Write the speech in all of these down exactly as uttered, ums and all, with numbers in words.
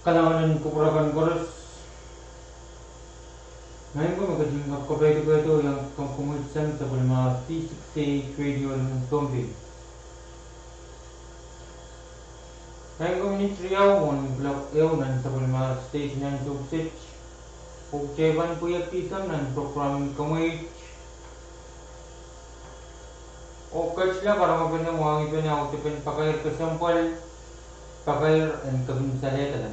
Kalahngan en kupwur kan koaros. Maing ko me ketin kak kapehdukehdo iang komwi sang sapwellimar D six A H Radio en Pohnpei. Maing ko minit riau mwohn kuloak ehu nan sapwellimar station en Tuksej. Oh kitail pahn pweiekdi sang nan program en Komweit. Oh ketila karonge pene mwahngih pene audepen pakair kesempwal, pakair en kepin saledala.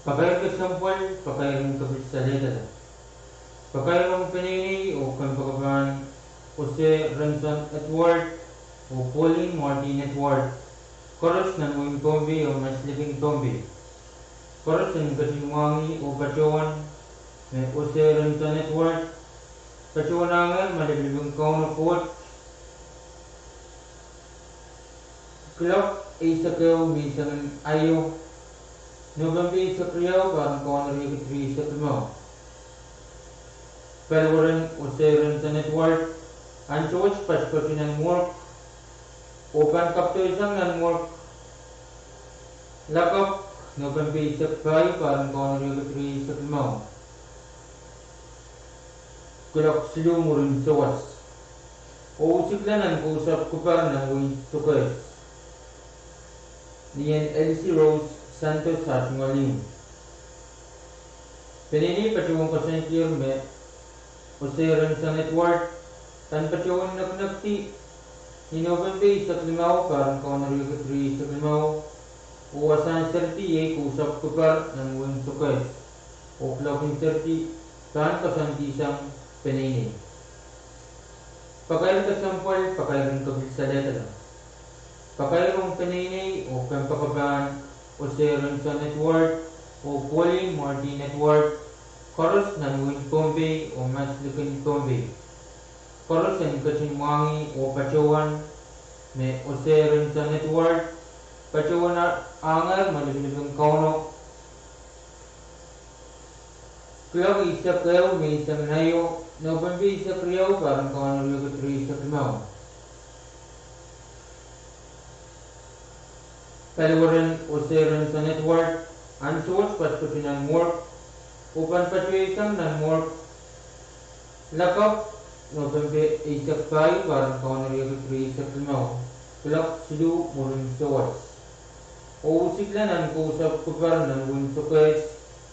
Pakair kesempwal, pakair en kepin saledala. Pakair ong peneinei oh kempoakepahn Ose Renson Edward oh Pauline Martin Edward, koaros nan wehin Pohnpei oh maslikin Pohnpei. Koaros en ketin mwahngih oh patohwan me Ose Renson Edward patohwanahngehr malipilipin Kauno Koht. Kuloak eisek ehu menseng en aio, Nopempe eisek riau, pahr en kaun riekid rieisek limau. Paliweren Ose Renson Edward ansowohte patopatohwan nan morgue oh pahn kapwtehsang nan morgue lakapw, Nopempe eisek pahieu, pahr en kaun riekid rieisek limau, kuloak siluh mwurin sawas. Oh usikla nan kousapw kupar nan wehin Sokehs, ni en Elsie Rose Santos ah tungoal ihmw. Peneinei patohwan koasoandier me Ose Renson Edward pahn patohwan nekinekdi ni Nopempe eisek limau, pahr en kaun riekid rieisek limau, oh wasahn seridi iei kousapw kupar nan wehin Sokehs, oh kuloakin seridi pahn koasoandihsang peneinei. Pakair kesempwal, pakair en kepin saledala. Pakair ong peneinei oh kempoakepahn Ose Renson Edward oh Pauline Martin Edward, koaros nan wehin Pohnpei oh maslikin Pohnpei. Koaros en ketin mwahngih oh patohwan me Ose Renson Edward patohwanahngehr malipilipin Kauno. Kuloak eisek ehu menseng en aio, Nopempe eisek riau, pahr en kaun riekid rieisek limau. Paliweren Ose Renson Edward ansowohte patopatohwan nan morgue oh pahn patohwasang nan morgue lakapw, Nopempe eisek pahieu, pahr en kaun riekid rieisek limau, kuloak siluh mwurin sawas. Oh usikla nan kousapw kupar nan wehin Sokehs,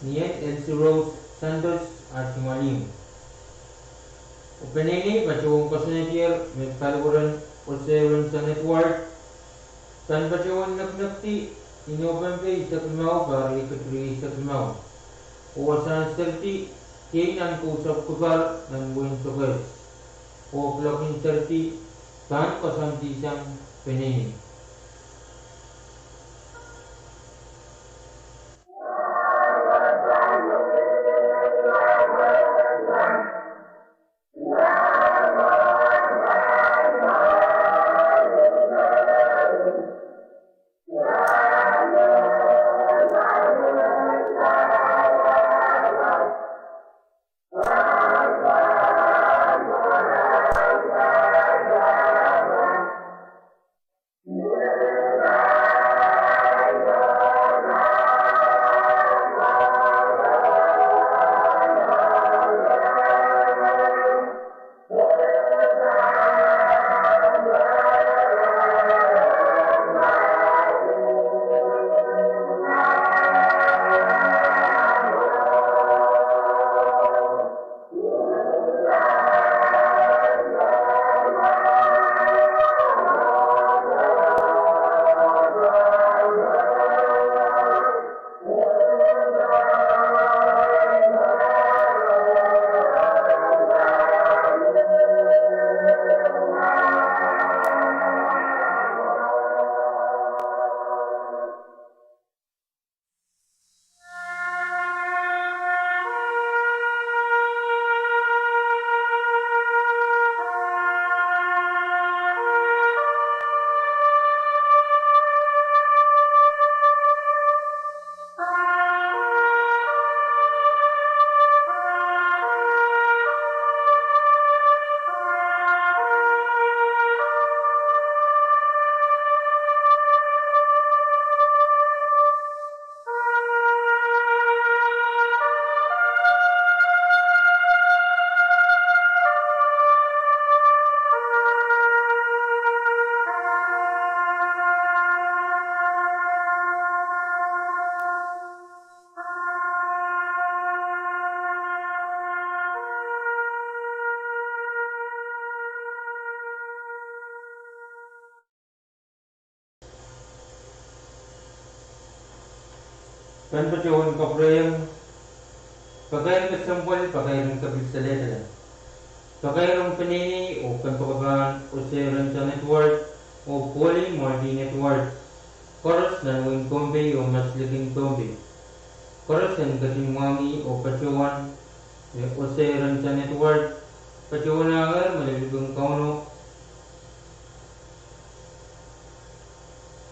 ni en Elsie Rose Santos ah tungoal ihmw. Oh peneinei patohwan koasoandier me Paliweren Ose Renson Edward pahn patohwan nekinekdi ni Nopempe eisek limau, pahr riekid rieisek limau, oh wasahn seridi iei nan kousapw kupar nan wehin Sokehs, oh kuloakin seridi pahn koasoandihsang peneinei. Pahn patohwan kapwurehiong pakair kesempwal, pakair en kepil salehdala. Pakair ong peneinei oh kempoakepahn Hosea Renson Edward oh Polly Martin Edward, koaros nan wehin Pohnpei oh maslikin Pohnpei. Koaros en ketin mwahngih oh patohwan me Hosea Renson Edward patohwanahngehr malipilipin Kauno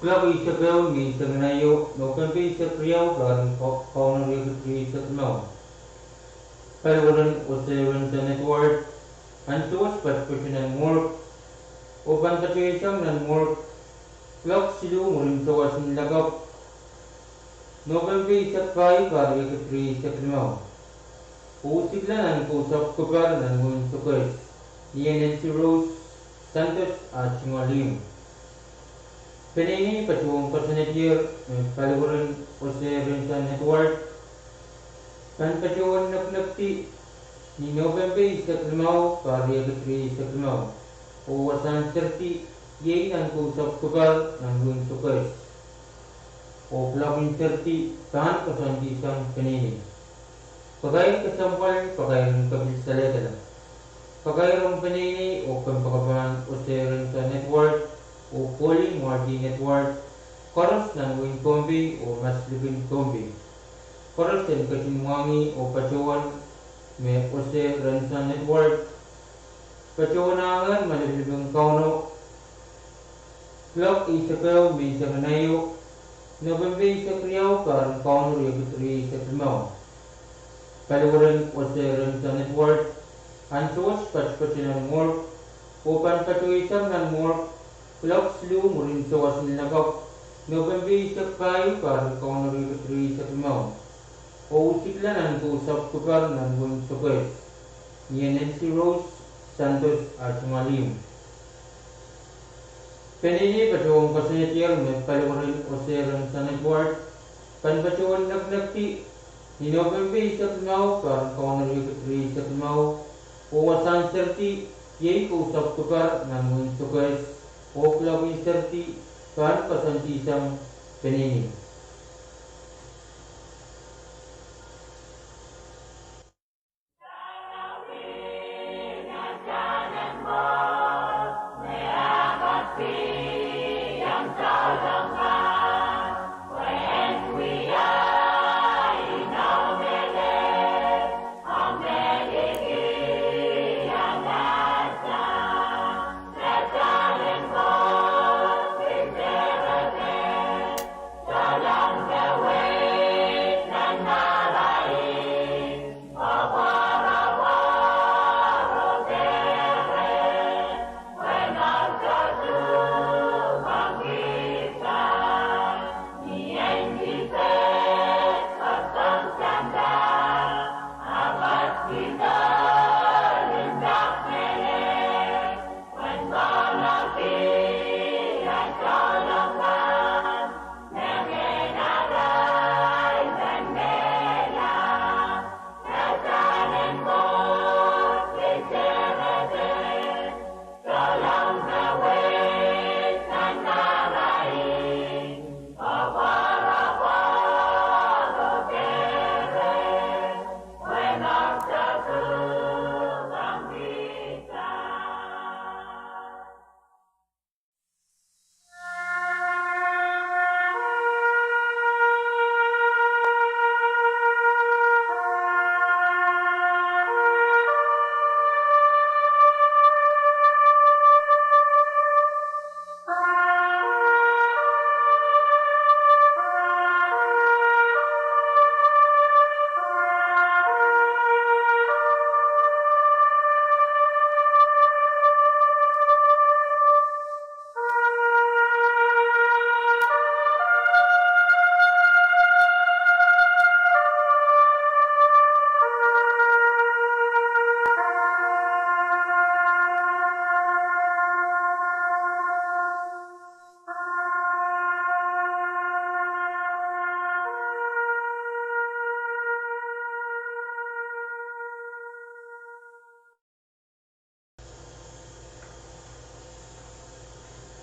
kuloak eisek ehu ni eisek en aio, Nopempe eisek riau, pahr en Kauno riekid rieisek limau. Paliweren Hosea Renson Edward pahn sewese patpene nan morgue oh pahn patohweisang nan morgue kuloak siluh mwurin sawas en lakapw, Nopempe eisek pahieu, pahr riekid rieisek limau. Oh usikla nan kousapw kupar nan wehin Sokehs, ni en Elsie Rose Santos ah tungoal ihmw. Peneinei patohwan koasoanehdier me paliweren Hosea Renson Edward pahn patohwan nekinekdi ni Nopempe eisek limau, pahr riekid rieisek limau, oh wasahn serdi iei nan kousapw kupar nan wehin Sokehs. Oh kuloak en serdi pahn koasoandihsang peneinei. Pakair kesempwal, pakair en kepil salehdala. Pakair ong peneinei oh kempoakepahn Hosea Renson Edward oh Polly Martin Edward, koaros nan wehin Pohnpei oh maslikin Pohnpei. Koaros en ketin mwahngih oh patohwan me Hosea Renson Edward patohwanahngehr malipilipin Kauno kuloak eisek ehu ni eisek en aio, Nopempe eisek riau, pahr en Kauno riekid rieisek limau. Paliweren Hosea Renson Edward pahn sewese patpene nan morgue oh pahn patohweisang nan morgue kuloak siluh mwurin sawas en lakapw, Nopempe eisek pahieu, pahr en Kauno riekid rieisek limau. Oh usikla nan kousapw kupar nan wehin Sokehs, ni en Elsie Rose Santos ah tungoal ihmw. Peneinei patohwan koasoanehdier me paliweren Hosea Renson Edward pahn patohwan nekinekdi ni Nopempe eisek limau, pahr en Kauno riekid rieisek limau, oh wasahn serdi iei kousapw kupar nan wehin Sokehs, oh kuloak en serdi pahn koasoandihsang peneinei.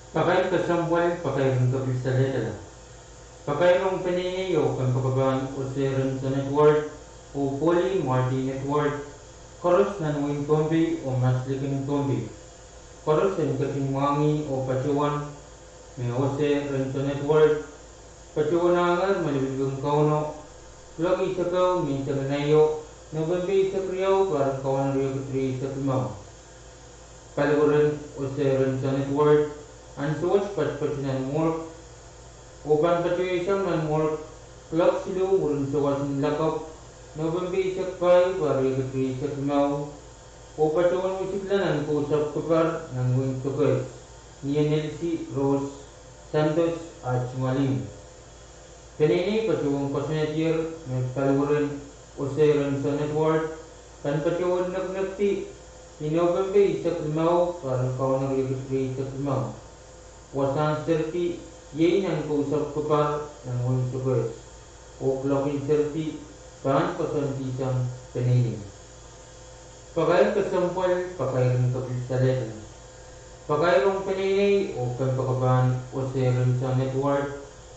Pakair kesempwal, pakair en kepil salehdala. Pakairong peneinei oh kempoakepahn Ose Renson Edward oh Polly Martin Edward, koaros nan wehin Pohnpei oh maslikin Pohnpei. Koaros en ketin mwahngih oh patohwan me Ose Renson Edward patohwanahngehr me lipilipil en Kauno, kuloak eisek ehu menseng en aio, Nopempe eisek riau, pahr en kaun riekid rieisek limau. Paliweren Ose Renson Edward ansou wet patpatoh nan morgue, oh pahn patohweisang nan morgue kuloak siluh mwurin souwas en lakapw, Nopempe eisek pahieu, pahr riekid rieisek limau, oh patohwan wisikla nan kousapw Kupar nan wehin Sokehs, ni en Elsie Rose Santos ah tungoal ihmw. Peneinei patohwan koasoanehdier me paliweren Ose Renson Edward pahn patohwan nekinekdi ni Nopempe eisek limau, pahr en kaun riekid rieisek limau. Wasahn serdi iei nan kousapw Kupar nan wehin Sokehs, oh kuloak en serdi pahn koasoandihsang peneinei. Pakair kesempwal, pakair en kepil salehda. Pakairong peneinei oh kempoakepahn Ose Renson Edward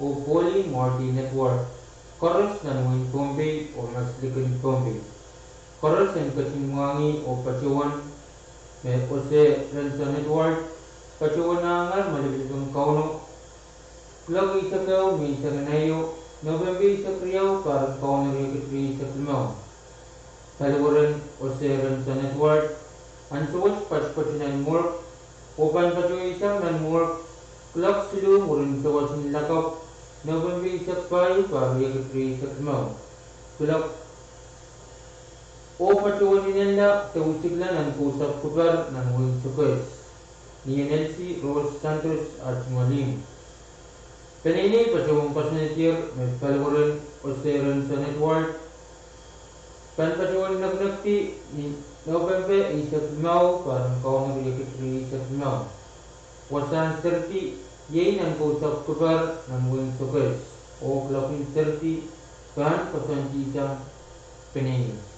oh Polly Martin Edward, koaros nan wehin Pohnpei oh maslikin Pohnpei. Koaros en ketin mwahngih oh patohwan me Ose Renson Edward patohwanahngehr me lipilipil en Kauno, kuloak eisek ehu menseng en aio, Nopempe eisek riau, pahr en kaun riekid rieisek limau. Paliweren Ose Renson Edward ansou wet patpatoh nan morgue, oh pahn patohweisang nan morgue kuloak siluh mwurin souwas en lakapw, Nopempe eisek pahieu, pahr riekid rieisek limau. Kuloak oh patohwan inenla de wisikla nan kousapw Kupar nan wehin Sokehs, ni en Elsie Rose Santos ah tungoal ihmw. Peneinei patohwan koasoanehdier me paliweren Ose Renson Edward pahn patohwan nekinekdi ni Nopempe eisek limau, pahr en kaun riekid rieisek limau. Wasahn serdi iei nan kousapw Kupar nan wehin Sokehs, oh kuloak en serdi pahn koasoandihsang peneinei.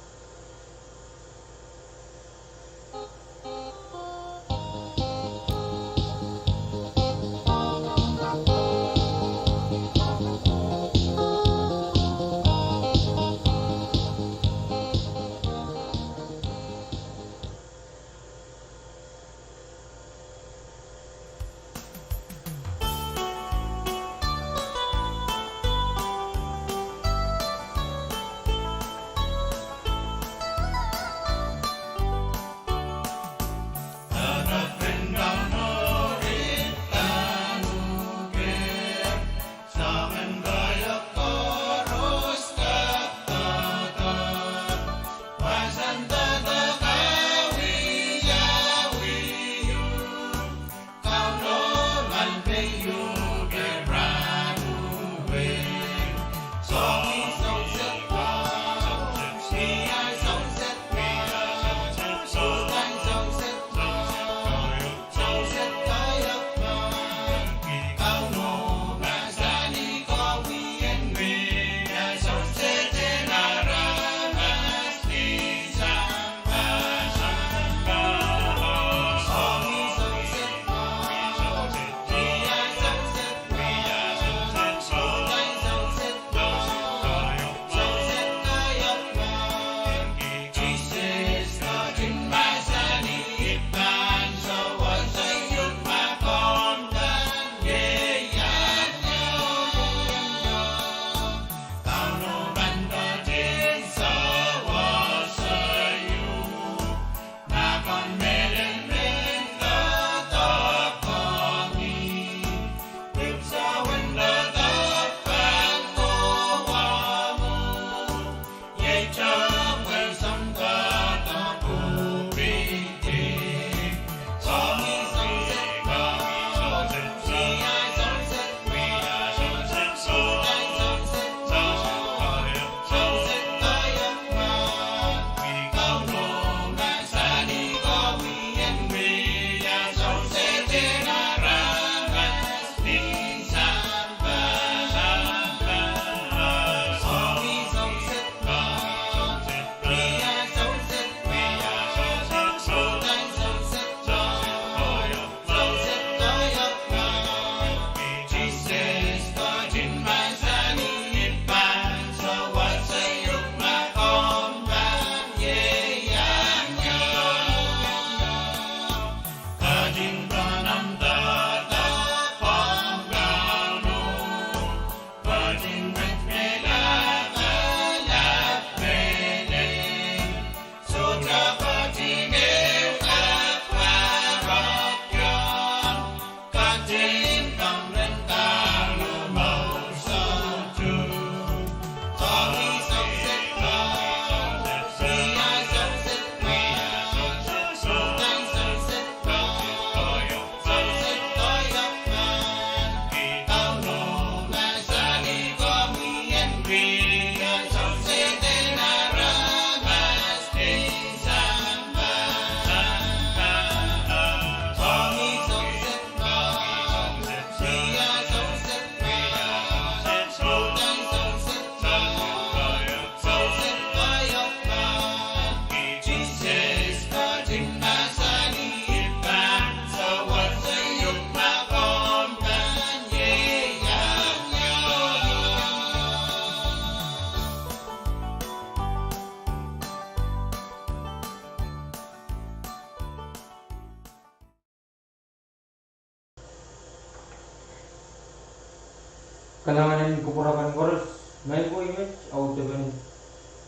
Kalahngan en kupwur akan koaros. Maing ko, I met audepen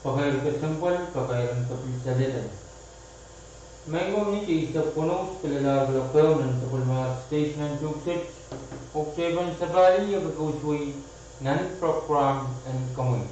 pakair kesempwal, pakair en kepil salehlel. Maing ko, ni eisek konoust pil lalahr lokaia nan sapwellimatail station en Tuksej, oh kitail pahn sapahl ie kak koasoia nan prokram en Komwi.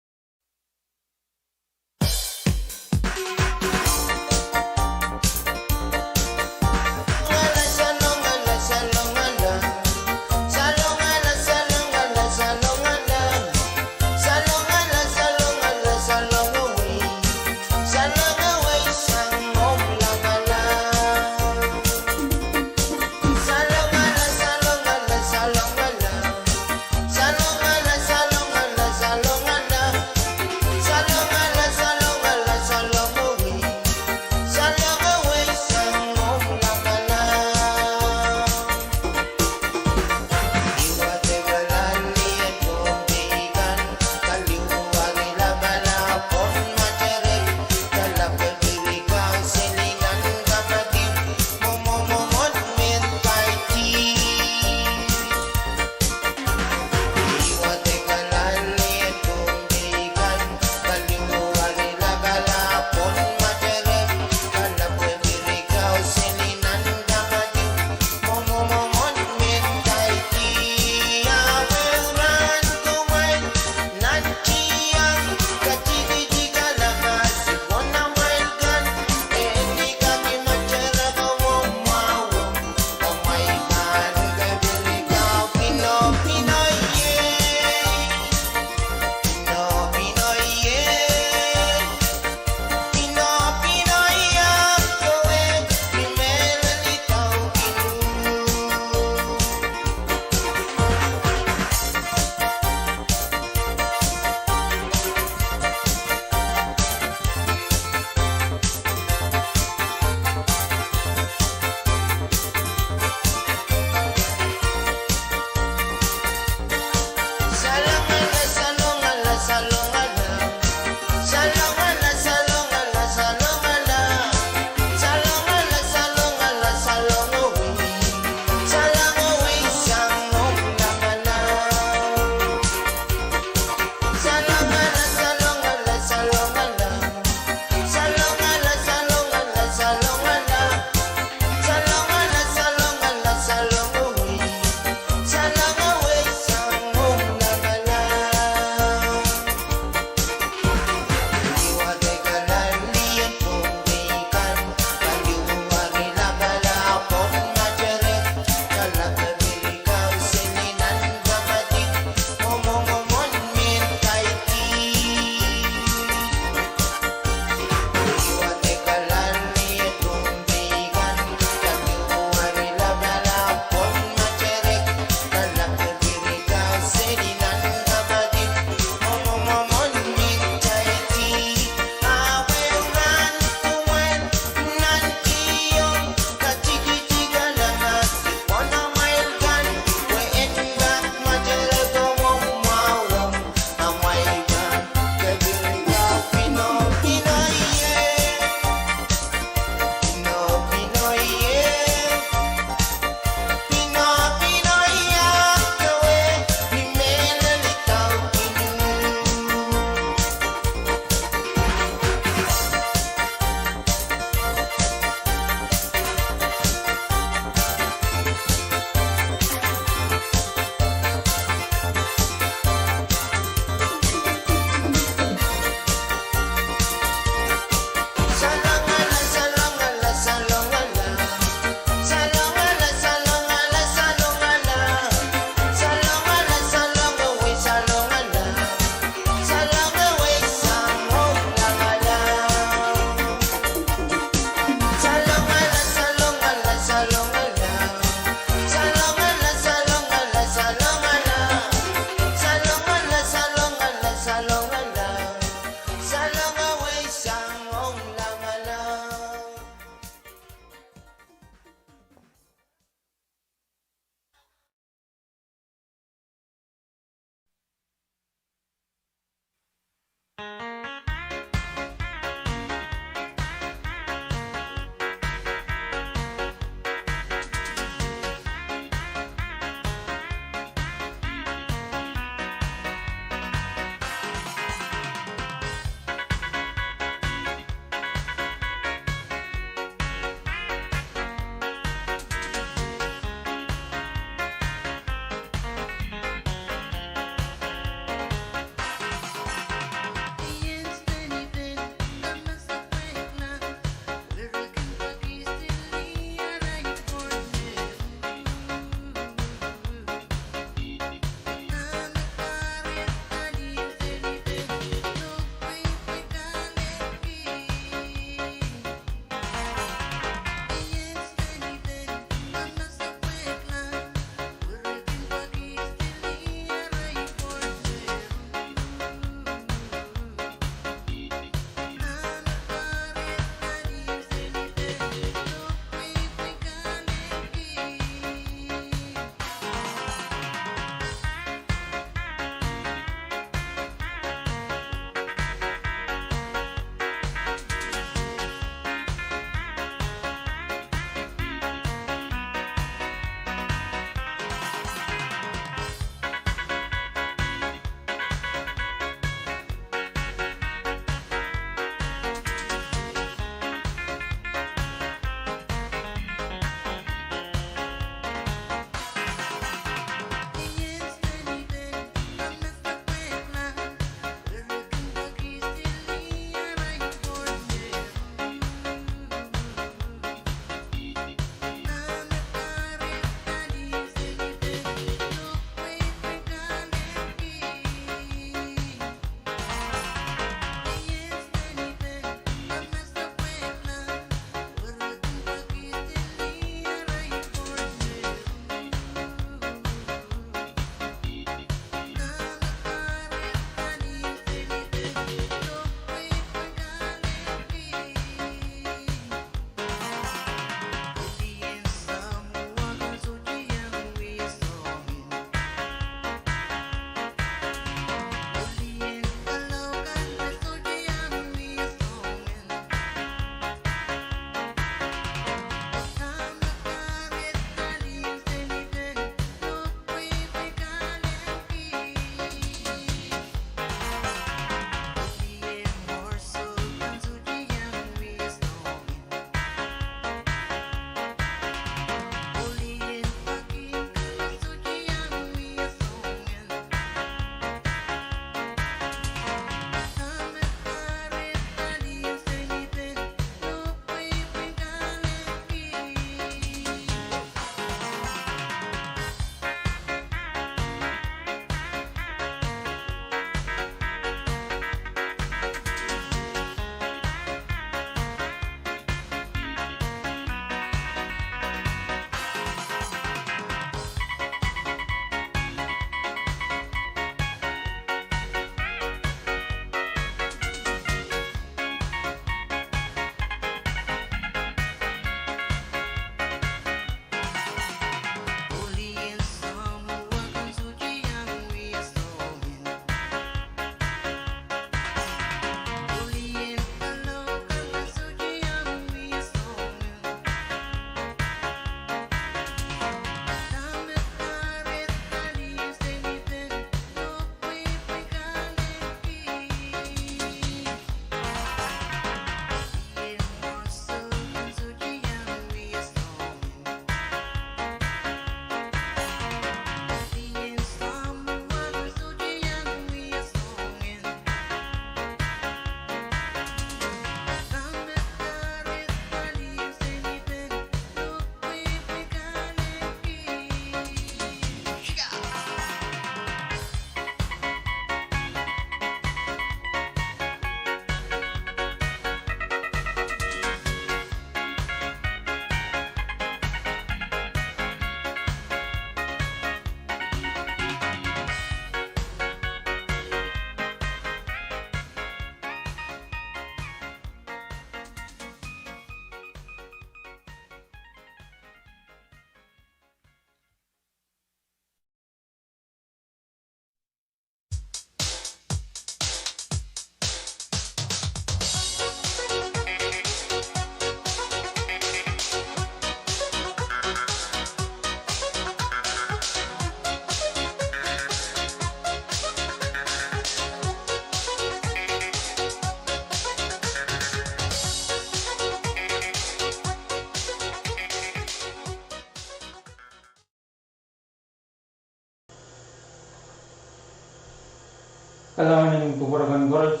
Kalahngan en kupwur kan koaros.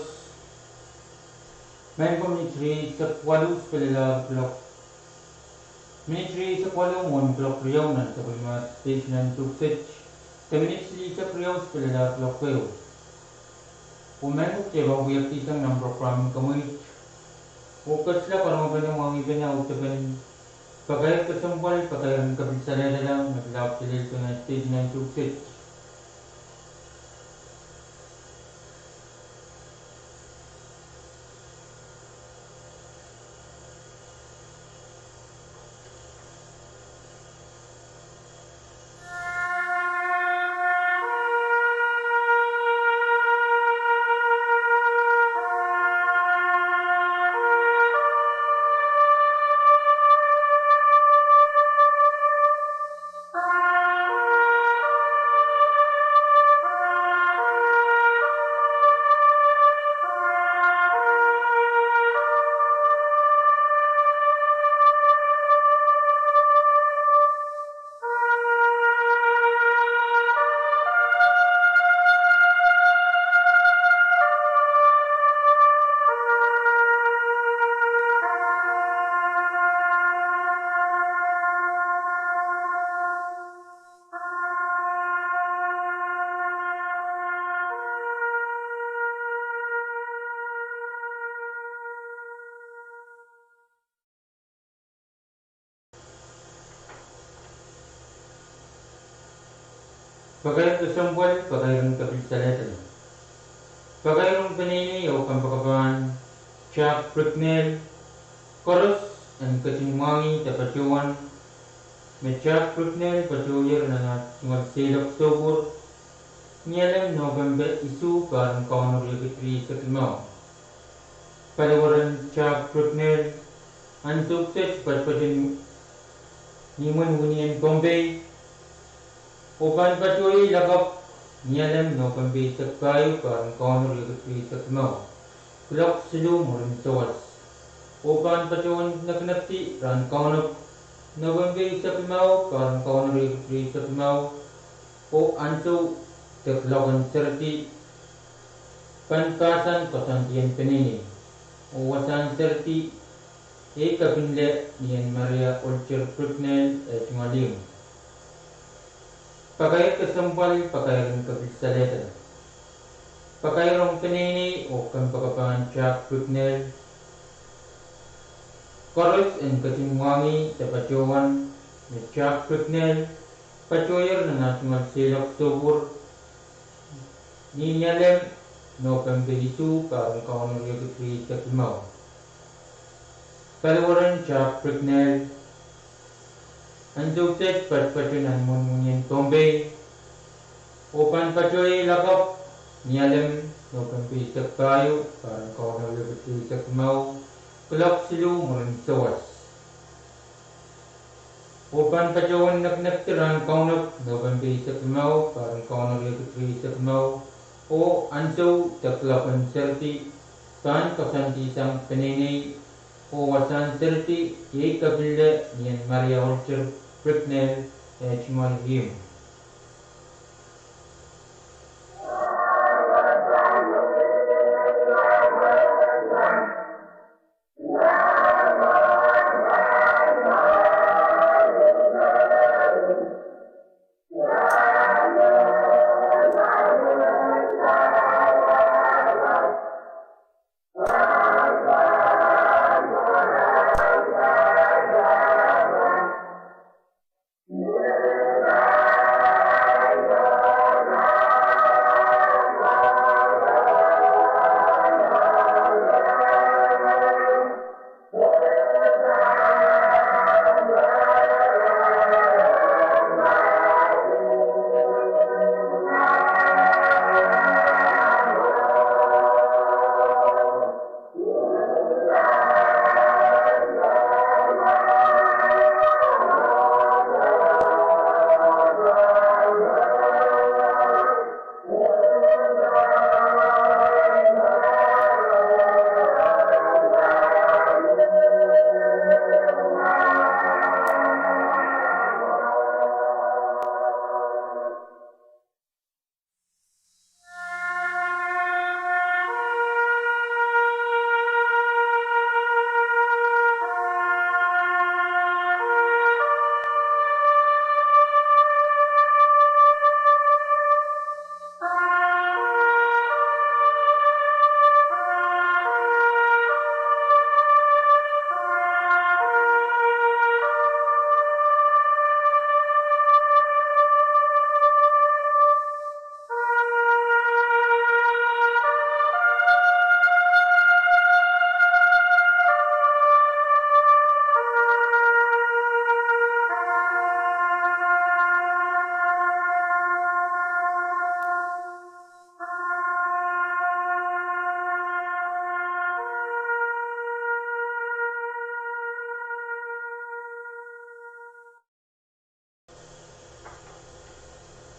Maing ko, minit rieisek waluh sipelelahr kuloak. Minit rieisek waluh mwohn kuloak riau nan sapwellimatail station en Tuksej. De minit silihsek riau sipelelahr kuloak ehu. Oh maing ko, kitail pahn wiewiahsang nan program en Kamweit. Oh kesla karonge pene, mwahngih pene, audepen pakair kesempwal, pakair en kapil saledek, me pilahte lel pene station en Tuksej. Pakair kesempwal, pakair en kapil saledek. Pakair ong peneinei oh kompoakepahn Jack Bricknell, koaros en ketin mwahngih de patohwan me Jack Bricknell patohier nan ah tungoal seiloak sohpwur, ni Alem Nopempe isuh, pahr en kaun riekid rieisek limau. Paliwaren Jack Bricknell, ahnsou kiset patpato ni imwen wini en Pohnpei, oh pahn patohier lakapw ni Alem Nopempe eisek pahieu, pahr en kaun riekid rieisek limau, kuloak siluh mwurin sawas. Oh pahn patohwan nekinekdi rahn kaunop Nopempe eisek limau, pahr en kaun riekid rieisek limau, oh ahnsou de kuloak en seredi, pahn kahsang koasoandi en peneinei, oh wasahn seredi iei kapinle ni en Maria Olger Bricknell, eh, tungoal ihmw. Pakair kesempwal, pakair en kapil saledek. Pakair ong peneinei oh kompoakepahn Jack Bricknell, koaros en ketin mwahngih de patohwan me Jack Bricknell patohier nan ah tungoal seiloak sohpwur, ni Alem Nopempe isuh, pahr en kaun riekid rieisek limau. Paliwaren Jack Bricknell, ahnsou kiset patpato nan imwen wini en Pohnpei, oh pahn patohier lakapw ni Alem Nopempe eisek pahieu, pahr en kaun riekid rieisek limau, kuloak siluh mwurin sawas. Oh pahn patohwan nekinekdi rahn kaunop Nopempe eisek limau, pahr en kaun riekid rieisek limau, oh ahnsou de kuloak en seredi, pahn koasoandi sang peneinei, oh wasahn seredi iei kapinle ni en Maria Olger Bricknell, eh, tungoal ihmw.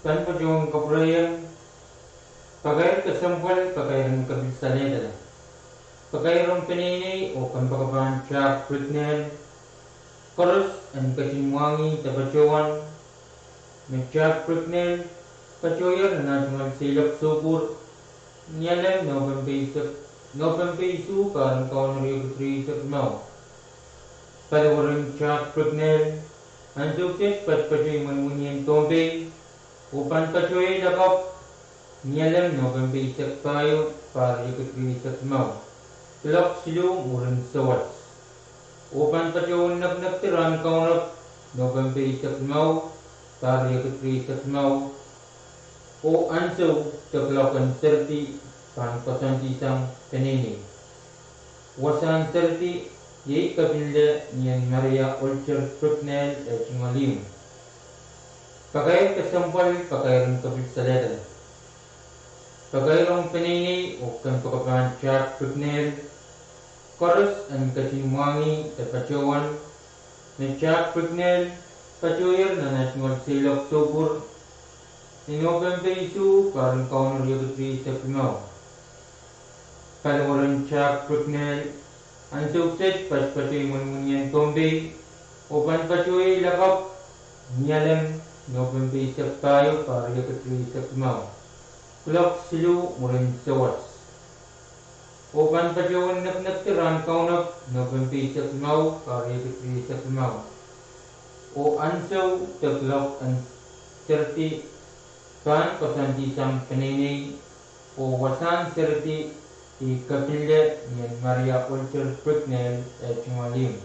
Pahn patohwan kapwureiong, pakair kesempwal, pakair en kepil salehdala. Pakair ong peneinei oh kompoakepahn Jack Bricknell, koaros en ketin mwahngih de patohwan me Jack Bricknell patohier nan ah tungoal seiloak soupwur, Nialem, Nopempe eisek, Nopempe isuh, pahr en kaun riekid rieisek limau. Paliwaren Jack Bricknell, ansou kiset patpato imwen wenihmw en Pohnpei, oh pahn patohier lakapw, Nialem, Nopempe eisek pahieu, pahr riekid rieisek limau, kuloak siluh mwurin sawas. Oh pahn patohwan nekinekdi rahn kaunop, Nopempe eisek limau, pahr riekid rieisek limau, oh ansou de kuloak en seridi pahn koasoandihsang peneinei. Wasahn seridi iei kepille ni en Maria Olger Bricknell eh tungoal ihmw. Pakair kesempwal, pakair en kepil salehdala. Pakair ong peneinei oh kompoakepahn Jack Bricknell, koaros en ketin mwahngih de patohwan me Jack Bricknell patohier nan ah tungoal seiloak soupwur, ni Nopempe isuh, pahr en kaun riekid rieisek limau. Paliwaren Jack Bricknell, ansou kiset patpato imwen wenihmw en Pohnpei, oh pahn patohier lakapw, Nialem, Nopempe eisek pahieu, pahr riekid rieisek limau, kuloak siluh mwurin sawas. Oh pahn patohwan nekinekdi rahn kaunop, Nopempe eisek limau, pahr riekid rieisek limau, oh ansou de kuloak en seridi pahn koasoandihsang peneinei. Oh wasahn seridi iei kepille ni en Maria Olger Bricknell eh tungoal ihmw.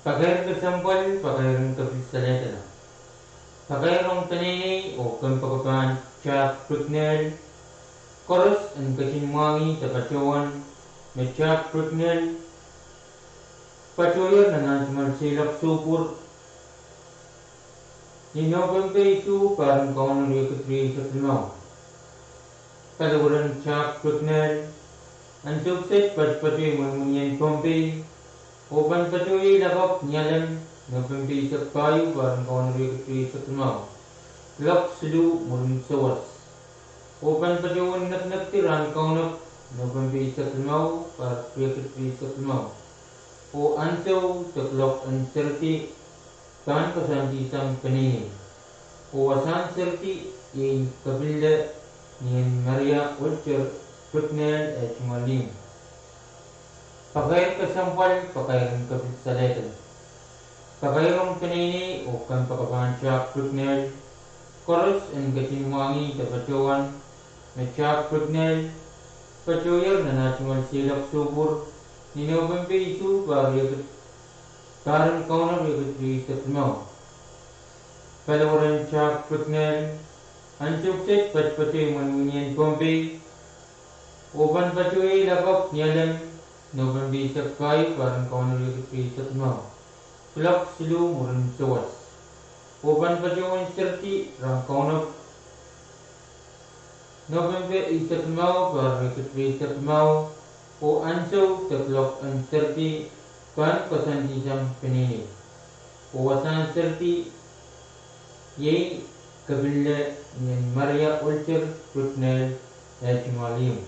Pakair kesempwal, pakair en kepil salehdala. Pakair ong peneinei oh kompoakepahn Jack Bricknell, koaros en ketin mwahngih de patohwan me Jack Bricknell patohier nan ah tungoal seiloak soupwur, ni Nopempe isuh, pahr en kaun riekid rieisek limau. Paliwaren Jack Bricknell, ansou kiset patpato imwen wenihmw en Pohnpei, oh pahn patohier lakapw, Nialem, Nopempe eisek pahieu, pahr en kaun riekid rieisek limau, kuloak siluh mwurin sawas. Oh pahn patohwan nekinekdi rahn kaunop, Nopempe eisek limau, pahr riekid rieisek limau. Oh ansou de kuloak en seridi, pahn koasoandi sang peneinei. Oh wasahn seridi iei kepille ni en Maria Olter Britnel eh tungoal ihmw. Pakair kesempwal, pakair en kepit salehda. Pakair ong peneinei oh kompoakepahn Jack Britnel. Koaros en ketin mwahngih de patohwan me Jack Britnel patohier nan ah tungoal seiloak sohpwur ni Nopempe isuh, pahr riekid, pahr en Kauno riekid rieisek limau. Paliwaren Jack Britnel, ansou kiset patopato imwen Union Pohnpei, oh pahn patohier lakapw ni Alem, Nopempe eisek pahieu, pahr en Kauno riekid rieisek limau, kuloak siluh mwurin sawas. Oh pahn patohwan seridi rahn Kauno, Nopempe eisek limau, pahr riekid rieisek limau. Oh ansou de kuloak en seridi, pahn koasoandi sang peneinei. Oh wasahn seridi iei kepille ni en Maria Olter Britnel eh tungoal ihmw.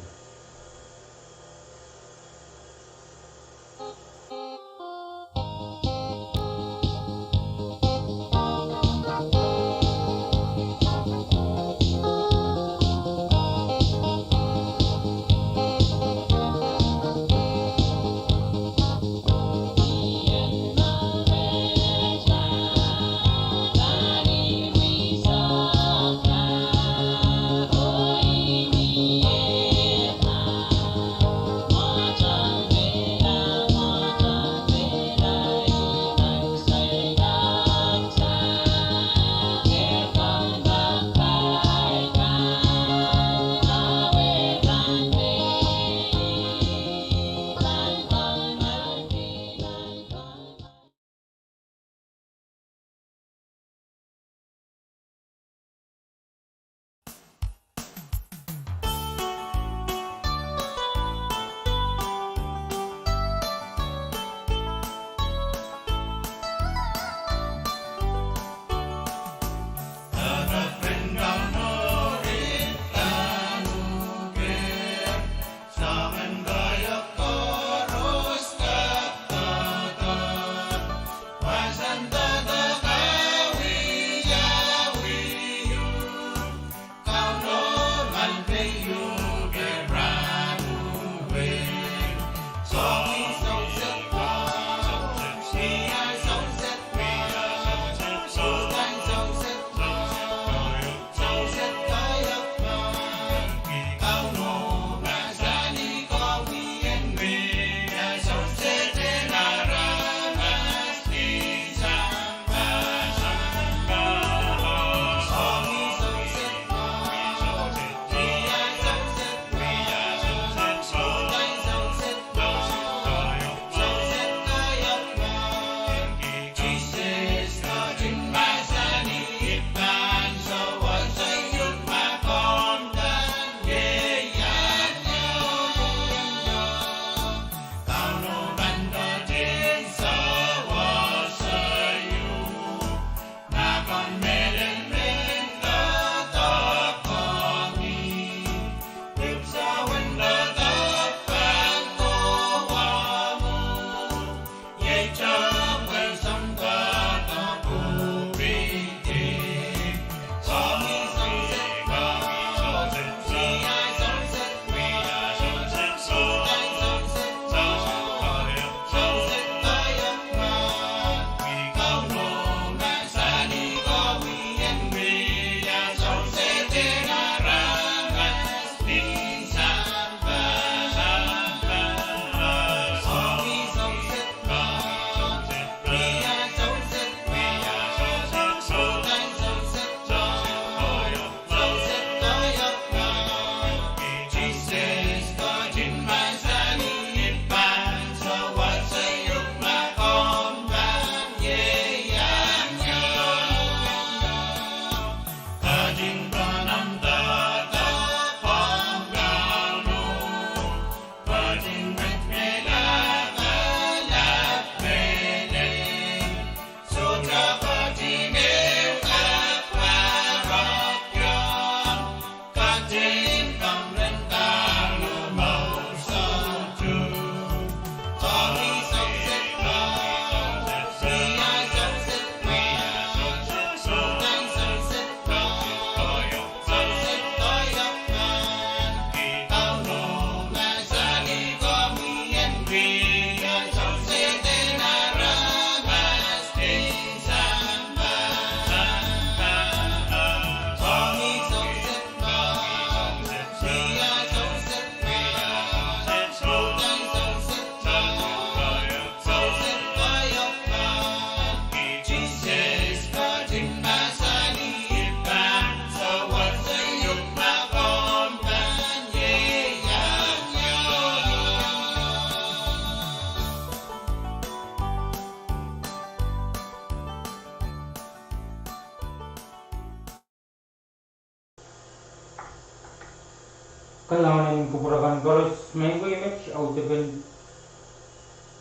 Kalahngan en kupwur akan koaros, maing ko, met audepen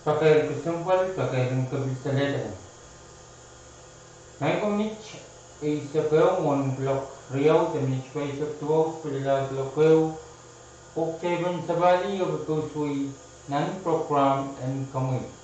pakair kesempwal, pakair en kepil saledakan. Maing ko, met eisek ehu mwohn kuloak riau de minit pahisek duwau pil lel kuloak ehu, oh kitail pahn sapahlih oh kokousoi nan prokram en Kamwekid.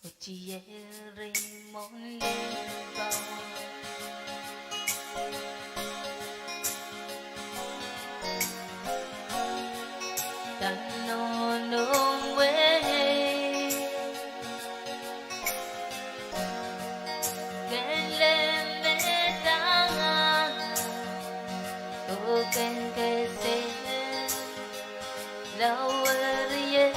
Otieri mwohn limpoak pahn nohno wehi, ken leme dahme, oh ken kese laweriei.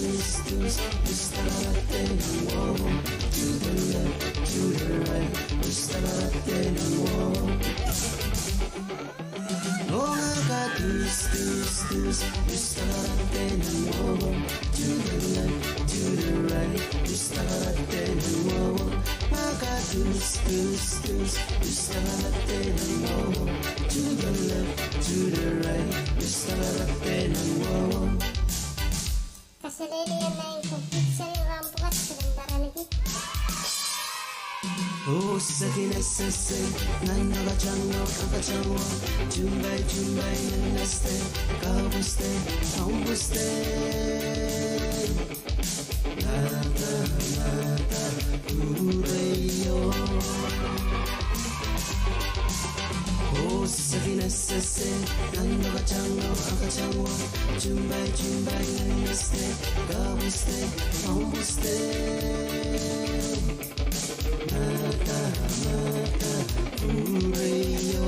tus, tus, tus, tus, takarate nan wowo. To the left, to the right, tus, takarate nan wowo. Oh, ma ka tus, tus, tus, tus, takarate nan wowo. To the left, to the right, tus, takarate nan wowo. Ma ka tus, tus, tus, tus, takarate nan wowo. To the left, to the right, tus, takarate nan wowo. Kaselehlie maing ko, pitsang ram pwukat selen paraniki. Oh, sekin esehse, nan akatang wo, akatang wo, tumpai, tumpai, nan este, kapwuste, omwuste. Nada, nada, kureio. Oh, sekin esehse, nan akatang wo, akatang wo, tumpai, tumpai, nan este, kapwuste, omwuste. Mada, mada, kureio.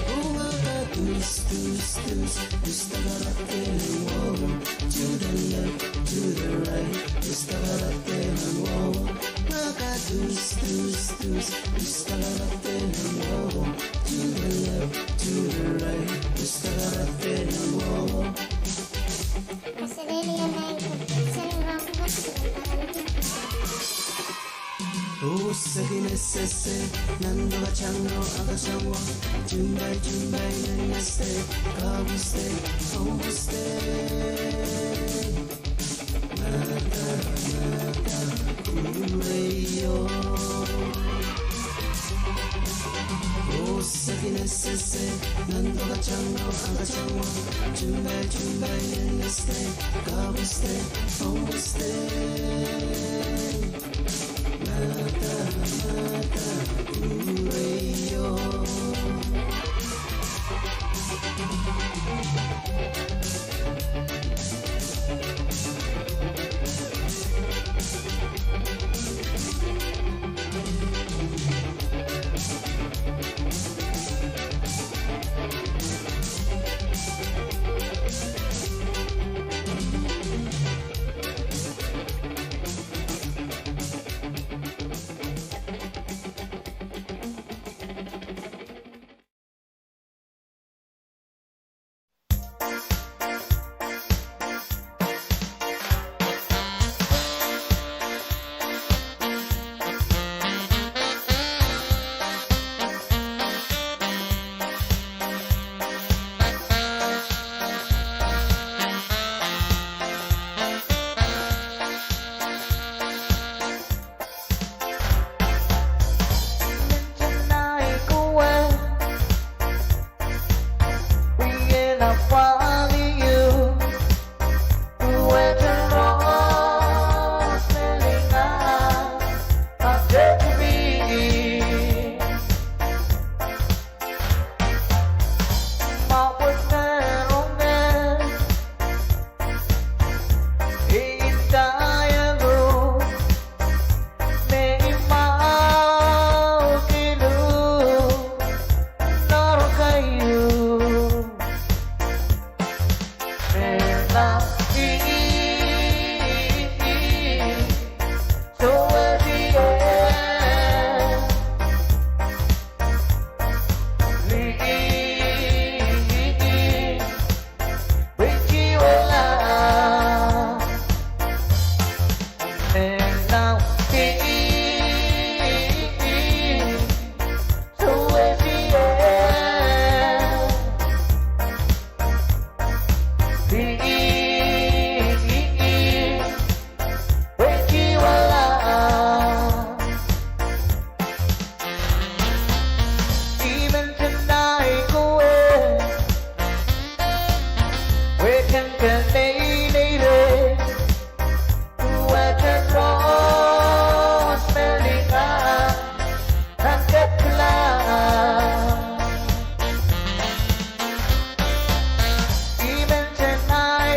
Oh, ma ka tus, tus, tus, tus, takarate nan wowo. To the left, to the right, tus, takarate nan wowo. Ma ka tus, tus, tus, tus, takarate nan wowo. To the left, to the right, tus, takarate nan wowo. Kaselehlie maing ko, pitsang ram pwukat selen paraniki. Oh, sekin esehse, nan akatang wo, akatang wo, tumpai, tumpai, nan este, kapwuste, omwuste. Mada, mada, kureio. Oh, sekin esehse, nan akatang wo, akatang wo, tumpai, tumpai, nan este, kapwuste, omwuste. Mada, mada, kureio. Ih, ih, ih, ih. Wehwehki wala. I men tanahi kuwe. Wehwehki kanahnehn ire. Kuwe Rosemary ka. Nan kekla. I men tanahi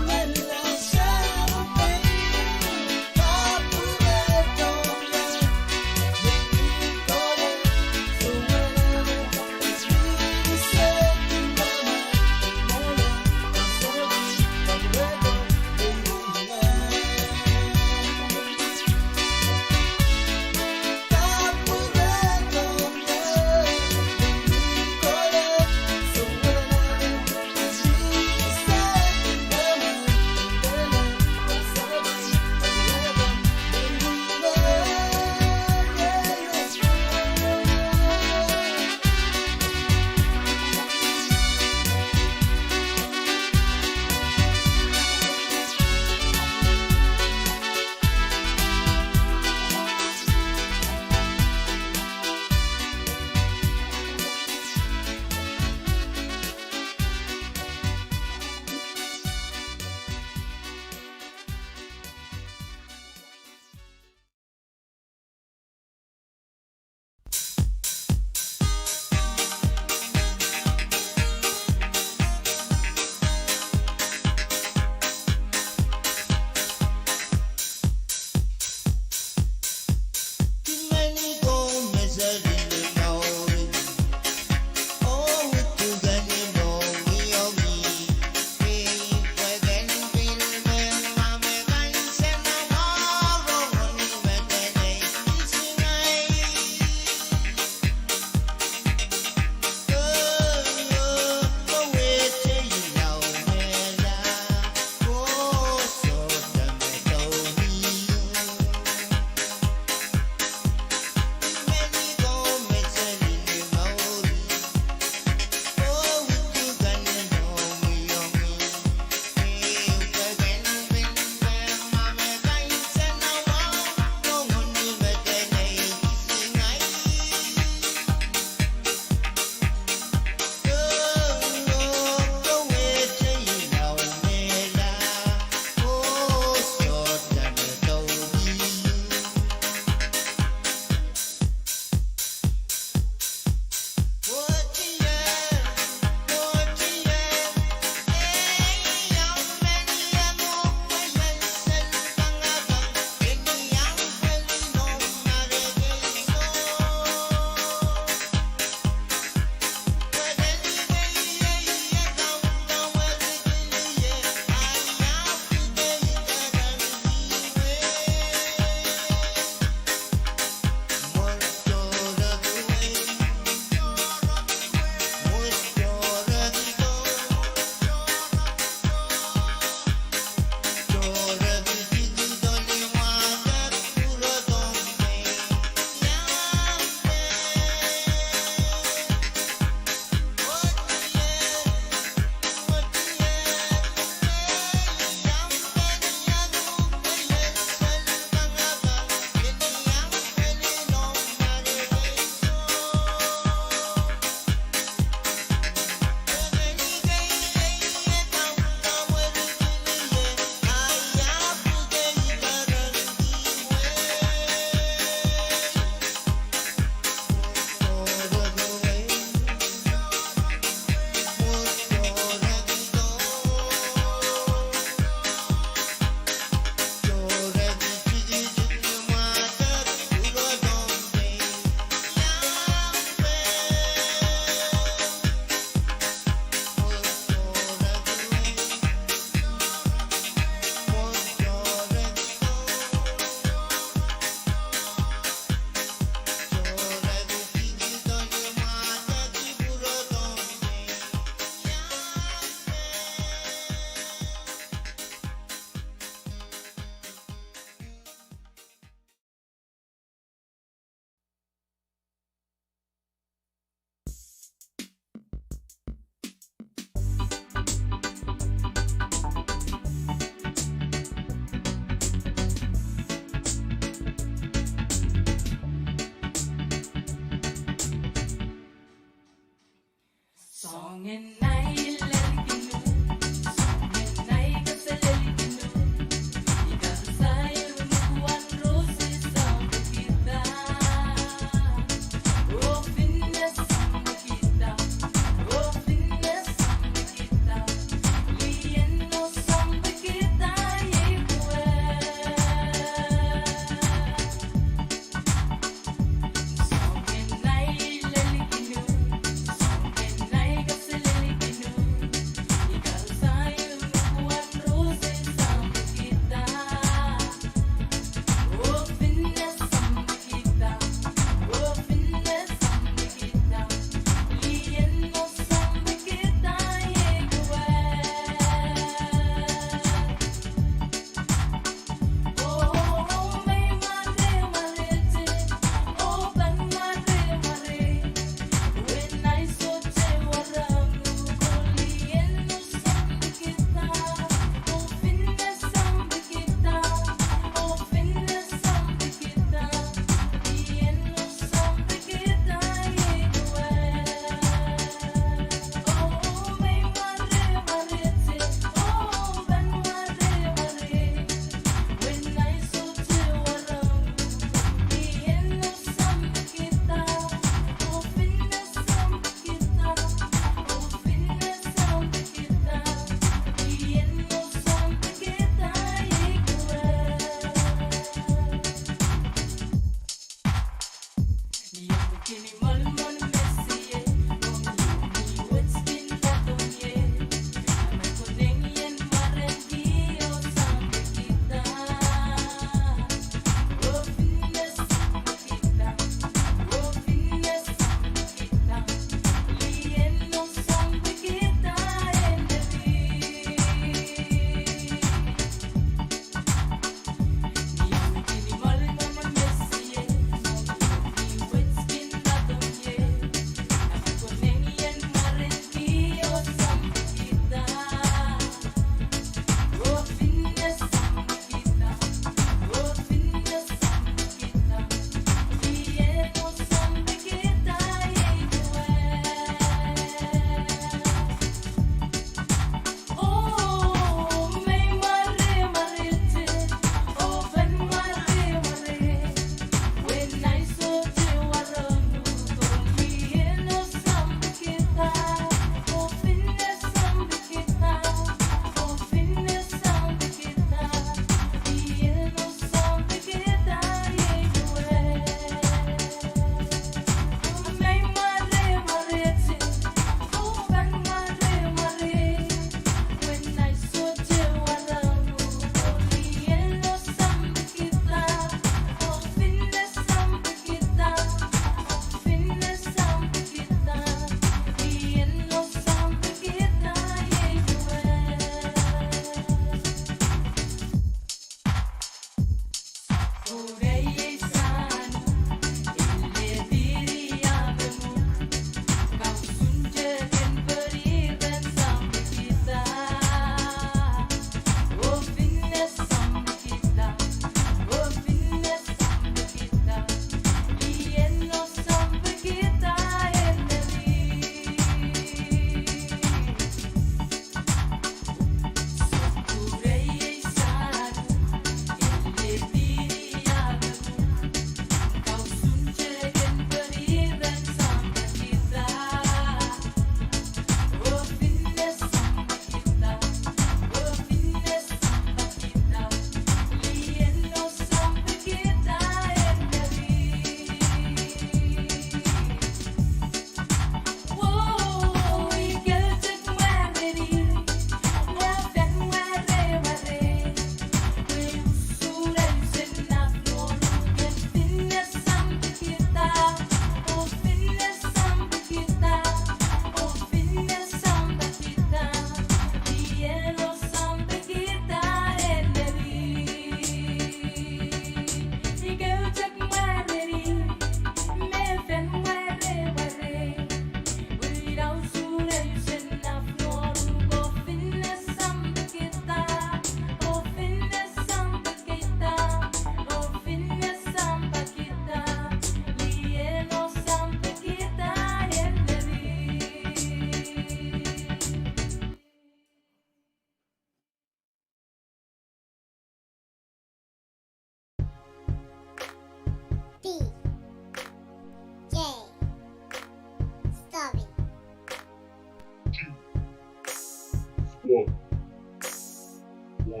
I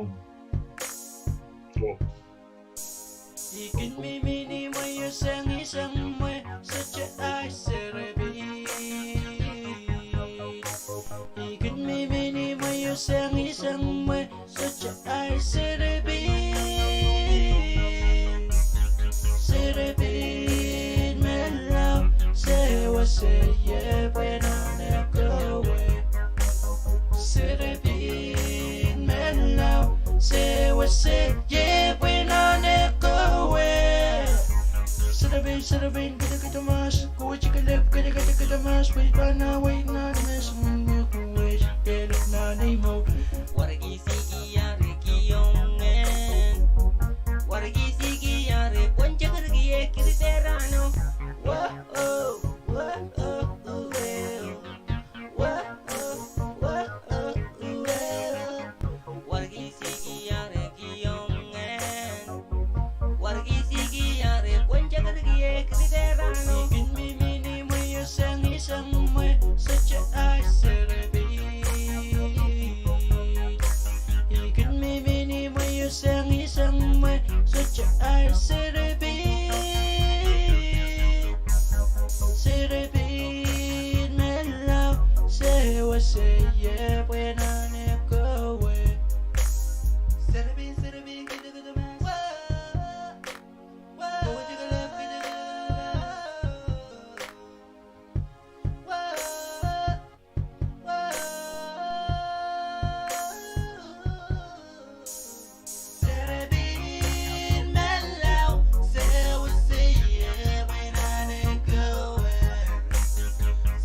kin mihmi ni mweio, sang sang mwe, sohte ahi serepein. I kin mihmi ni mweio, sang sang mwe, sohte ahi serepein. Serepein menlau, se wese ie pwe nan ehu kowe. Serepein menlau, se wese ie pwe nan ehu kowe. Serepein, serepein, kede kede mas, kowe tikelep, kede kede kede mas, pwe I pahn awei nan mehn song, kowe tikelep nan ei mour. Warki siki are kiong en. Warki siki are pwon tikerki e kiri perano. Whoa, oh, whoa, oh, oh, eh. Whoa, oh, whoa, oh, oh, eh. Warki siki are kiong en. Warki siki are pwon tikerki e kiri perano. I kin mihmi ni mweio, sang sang mwe, sohte ahi serepein. I kin mihmi ni mweio, sang sang mwe, sohte ahi serepein. Serepein menlau, se wese ie pwe nan ehu kowe. Serepein, serepein, kede kede mas. Whoa, whoa, whoa. Serepein menlau, se wese ie pwe nan ehu kowe.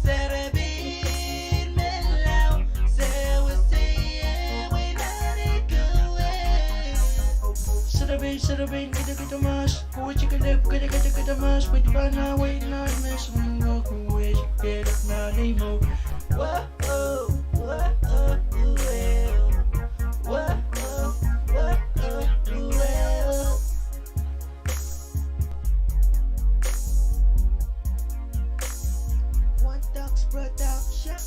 Serepein menlau, se wese ie pwe nan ehu kowe. Serepein, serepein, kede kede mas, kowe tikelep, kede kede kede mas, pwe I pahn awei nan mehn song, kowe tikelep nan ei mour. Whoa, oh, whoa, oh, oh, eh. Whoa, oh, whoa, oh, oh, eh. One Talks Production.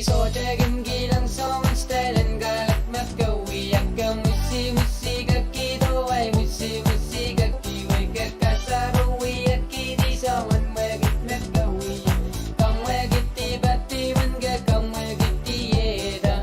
Sohte kin kilang soangen style en kahlap me ke wia, ke mwisi mwisi ke kihdo, ahi mwisi mwisi ke kihwei, ke kasaro wia kihdi soangen mwekid me ke wia. Kamwekid pati men ke kamwekid ieda.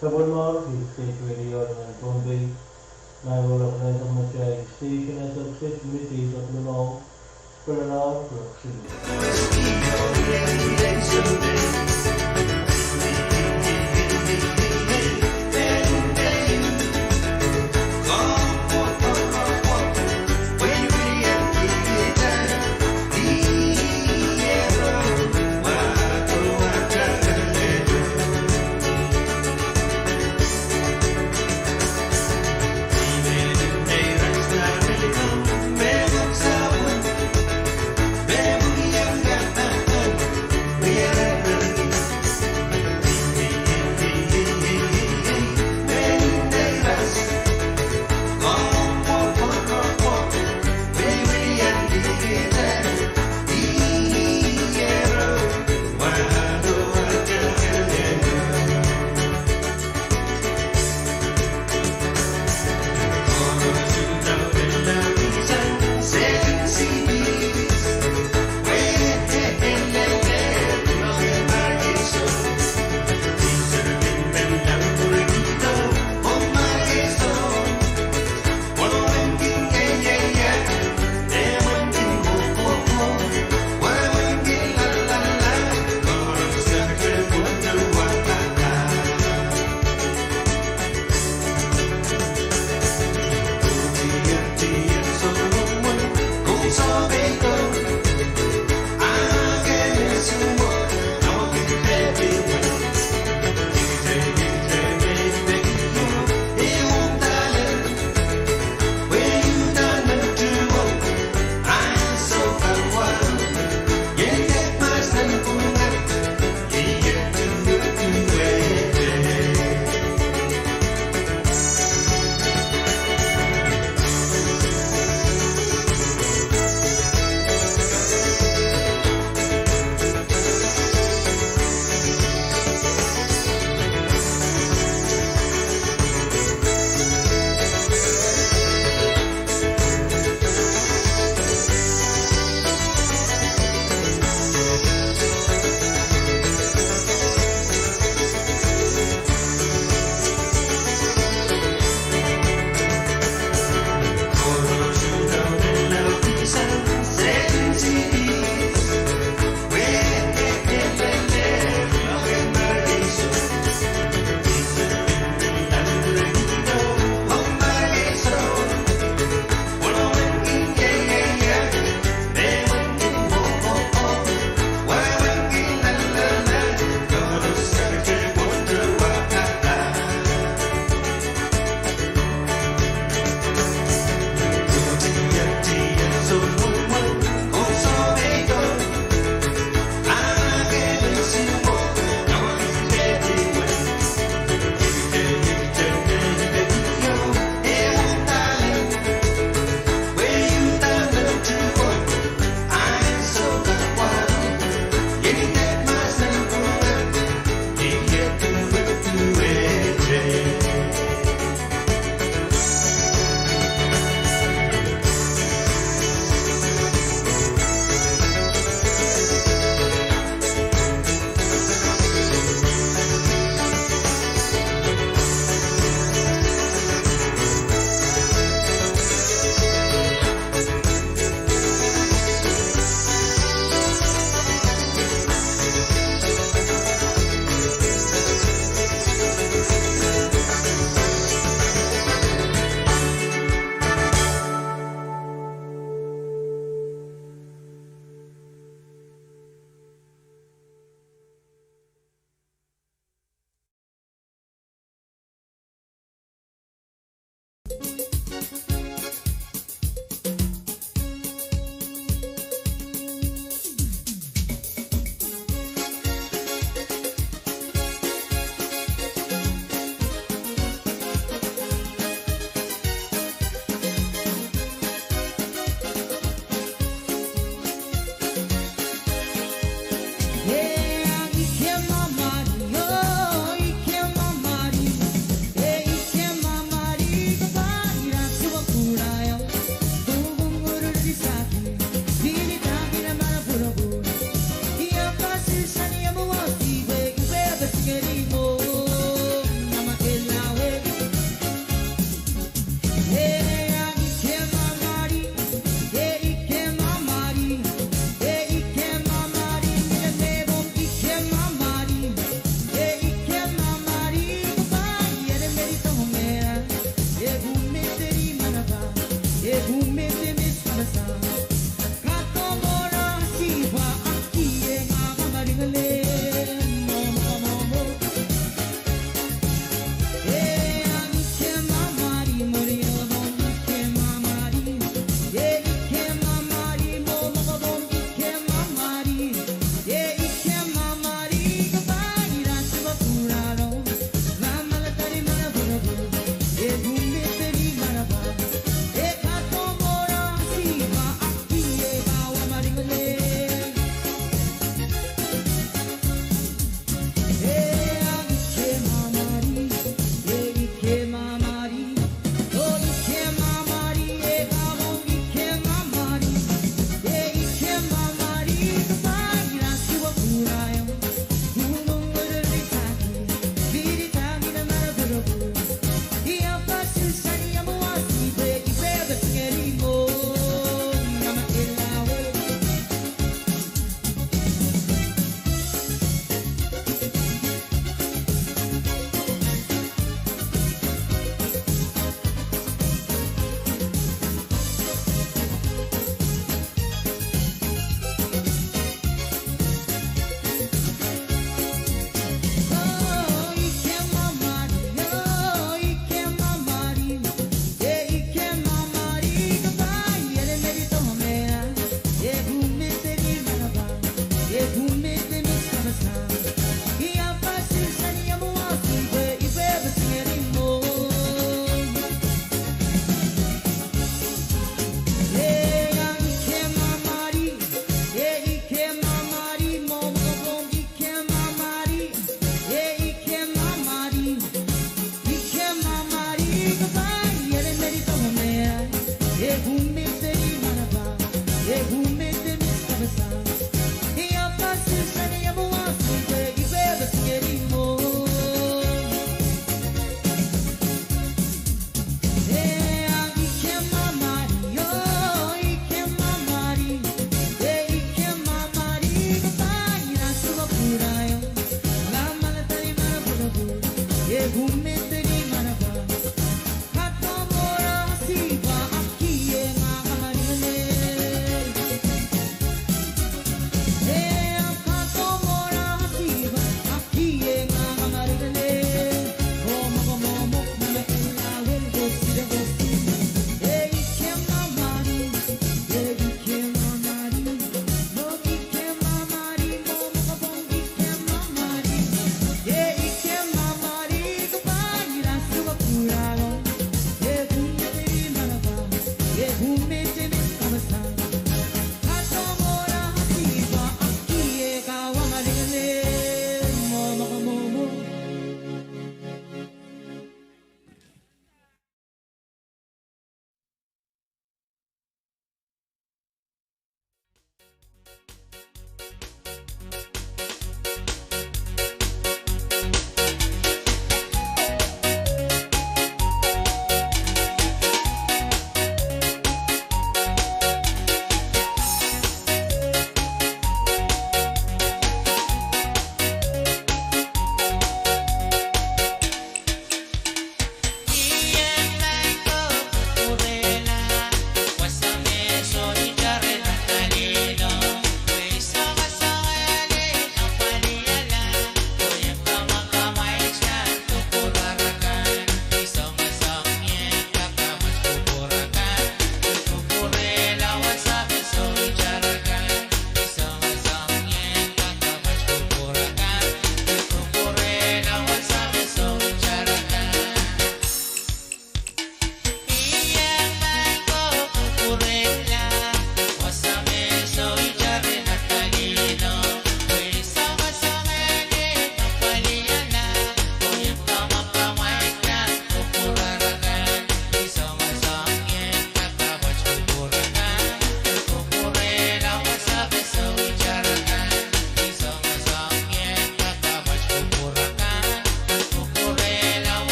Sapwellimomwi, State Radio nan Pohnpei, ma e oaralap nan eisek me tia, station eisek siluh, minit eisek limau, pwelalaud, pwelalaud siluh.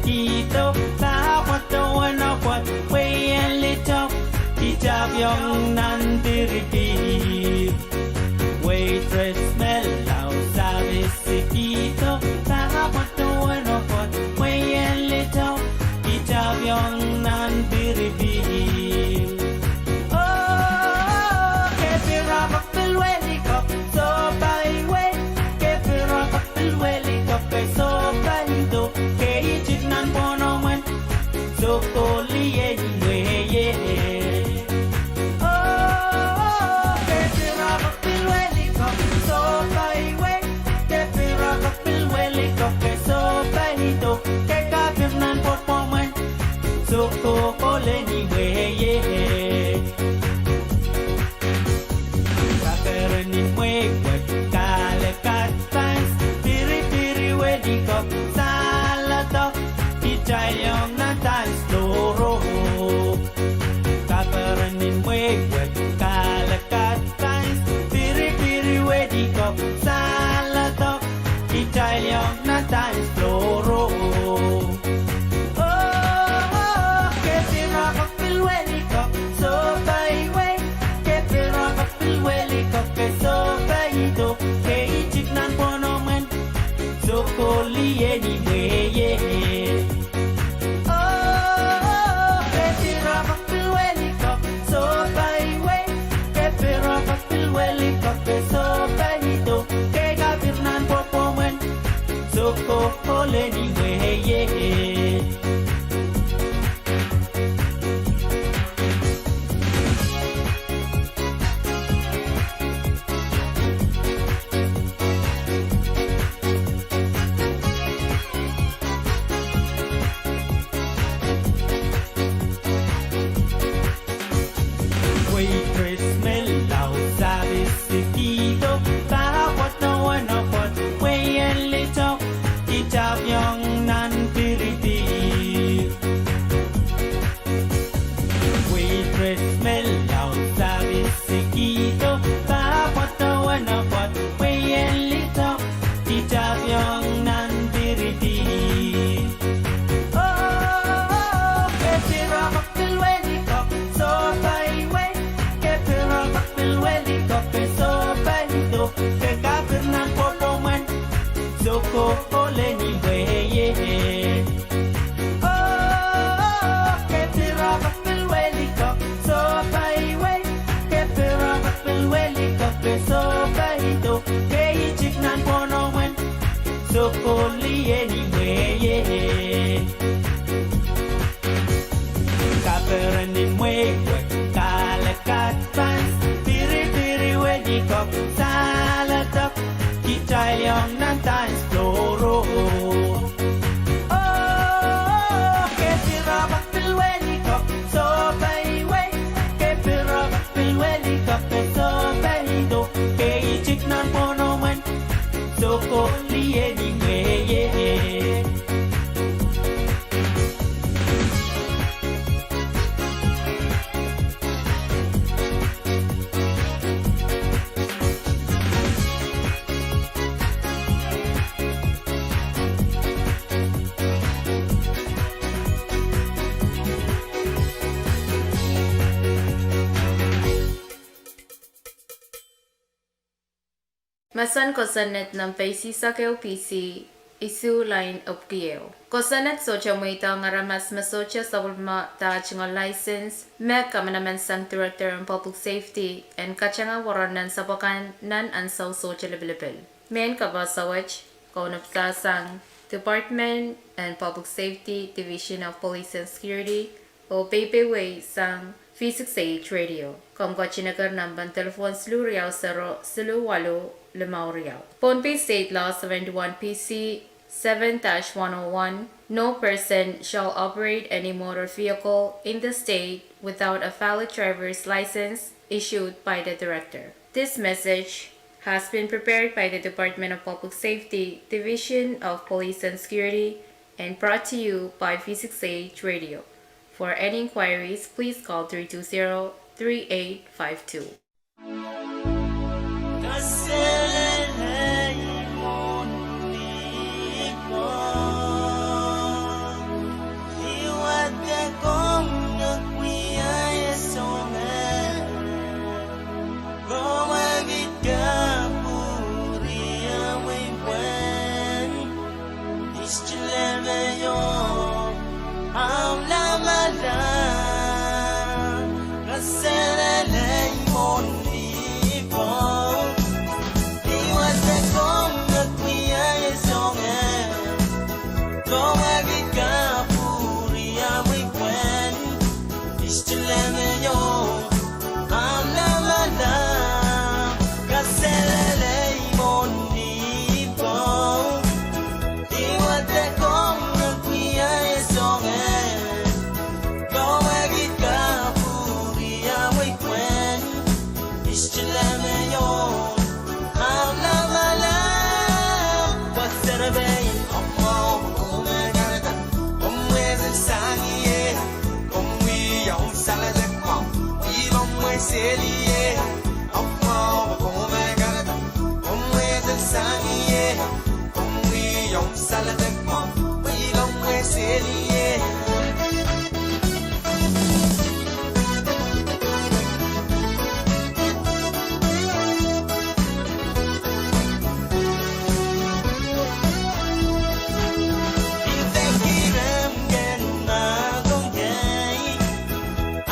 Kihdo, pahpwa dowen apwat, wehi en litou, kitapiong nan piripihr. Waitress me lao service kihdo, pahpwa dowen apwat, wehi en litou, kitapiong nan piripihr. Oh, ke pil rapakpil wehlikok, sohpai wei. Ke pil rapakpil wehlikok, ke sohpai do. Ke itik nan pwohnomwen, soko lieni wehie. Oh, ke pil rapakpil wehlikok, sohpai wei. Ke pil rapakpil wehlikok, ke sohpai do. Ke kapir nan pwohnomwen, soko koleni wehie. Kaperen en mwehi wet, kale kat pans, piripiri wehlikok, saledek, kitail iong nan dance floor o. Kaperen en mwehi wet, kale kat pans, piripiri wehlikok, saledek, kitail iong nan dance floor o. Oh, ke pil rapakpil wehlikok, sohpai wei. Ke pil rapakpil wehlikok, ke sohpai do. Ke itik nan pwohnomwen, soko lieni wehie. Oh, ke pil rapakpil wehlikok, sohpai wei. Ke pil rapakpil wehlikok, ke sohpai do. Ke kapir nan pwohnomwen, soko koleni wehie. Waitress me lao service kihdo, pahpwa dowen apwat, wehi en litou, kitapiong nan piripihr. Waitress me lao service kihdo, pahpwa dowen apwat, wehi en litou, kitapiong nan piripihr. Oh, ke pil rapakpil wehlikok, sohpai wei. Ke pil rapakpil wehlikok, ke sohpai do. Ke kapir nan pwohnomwen, soko koleni wehie. Oh, ke pil rapakpil wehlikok, sohpai wei. Ke pil rapakpil wehlikok, ke sohpai do. Ke itik nan pwohnomwen, soko lieni wehie. Kaperen en mwehi wet, kale kat pans, piripiri wehlikok, saledek, kitail iong nan dance floor o. Oh, ke pil rapakpil wehlikok, sohpai wei. Ke pil rapakpil wehlikok, ke sohpai do. Ke itik nan pwohnomwen, soko lieni wehie. Mahsen kosonned nan peisihsek ehu P C, isuh lain epwiki ehu. Kosonned sohte mweidohng aramas me sohte sapwellime dahtingo license me kamanaman sang Director en Public Safety en katanga warohng nan sapwakan nan ansou sohte lipilipil. Mehn kapahrek wet kaunopada sang Department en Public Safety, Division of Police and Security, oh peipehi sang V six H Radio. Komw ketin eker nan pahn telephone siluh riau sero siluh waluh limau riau. Pohnpei State Law seventy-one P C seven dash one oh one, no person shall operate any motor vehicle in the state without a valid driver's license issued by the director. This message has been prepared by the Department of Public Safety, Division of Police and Security, and brought to you by V six H Radio. For any inquiries, please call three two zero, three eight five two.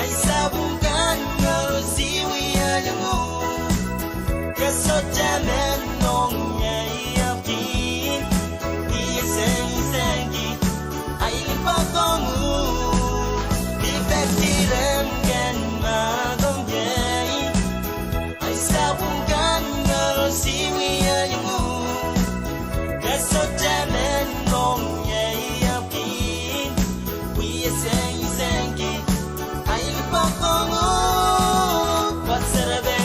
Ansou pwung kan ngarosi wia lingu, ke sohte men ong ie, I apwkin, I esengisengki, ahi limpoak ong uhk. Dipekdi rehmw ken mahk ong ie, ansou pwung kan ngarosi wia lingu, ke sohte men ong ie, I apwkin, I esengisengki, ahi limpoak ong uhk. Pwuhk serepein,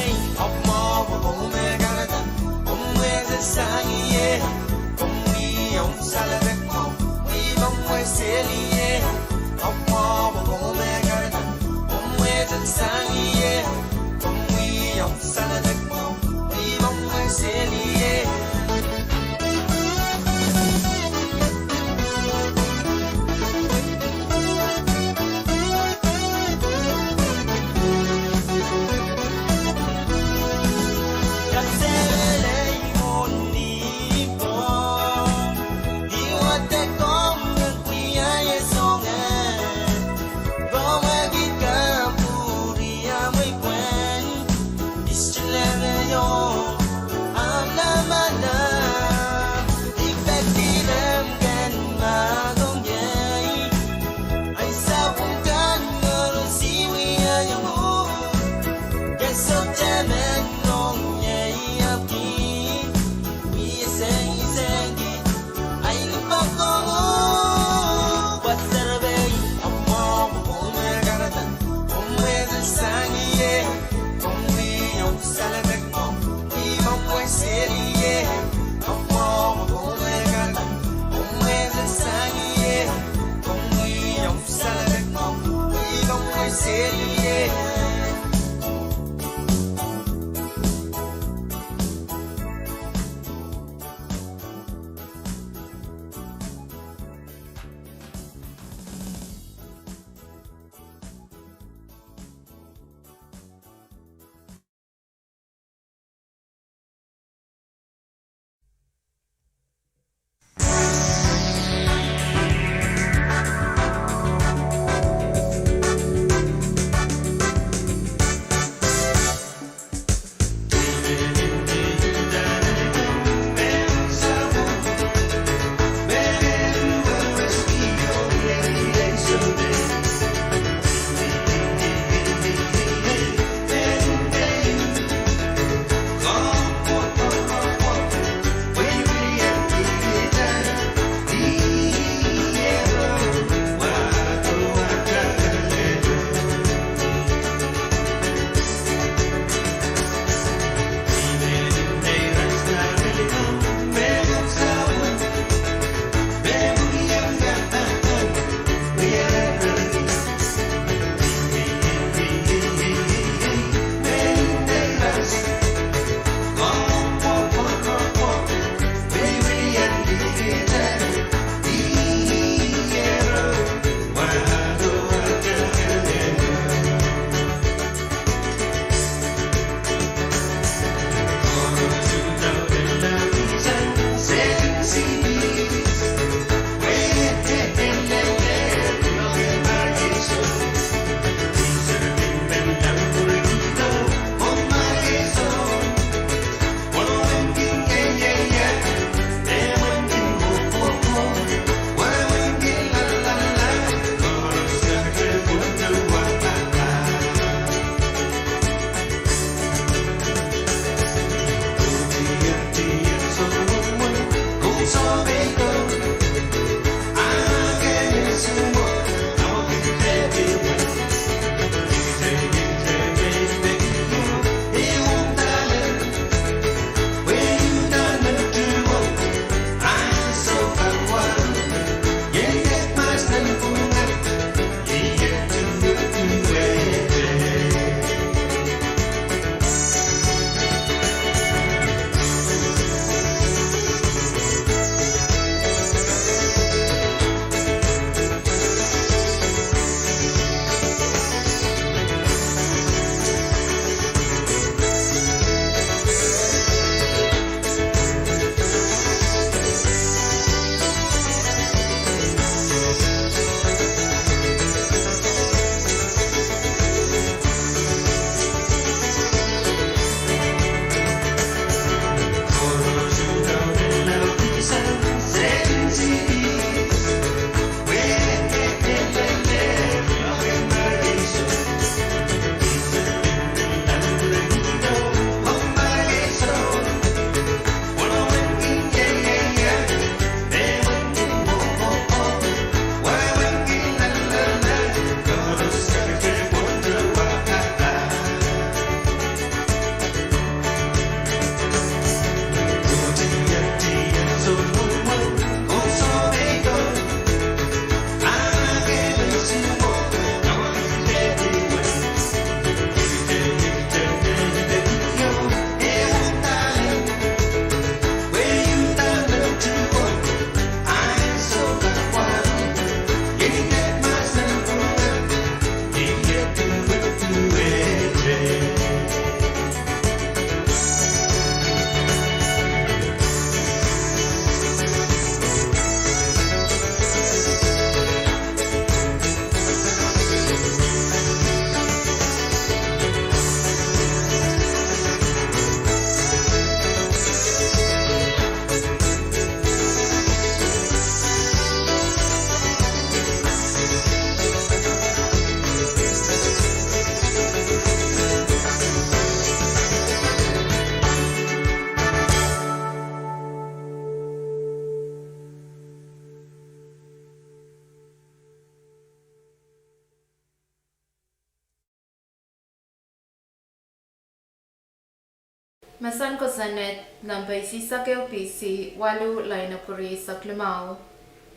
Mesen kosonned, nempe isihsek ehu P C waluh, lain epwiki rieisek limau.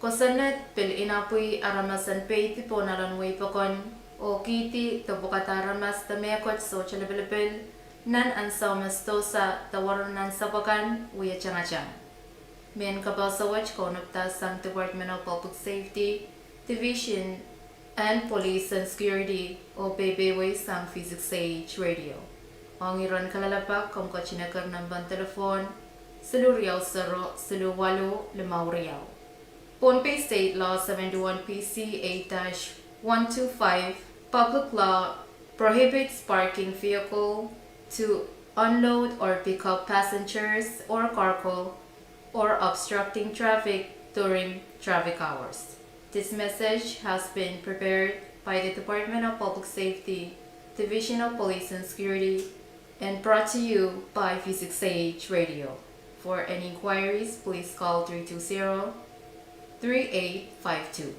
Kosonned pil inapwih aramas en peidi pohn ahl en wehi pokon oh kihdi de pwukada aramas de mehkot sohte lipilipil nan ansou me sidohsa de warohng nan sapwakan wie tangatang. Mehn kapehse wet kaunopda sang Department of Public Safety, Division en Police and Security, oh peipeidawei sang V six A H Radio. Ong iren kalelapak, komw ketin eker nempen telephone siluh riau sero siluh waluh limau riau. Pohnpei State Law seventy-one P C eight dash one two five, public law, prohibits parking vehicle to unload or pick up passengers or cargo or obstructing traffic during traffic hours. This message has been prepared by the Department of Public Safety, Division of Police and Security, and brought to you by V six A H Radio. For any inquiries, please call three two zero, three eight five two.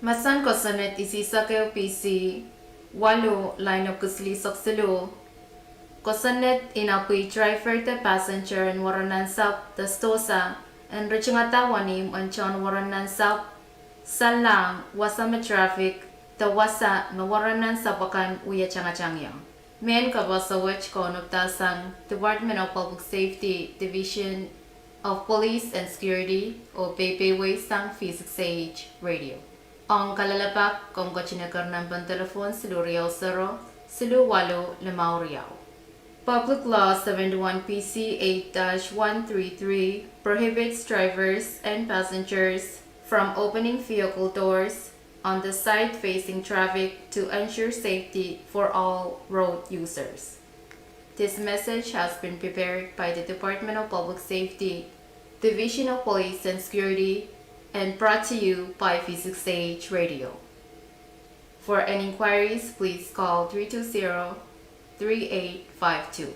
Mahsen kosonned isihsek ehu P C waluh, lain epwiki silihsek siluh. Kosonned en ahpw driver de passenger en waranahn sahpw de sdohsa en ritingada wenihmw en tohn waranahn sahpw, saleng wasa me traffic de wasa me waranahn sahpw akan wia tangatang ie. Mehn kapaso wet kaunopdahsang Department of Public Safety, Division of Police and Security, oh peipeisang V six A H Radio. Ong kalelapak, komw ketin eker nempen delepwohn siluh riau sero, siluh waluh limau riau. Public Law seventy-one P C eight dash one three three prohibits drivers and passengers from opening vehicle doors on the side facing traffic to ensure safety for all road users. This message has been prepared by the Department of Public Safety, Division of Police and Security, and brought to you by V six A H Radio. For any inquiries, please call three two zero, three eight five two.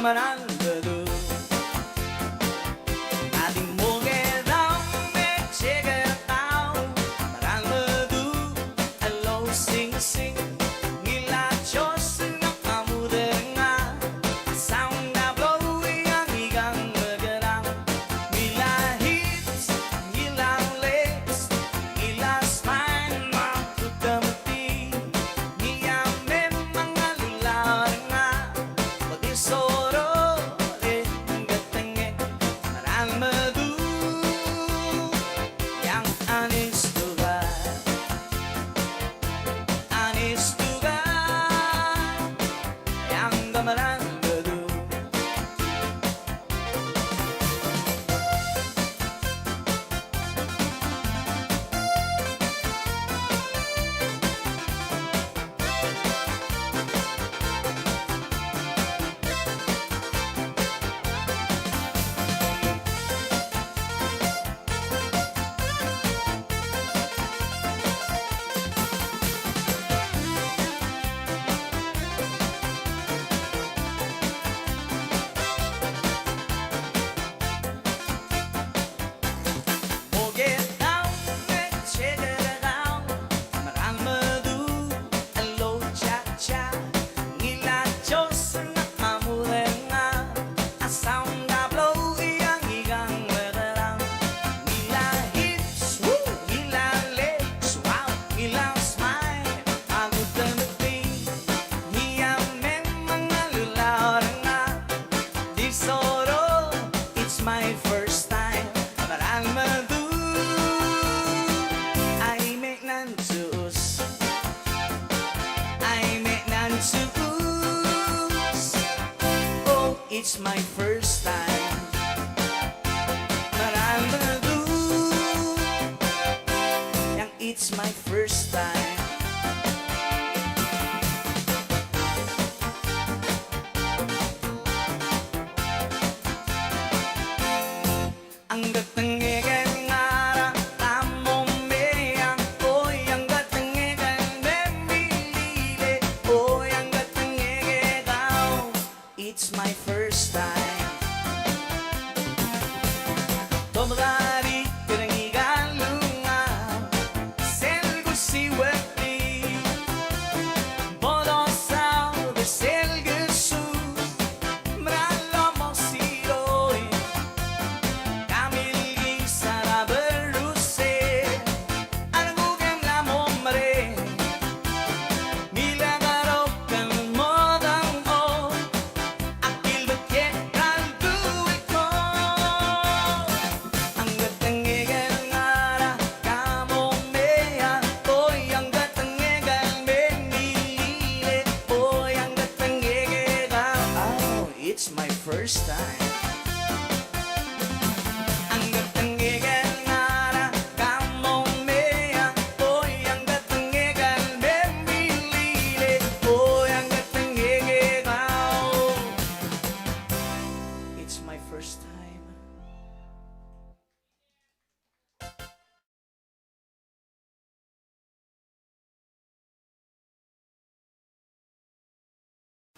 Marahnmadu. Adi mwohngedao me teke kau, marahnmadu, elousing sing, ngila Joseph, ngamudeng ah, sound ah blow, iang ikang mekelang, ngila hips, ngila legs, ngila spine, ma kutemeti, ngia me mangalulahng ah, Soro, eh, ngetengek, marahnmadu, iang anis tuhke, anis tuhke, iang marahnmadu. Mwohngedao me teke kau, marahnmadu, elo chacha, ngila Joseph, ngamudeng ah, sound ah blow, iang ikang mekelang, ngila hips, woo, ngila legs, wow, ngila smile, ma kutemeti, ngia me mangalulahng ah, Soro, it's my first time, marahnmadu, ahi me nan Suhs, ahi me nan Suhs, oh, it's my first time, marahnmadu, iang it's my first time. Angketengek en ngara, kamomeiang, oh, angketengek en me mi lile, oh, angketengek kau. It's my first time. Tomwkari, kerenikalunga, sel kusiwekli, polo sau de sel kesu, mralo mosiroi, kamilki saraperuse, arkuken lamomre, mila karokan modang o, akil pekehkal duwiko. Angketengek en ngara, kamomeiang, oh, angketengek en me mi lile, oh, angketengek kau. Oh, it's my first time. Angketengek en ngara, kamomeiang, oh, angketengek en me mi lile, oh, angketengek kau. It's my first time.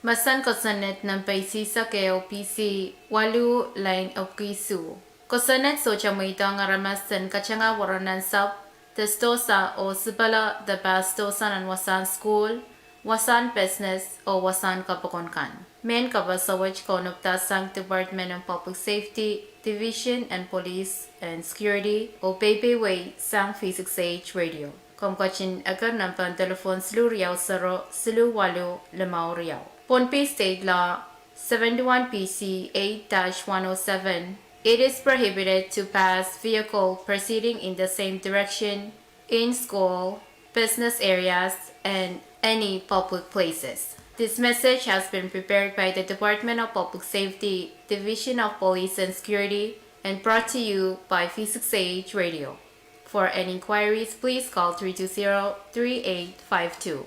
Mahsen Kosonned nempe isihsek ehu, P C waluh, lain epwiki isuh. Kosonned sohte mweidohng aramas en katengehla worohng nan sahpw de sidohsa oh sipala de pahn sidohsa nan wasahn sukuhl, wasahn pesnes oh wasahn kapokon kan. Mehn kapaso wet kaunopdahsang Department en Public Safety, Division en Police and Security, oh peipeiewi sang V six H Radio. Komw ketin eker nempehn delepwohn siluh riau sero siluh waluh limau riau. Pohnpei State Law seventy-one P C eight dash one oh seven, it is prohibited to pass vehicle proceeding in the same direction in school, business areas, and any public places. This message has been prepared by the Department of Public Safety, Division of Police and Security, and brought to you by V six H Radio. For any inquiries, please call three two zero, three eight five two.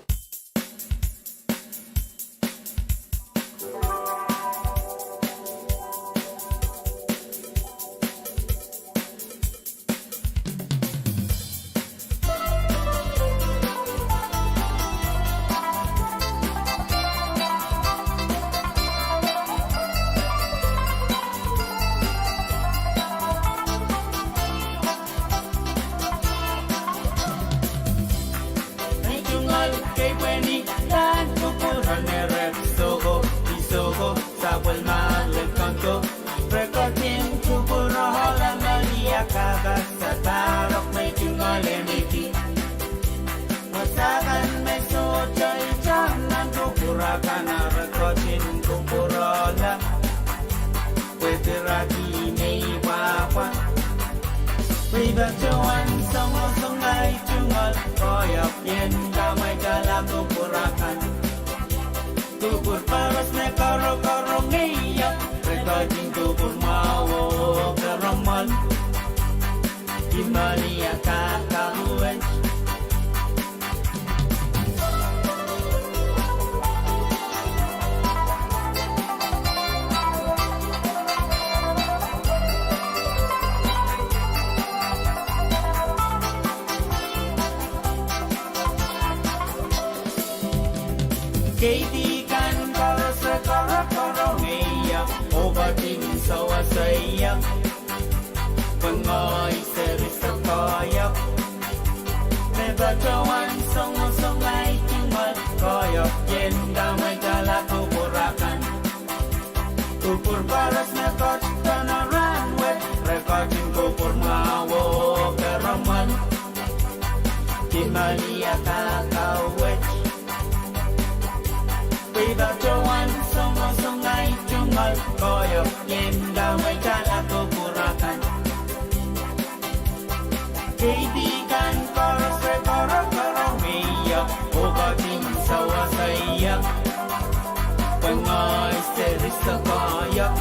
Ketin kupwurohla, pwe piraki me I pwapwa. Pwe I patohwan songosong ahi tungoal koahiek ien kamwaitala kupwur akan. Kupwur koaros me korokorong ie, re ketin kupwur mwahu oh keramwal. Kimali ah kakauwet. Keidi kan koaros re korokorong ie, oh ketin sewese ie. Pwe ngehi seri se koahiek, me patohwan songosong ahi tungoal koahiek ien kamwaitala kupwur akan. Kupwur koaros me ketin rahn wet, re ketin kupwur mwahu oh keramwal. Kimali ah kakauwet. Pwe I patohwan songosong ahi tungoal koahiek ien kamwaitala kupwur akan. Keidi kan koaros re korokorong ie, oh ketin sewese ie. Pwe ngehi seri se koahiek.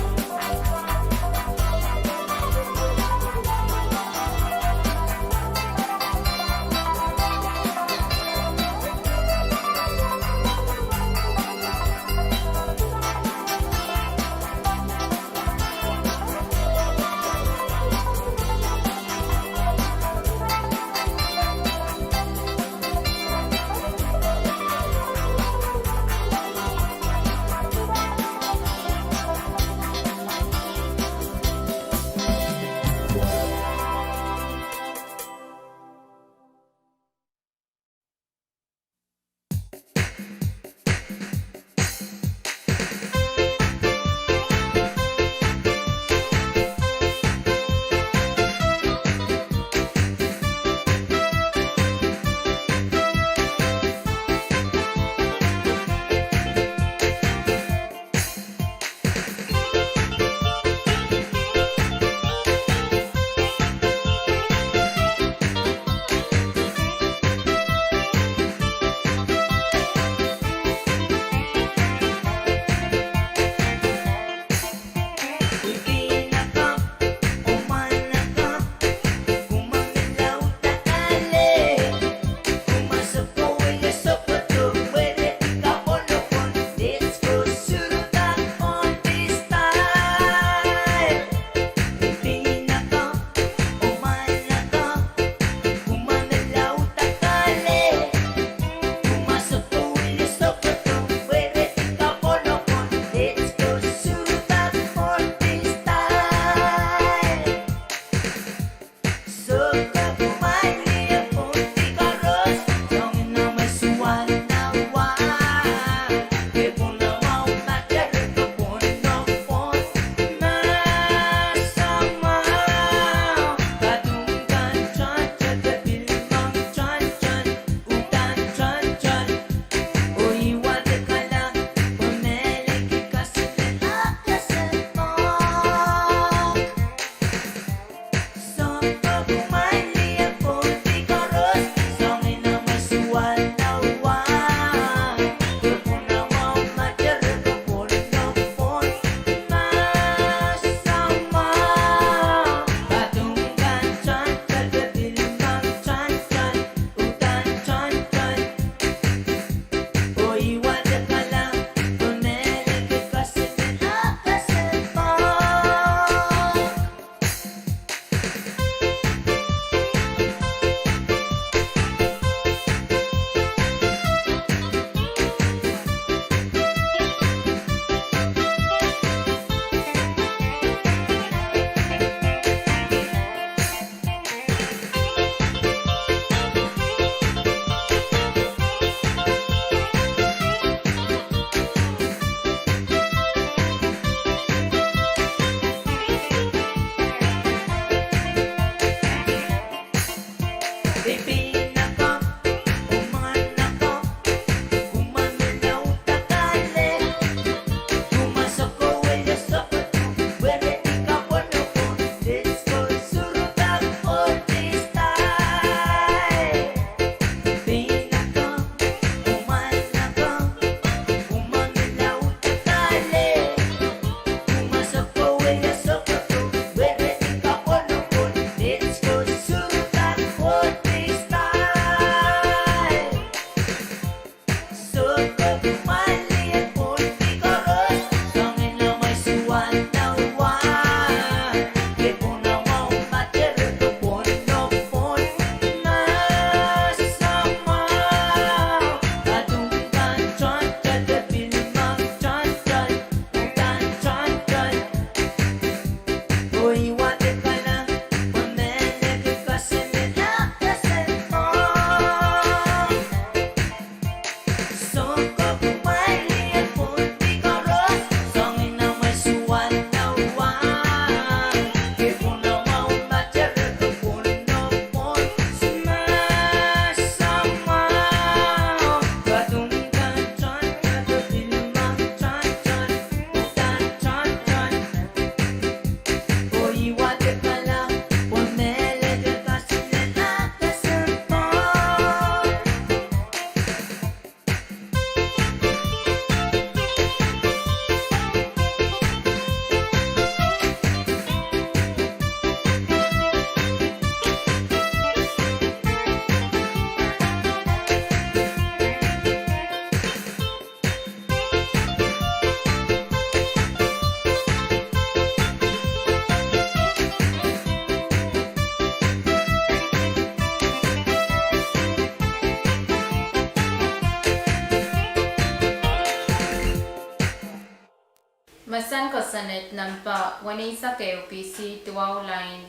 Mahsen kosonned nempe weneisek ehu B C duwau lain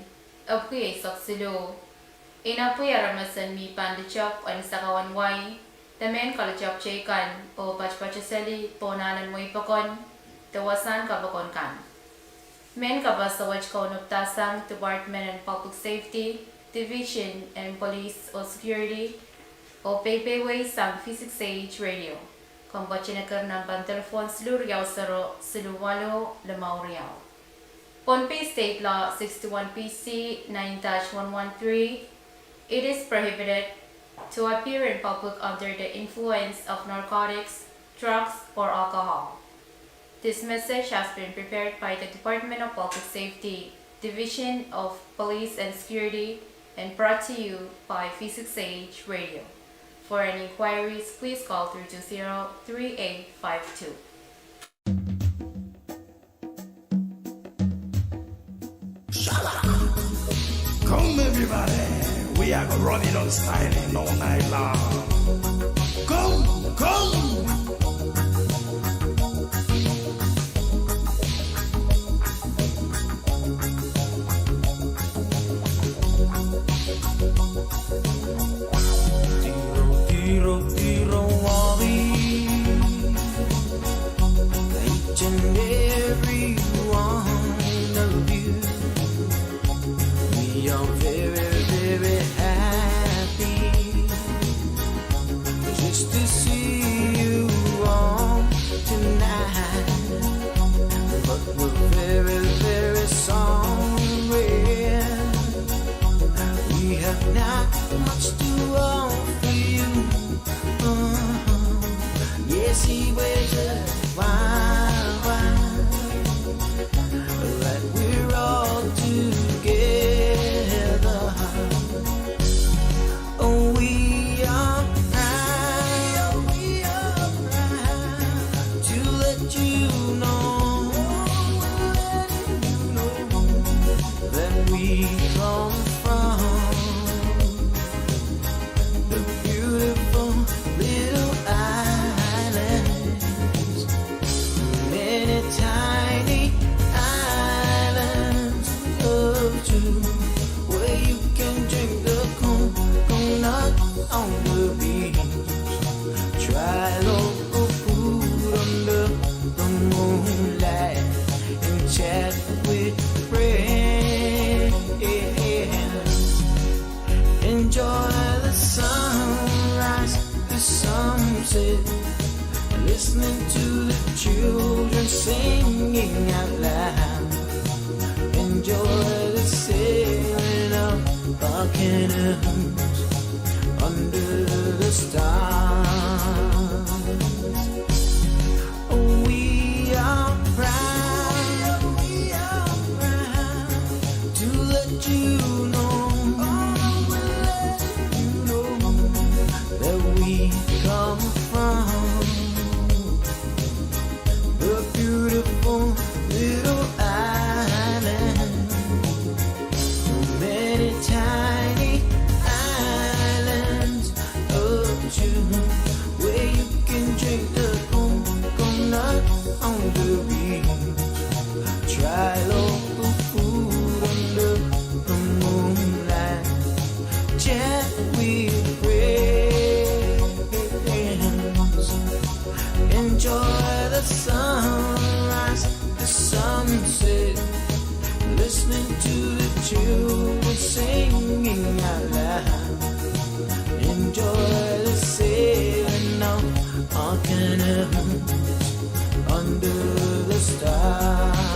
epwiki eisek siluh. Inepwiki aramas en mi pahn lutepw en sakau en wai, de mehn kalutepw teikan oh poatopoatoseli pohn ahlen weipokon de wasahn kapokon kan. Mehn kapasa wet kaunopdahsang Department en Public Safety, Division en Police oh Security, oh peipeieisang V six H Radio. Komw patohwan ker nempen telephone siluh riau sero siluh waluh limau riau. Pohnpei State Law sixty-one B C nine dash one one three, it is prohibited to appear in public under the influence of narcotics, drugs, or alcohol. This message has been prepared by the Department of Public Safety, Division of Police and Security, and brought to you by V six H Radio. For any inquiries, please call three two zero three eight five two. Come everybody, we are gonna run it on style all night long. Come, come. Tiro, tiro, tiro, Wari. Each and every one of you. We are very, very happy just to see you all tonight. But we're very, very sorry. We have not much to offer you. Uh-huh. Yes, he wears a wine, wine, that we're all together. Oh, we are proud, we are proud to let you know, let you know that we come from the beautiful little islands, many tiny islands of June, where you can drink the coconut on the beach, try local food under the moonlight, and chat with friends. Enjoy the sunrise, the sunset, listening to the children singing out loud. Enjoy the sailing of our canoes under the stars. Oh, we are proud, we are proud to let you know, oh, we'll let you know that we come from the beautiful little island, many tiny islands of June, where you can drink the coconut on the beach, try local food under the moonlight, chat with friends, enjoy the sunrise, the sunset, listening to the children singing out loud. Enjoy the sailing of our canoes under the stars.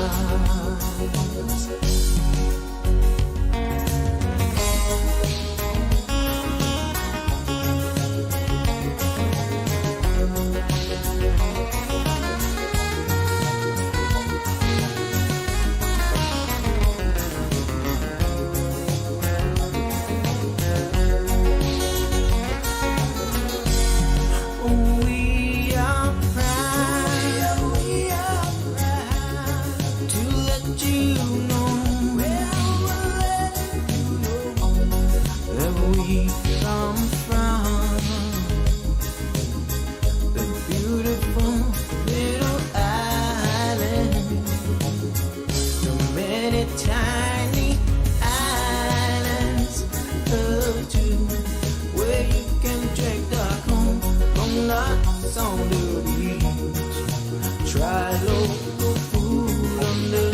Local food under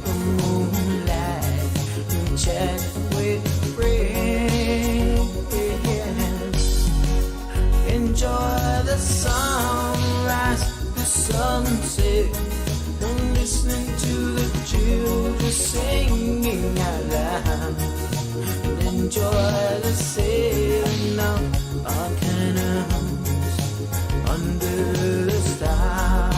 the moonlight. Chat with friends. Enjoy the sunrise, the sunset. Listening to the children singing out loud. Enjoy the sailing of our canoes under the stars.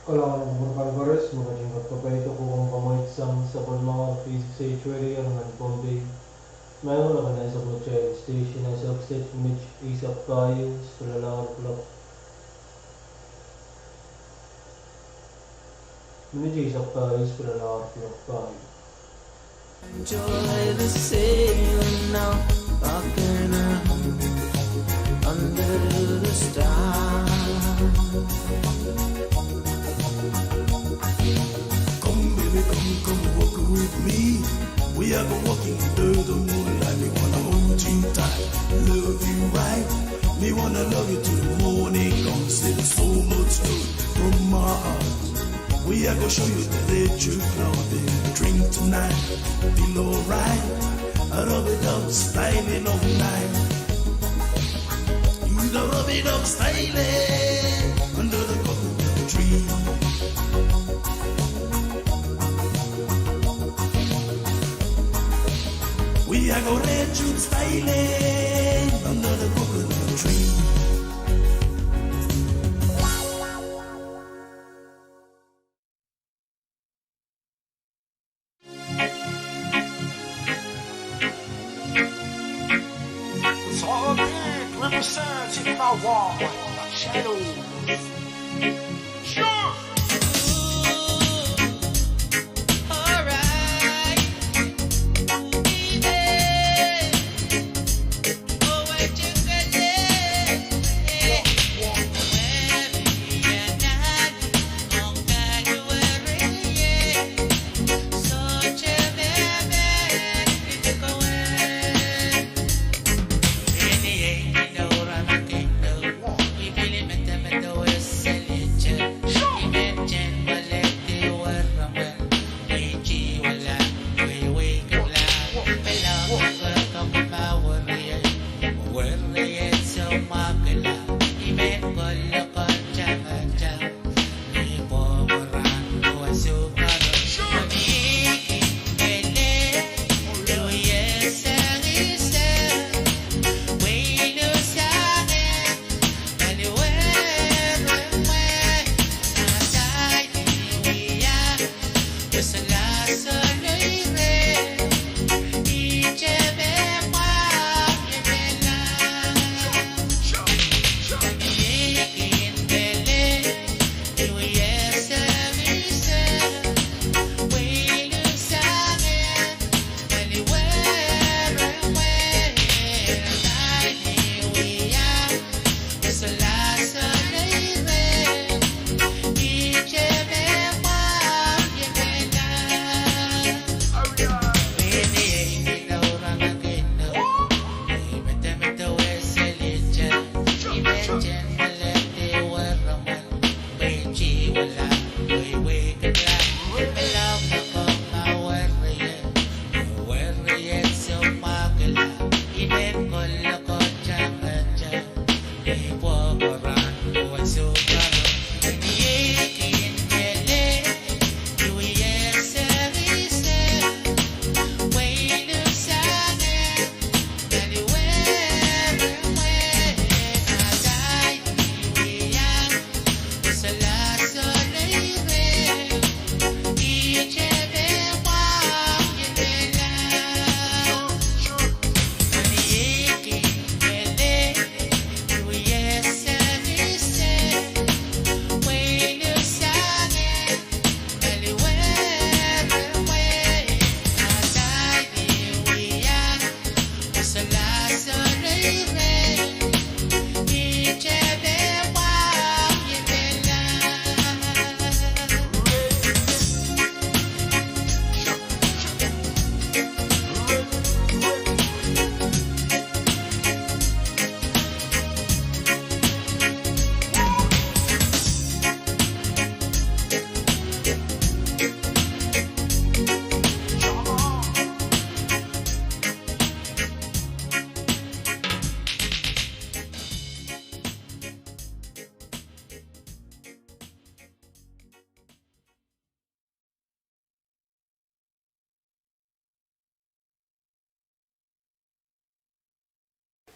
Kalahngan en kupwuren koaros, me ketin kapaiada koaros kamwekid sang sapwellimomwi V six H Radio nan Pohnpei. Maing, nan sapwellimomwi station, ese kiset minit eisek pahieu, solahr kuloak. Minit eisek pahieu, solahr kuloak pahieu. Enjoy the sailing now, rocking around under the stars. Come, baby, come, come walk with me. We are go walking under the moonlight. Me wanna hold you tight, love you right. Me wanna love you till the morning comes. Still so much good from my heart. We are gonna show you the true love and drink tonight. Feel alright. A rub-a-dub styling all night. The rub-a-dub styling under the coconut tree. We are gonna red juke styling under the coconut tree. It's all good, representing my war, Shadows. Sure.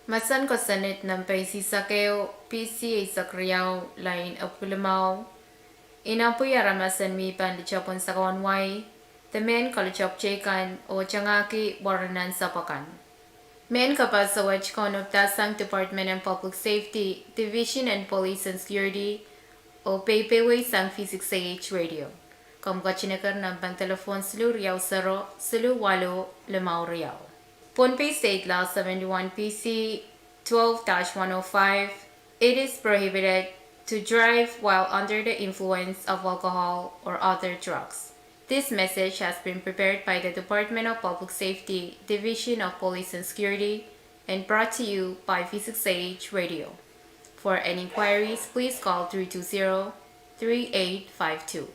Mahsen kosonned nempe eisek ehu, P C eisek riau, lain epwiki limau. Inapwi aramas en mi pahn litopwon sakau en wai, de mehn kalitopw teikan oh tengahki warren nan sapwakan. Mehn kapahso wet kaunopdahsang Department en Public Safety, Division en Police and Security, oh peipeieisang V six A H Radio. Komw ketin eker nempen telephone siluh riau sero, siluh waluh, limau riau. Pohnpei State Law seventy-one P C twelve dash one oh five, it is prohibited to drive while under the influence of alcohol or other drugs. This message has been prepared by the Department of Public Safety, Division of Police and Security, and brought to you by V six A H Radio. For any inquiries, please call three two zero, three eight five two.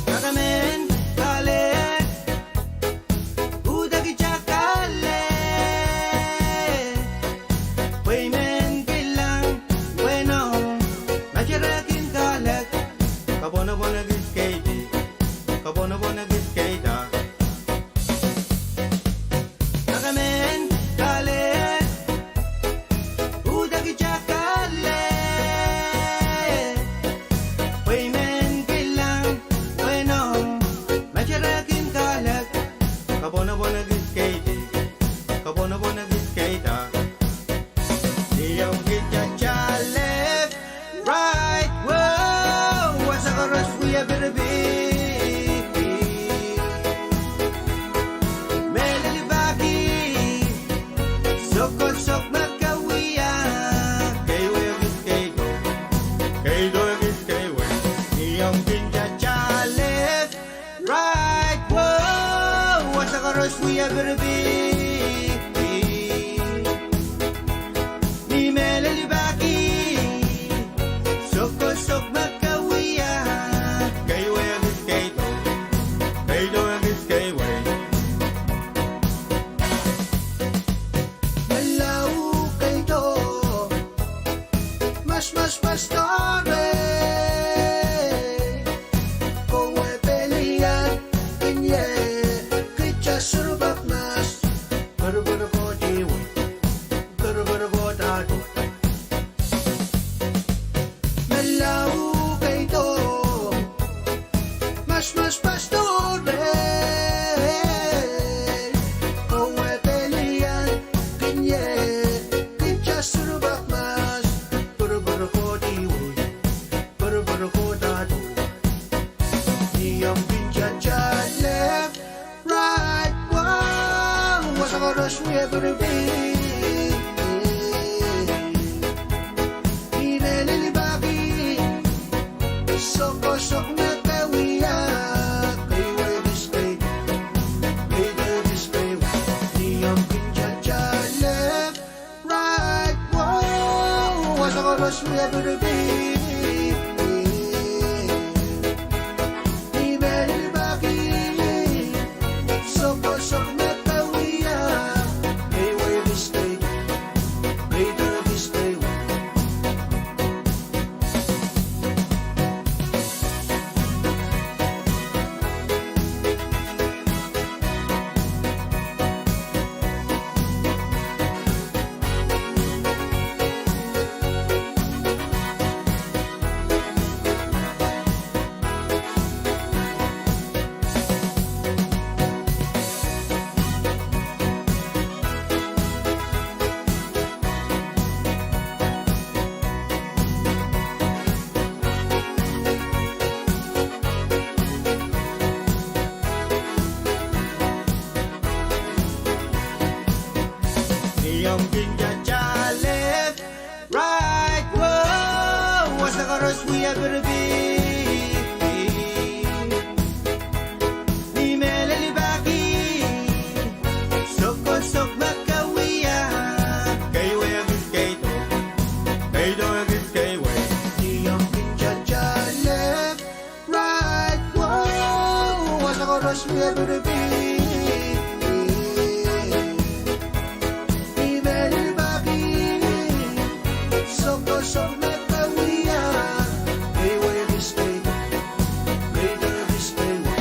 Kalahngan, kalahngan, udahki kalahngan. Pwe I men kilang, pwe nohn, ma kitail kin kalahngan, kapwonopwon ekis keidi, kapwonopwon ekis keida. Kalahngan, kalahngan, udahki kalahngan. Pwe I men kilang, pwe nohn, ma kitail kin kalahngan, kapwonopwon ekis keidi, kapwonopwon ekis keida. Ni omw kin kalahngan, right, wow, wasa koaros wia piripir. Mehlel I pahki, sokosok me ke wia, keiwe ekis keido, keido ekis keiwe. Ni omw kin kalahngan, right, wow, wasa koaros wia piripir. Ni mehlel I pahki, sokosok me ke wia, keiwe ekis keido, keido ekis keiwe. Mehlel I keido, mas, mas, mas, tore. Kowe pelian, kin ie, kita surupak na. koaros wie pirpir. Ni mehlel I peki sokosok me ke wia, keiwe kis kei, keiwe kis kei, ni omw kin tatail left, right, wow, wasa koaros wie pirpir. Ni mehlel I peki sokosok me ke wia, keiwe kis kei, keiwe kis kei. Ni omw kin tatail left, right, wow, wasa koaros wie pirpir. Ni mehlel I peki sokosok me ke wia, keiwe kis kei, keiwe kis keiwe. Ni omw kin tatail left, right, wow, wasa koaros wie pirpir. Ni mehlel I peki sokosok me ke wia, keiwe kis kei, keiwe kis keiwe.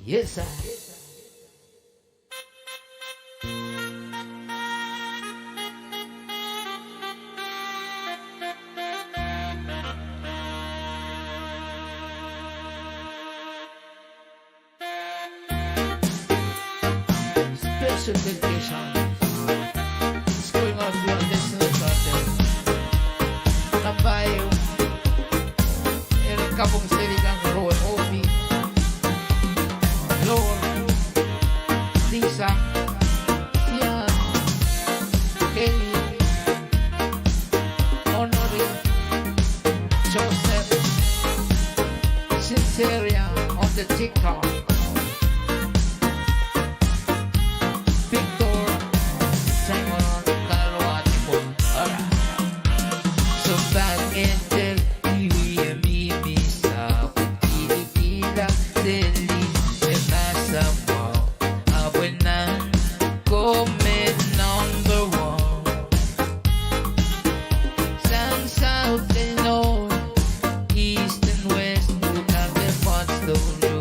Yes, sir. Special dedication is going out to our listeners out there. Nambaio, eri kapwung seli kan Roe Opie, Lor, Lisa, Sian, Kelly, Honorin, Joseph, Sinceria on the TikTok. Victor, Simon, Carlo, Archibald. Alright. So back in the day, we and me, me, sa, pwukilkila, seli, me masa, mwa, apwena, comment number one. Sang, south and north, east and west, who have the parts to do.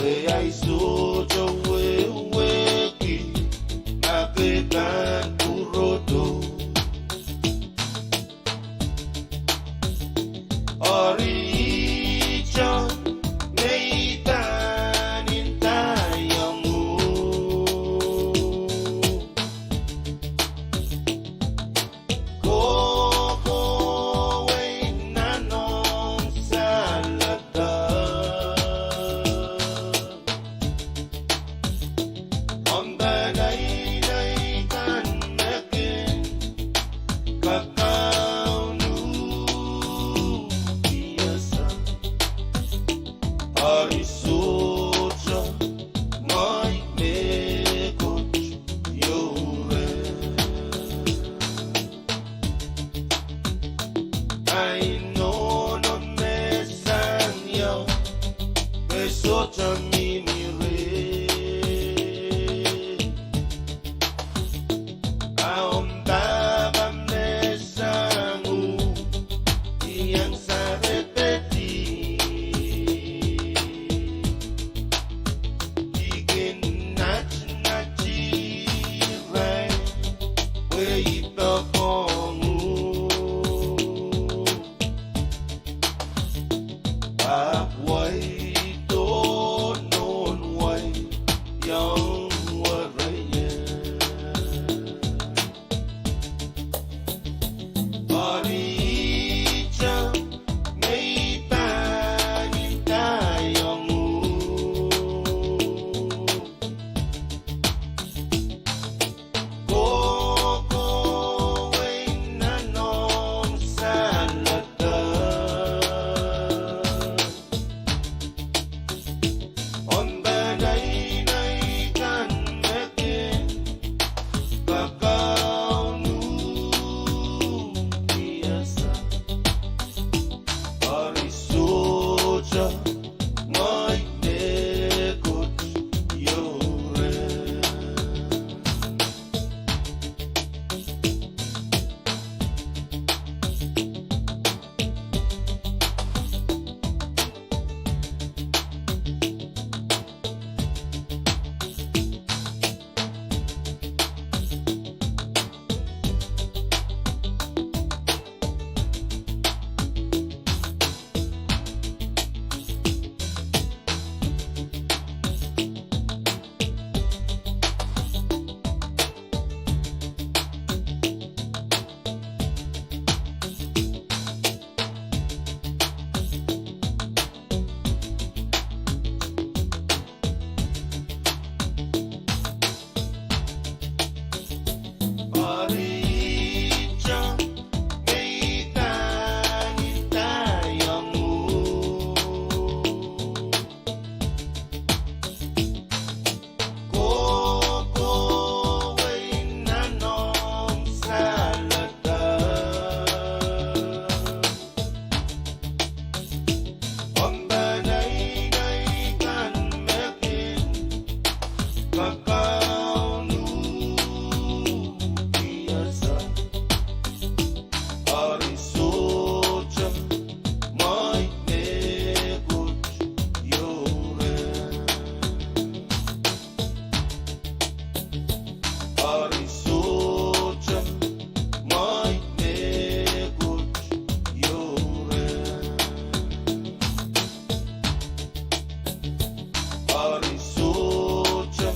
Ei, ahi sohte wehwehki ma ke pahn pwurodo. Eri ihte me I pahn ndaiong uhk. Kohkohwei nan omw saledek. Omw peneinei kan me kin kakaun uhk ni ese. Eri sohte ngehi mehkot ieu reh. Ahi nohno me sang ie, pwe sohte mihmi reh. A omw pahpa me sang uhk, I iang saledekdi. I kin natnat irail, pwe I poakohng uhk. Ahpw wai dohn nohn wai iang wereie. Eri ihte me I pahn ndaiong uhk. Kohkohwei nan omw saledek. Omw peneinei kan me kin kakaun uhk ni ese. Eri sohte ngehi mehkot ieu reh. Eri ihte me I pahn ndaiong uhk. Kohkohwei nan omw saledek. Omw peneinei kan me kin kakaun uhk ni ese. Eri sohte ngehi mehkot ieu reh. Eri sohte ngehi mehkot ieu reh. Eri sohte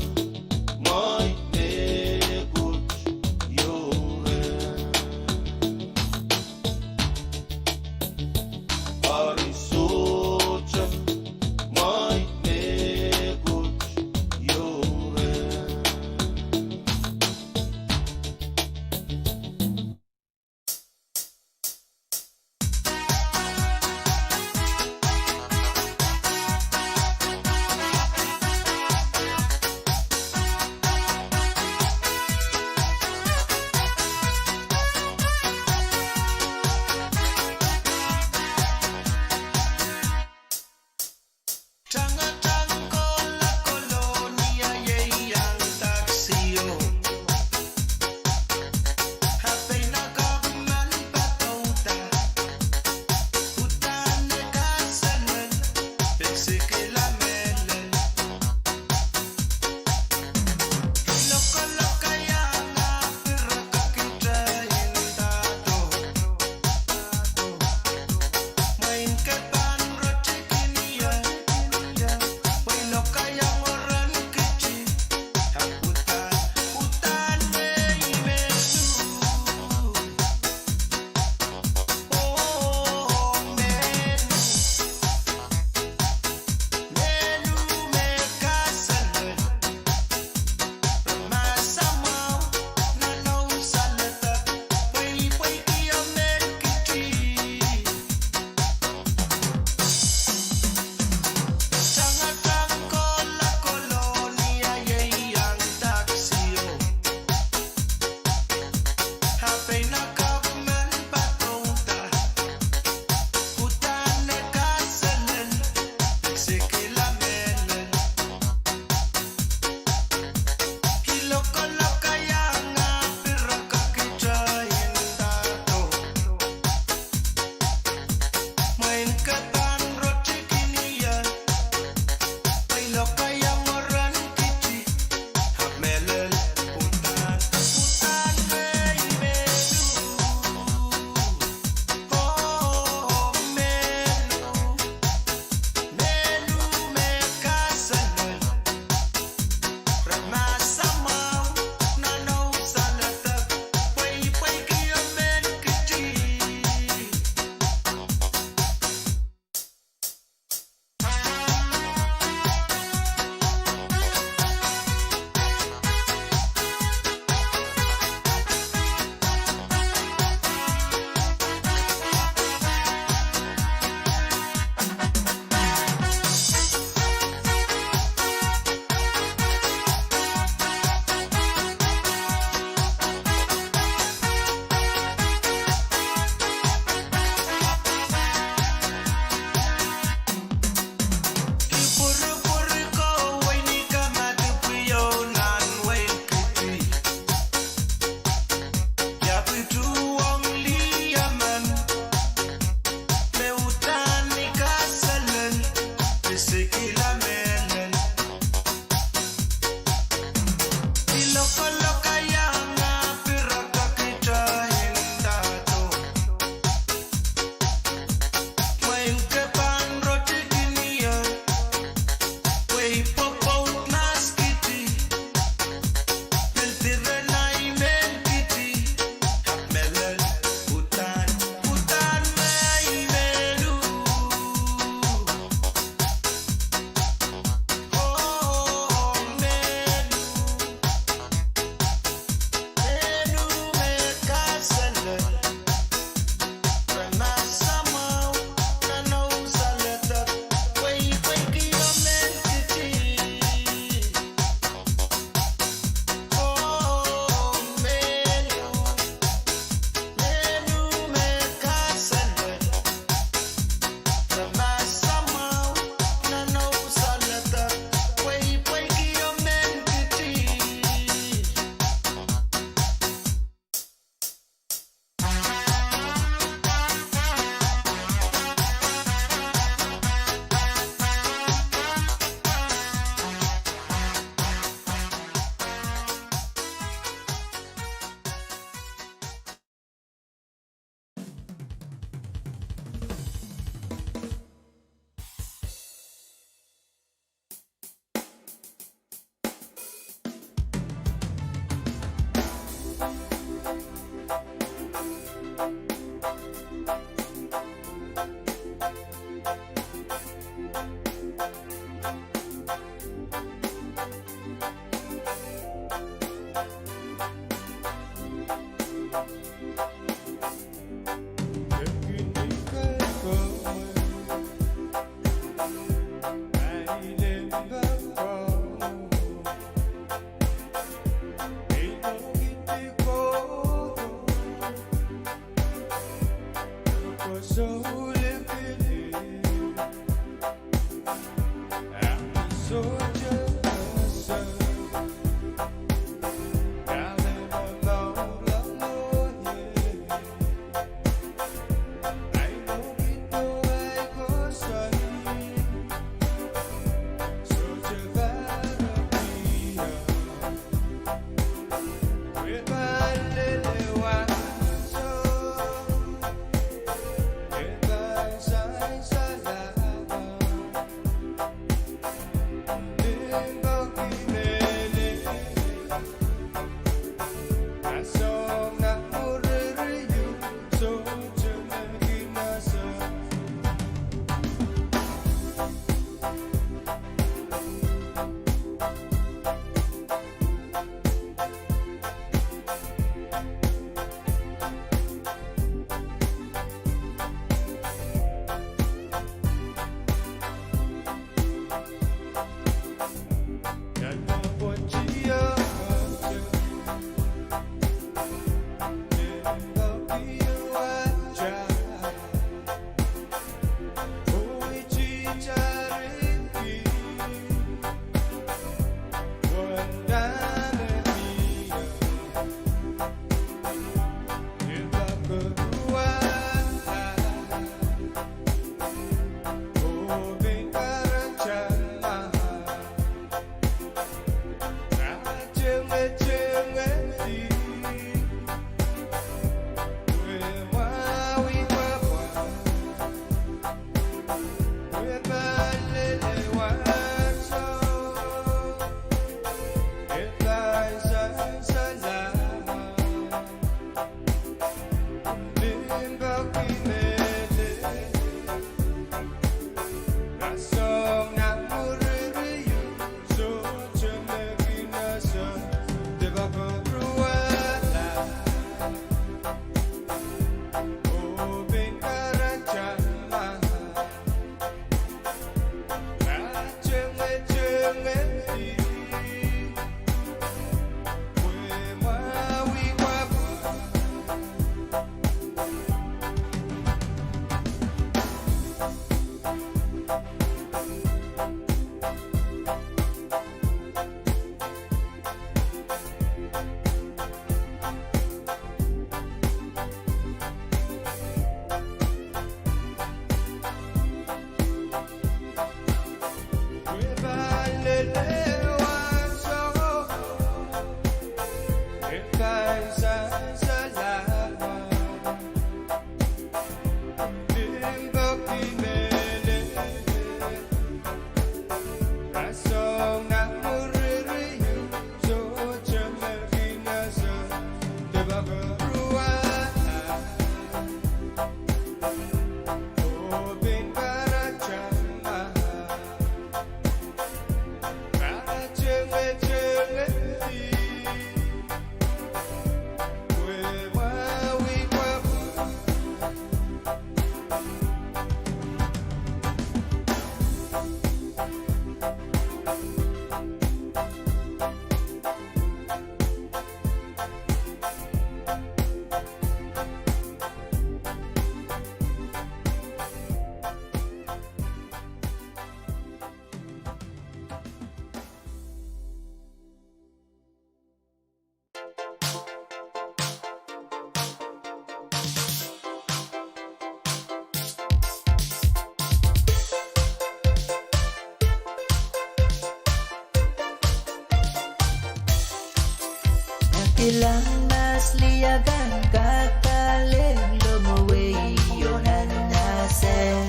Kilang mahs liakan kak kahlek lohmw wehi oh nan nahse.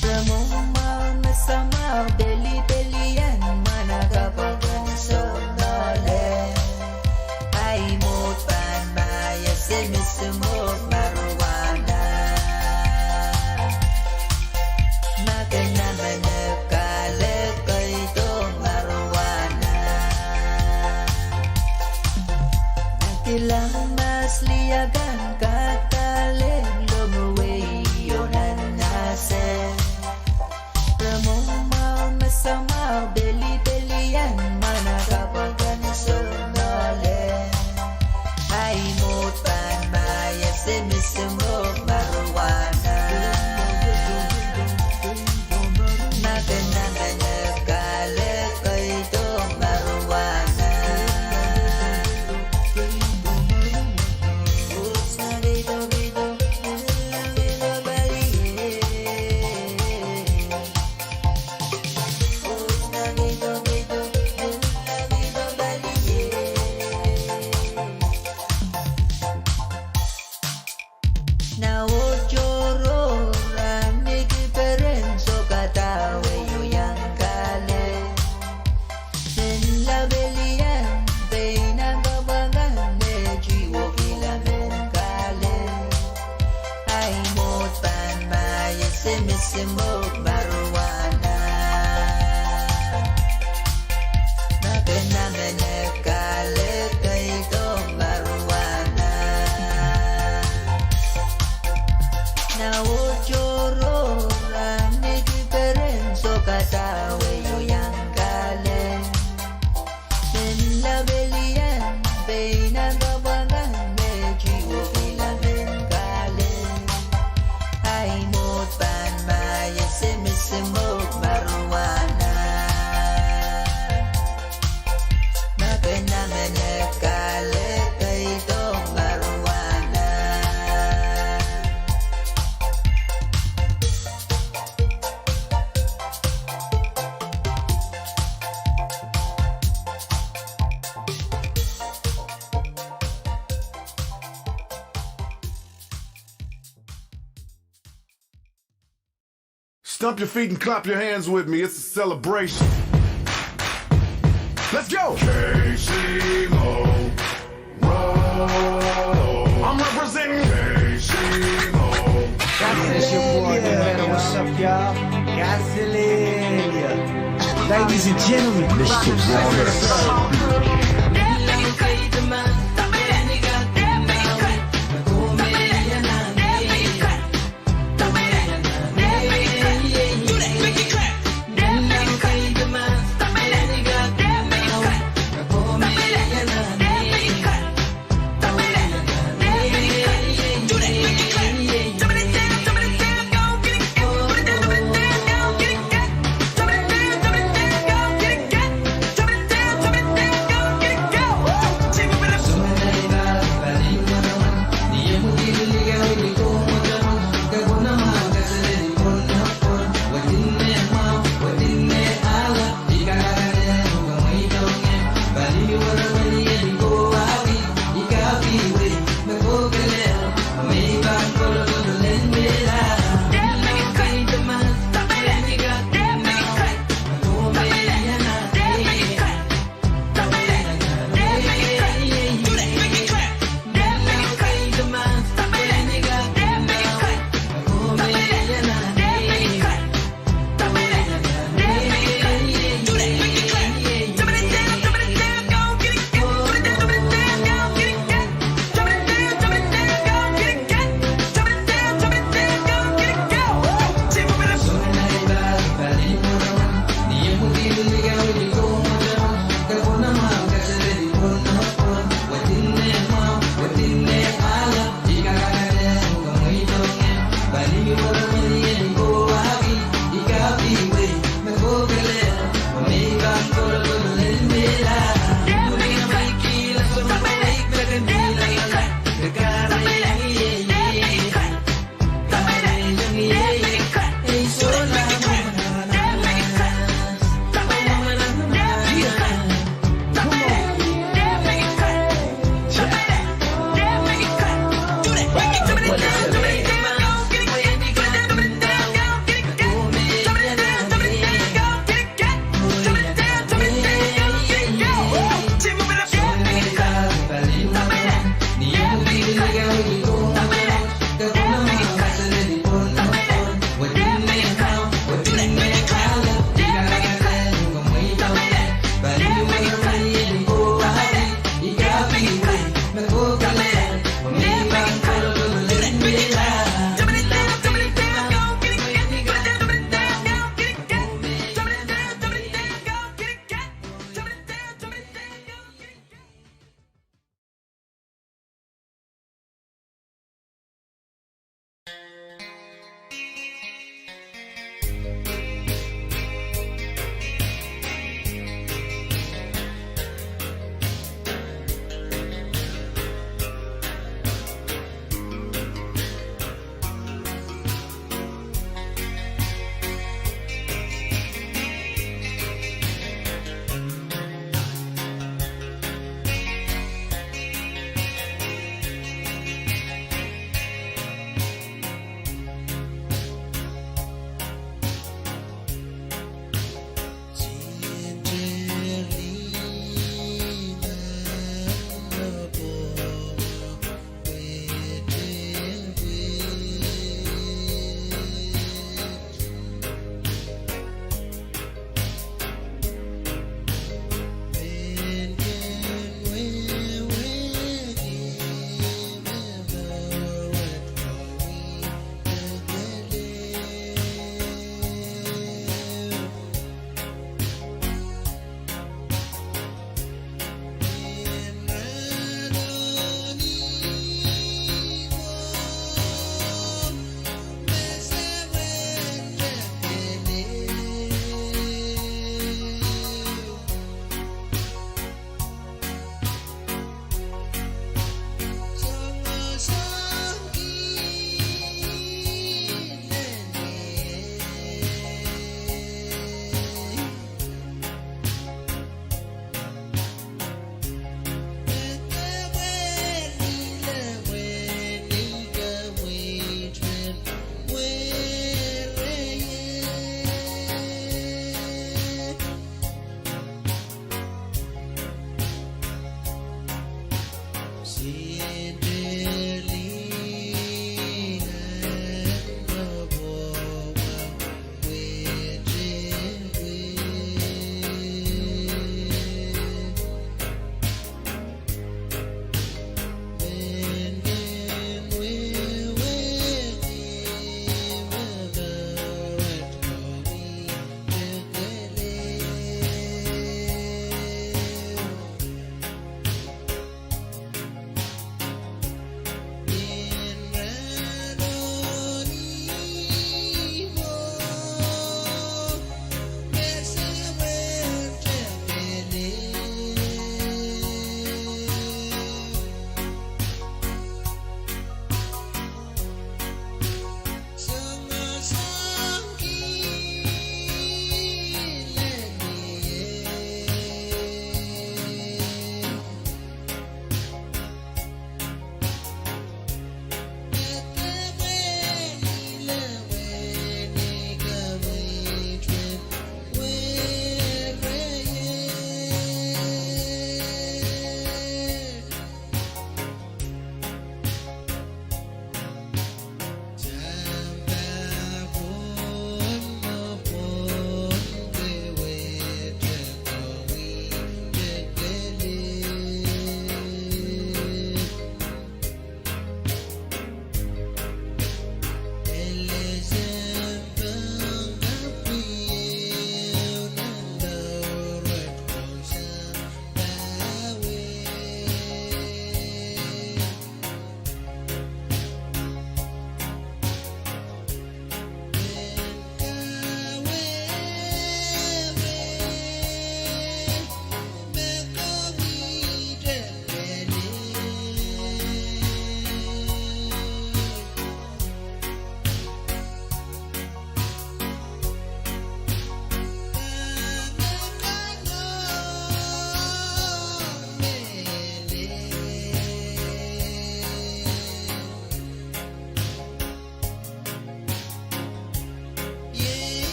Pwe mwomwen mwahu me samwahu pelipelian mwahnakapw kan sounale. Ahi mwuhd pahn mie ese me se mwuhd marijuana. Ma ke namenek kahlek keido marijuana. Kilang mahs liakan kak kahlek lohmw wehi oh nan nahse. Pwe mwomwen mwahu me samwahu pelipelian mwahnakapw kan sounale. Ahi mwuhd pahn mie ese me se mwuhd marijuana. Ma ke namenek kahlek keido marijuana. Smoke marijuana. Mehkena me ne kahlek, I don't marijuana. Nah, oh, tohrohr, ah, ni ki peren sohte kasawih oh iang kahlek. Nin lapalien pein nan kapwang kan me tiwo pil lamen kahlek. Ahi mwohd pahn mie se me smoke marijuana. Mehkena me ne kahlek, I don't marijuana. Stomp your feet and clap your hands with me. It's a celebration. Let's go! K C Mo. I'm representing K C Mo. It's your boy, Gasilenia. What's up, y'all? Gasilenia. Ladies and gentlemen, Mister Warner.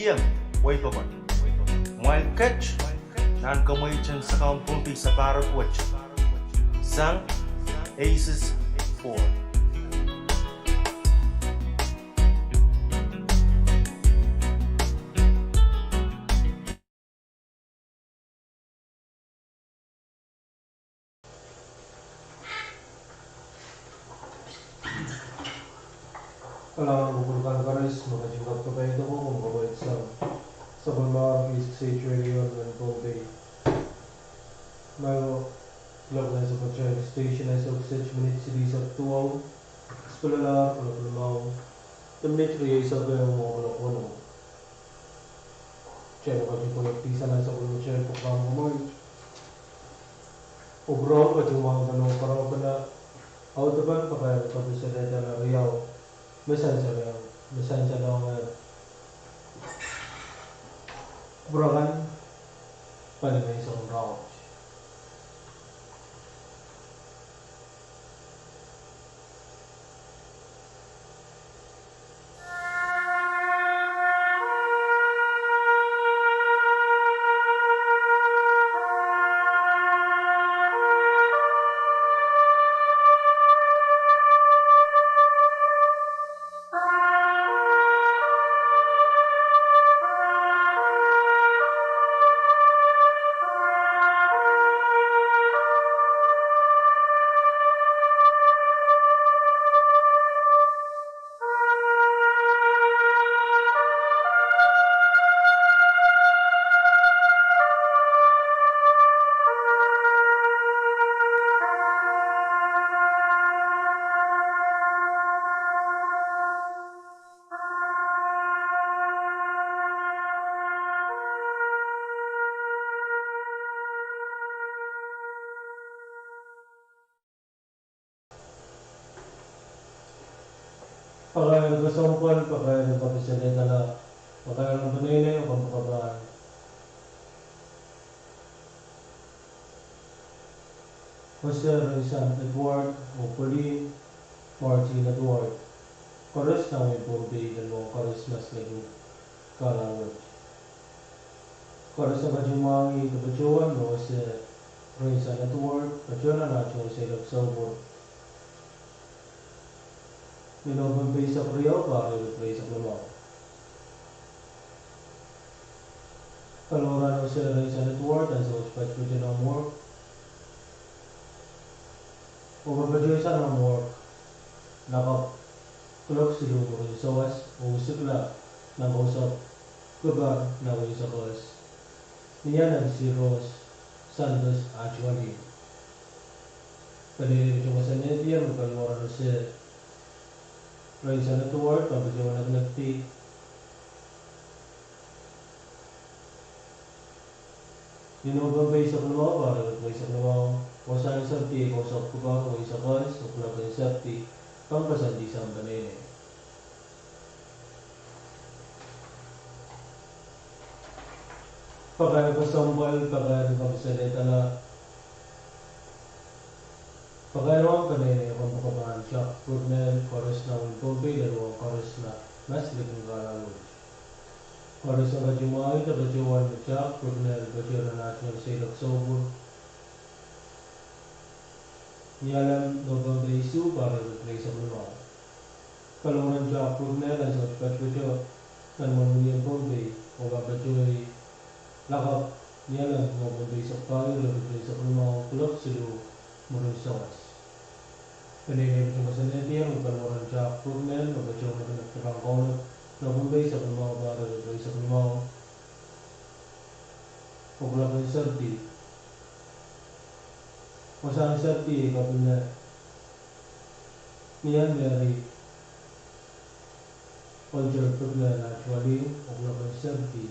Iem, wei pokon. Mwail ket nan kamweitin sakau en Pohnpei sapahrek wet sang ACES four. Kalahngan en kupwur kan koaros, me ketin kapkapaiada komwi kapwaiada sang sapwellimomwi East Side Radio en Pohnpei. Mwo, kuloak nan sapwellimomwi station ansou kiset minit silihsek duwau, spelala kuloak limau, de minit rieisek ehu mwo kuloak weneu. Kitail pahn patohwan pwurehng sang sapwellimatail pwuhk en komour. Kupwur kan ketin mwahngih pahn karohngada audepen pakair en kapiselehda riau, me sansal, me sansalohng kupwur kan, pali me soun raut. Pakair kesempwal, pakair en kapiselehda, pakair en peneinei, kompoakepahi. Ose Rensang Edward oh Pauline Martin Edward, koaros nan wehin Pohnpei, lel wong koaros me silekin kahlahn wet. Koaros en ketin mwahngih de patohwan me Ose Rensang Edward patohwan nan ah tungoal seiloak soupwur. Ni Nohpempe eisek riau, pahr riekid rieisek limau. Paliwar en Ose Rensang Edward ansou wet patopato nan morgue. Oh me patohsang nan morgue lakapw kuloak siluh mwurin sawas, oh sikla nan kousapw kipahr nan wehi Sokohs, ni alen Siros Santos Atuali. Peneinei patohwan koasoanehdier me paliwar en Ose Rensang Edward pahn patohwan nekinekdi ni Nohpempe eisek limau, pahr riekid rieisek limau, oh sang Sapwdi, kousapw kipahr wehi Sokohs, oh kuloak en Sapwdi, pahn koasoandi sang peneinei. Pakair kesempwal, pakair en kapiselehda, pakair wahn peneinei kompoakepahn Jack Bruckner, koaros nan wehin Pohnpei, lel wong koaros me silekin kahlahn wet. Koaros en ketin mwahngih de patohwan me Jack Bruckner patohwan nan ah tungoal seiloak soupwur. Ni alen Nohpempe isuh, pahr riekid rieisek limau. Paliwar en Jack Bruckner ansou wet patopato nan mwohn wehin Pohnpei, oh pahn patohwei lakapw ni alen Nohpempe eisek pahieu, riekid rieisek limau, kuloak siluh mwurin sawas. Peneinei patohwan koasoanehdier me paliwar en Jack Bruckner me patohwan nekinekdi rahn kaunop, Nohpempe eisek limau, pahr riekid rieisek limau, oh kuloak en Sapwdi. Oh sang Sapwdi, kapinga ni alen Mary Olger Bruckner Atuali, oh kuloak en Sapwdi,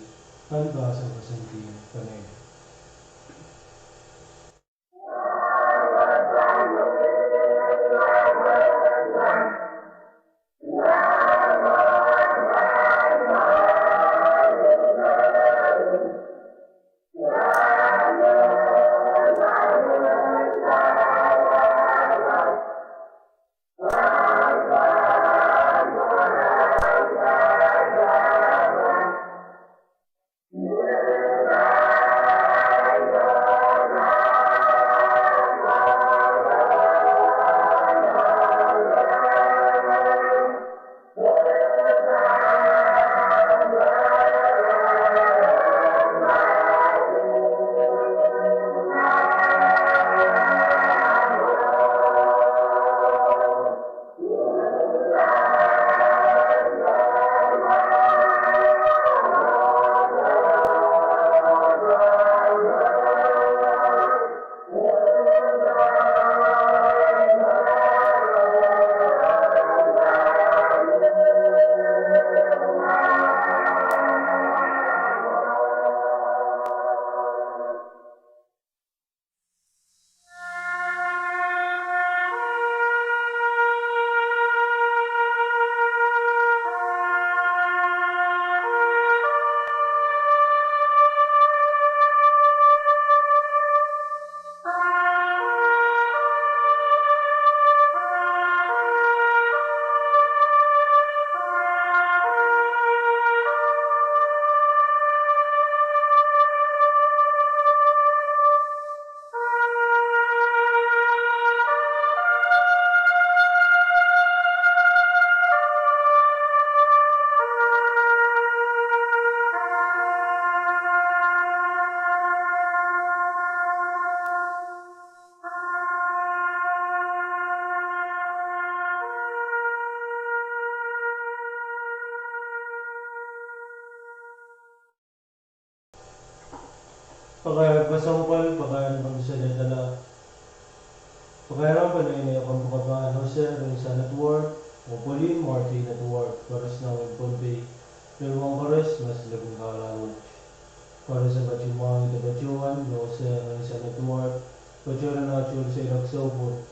pahn pahn sang koasoandi sang peneinei. Pakair kesempwal, pakair en kompisalehda la. Pakair en peneinei kompoakepahn Jose Reinson Edward, oh Pauline Martin Edward, koaros nan wehin Pohnpei, liluwong koaros me silekin kahlahn wet. Koaros en ketin mwahngih patohwan Jose Reinson Edward, patohwan nan atual seiloak sohpwur.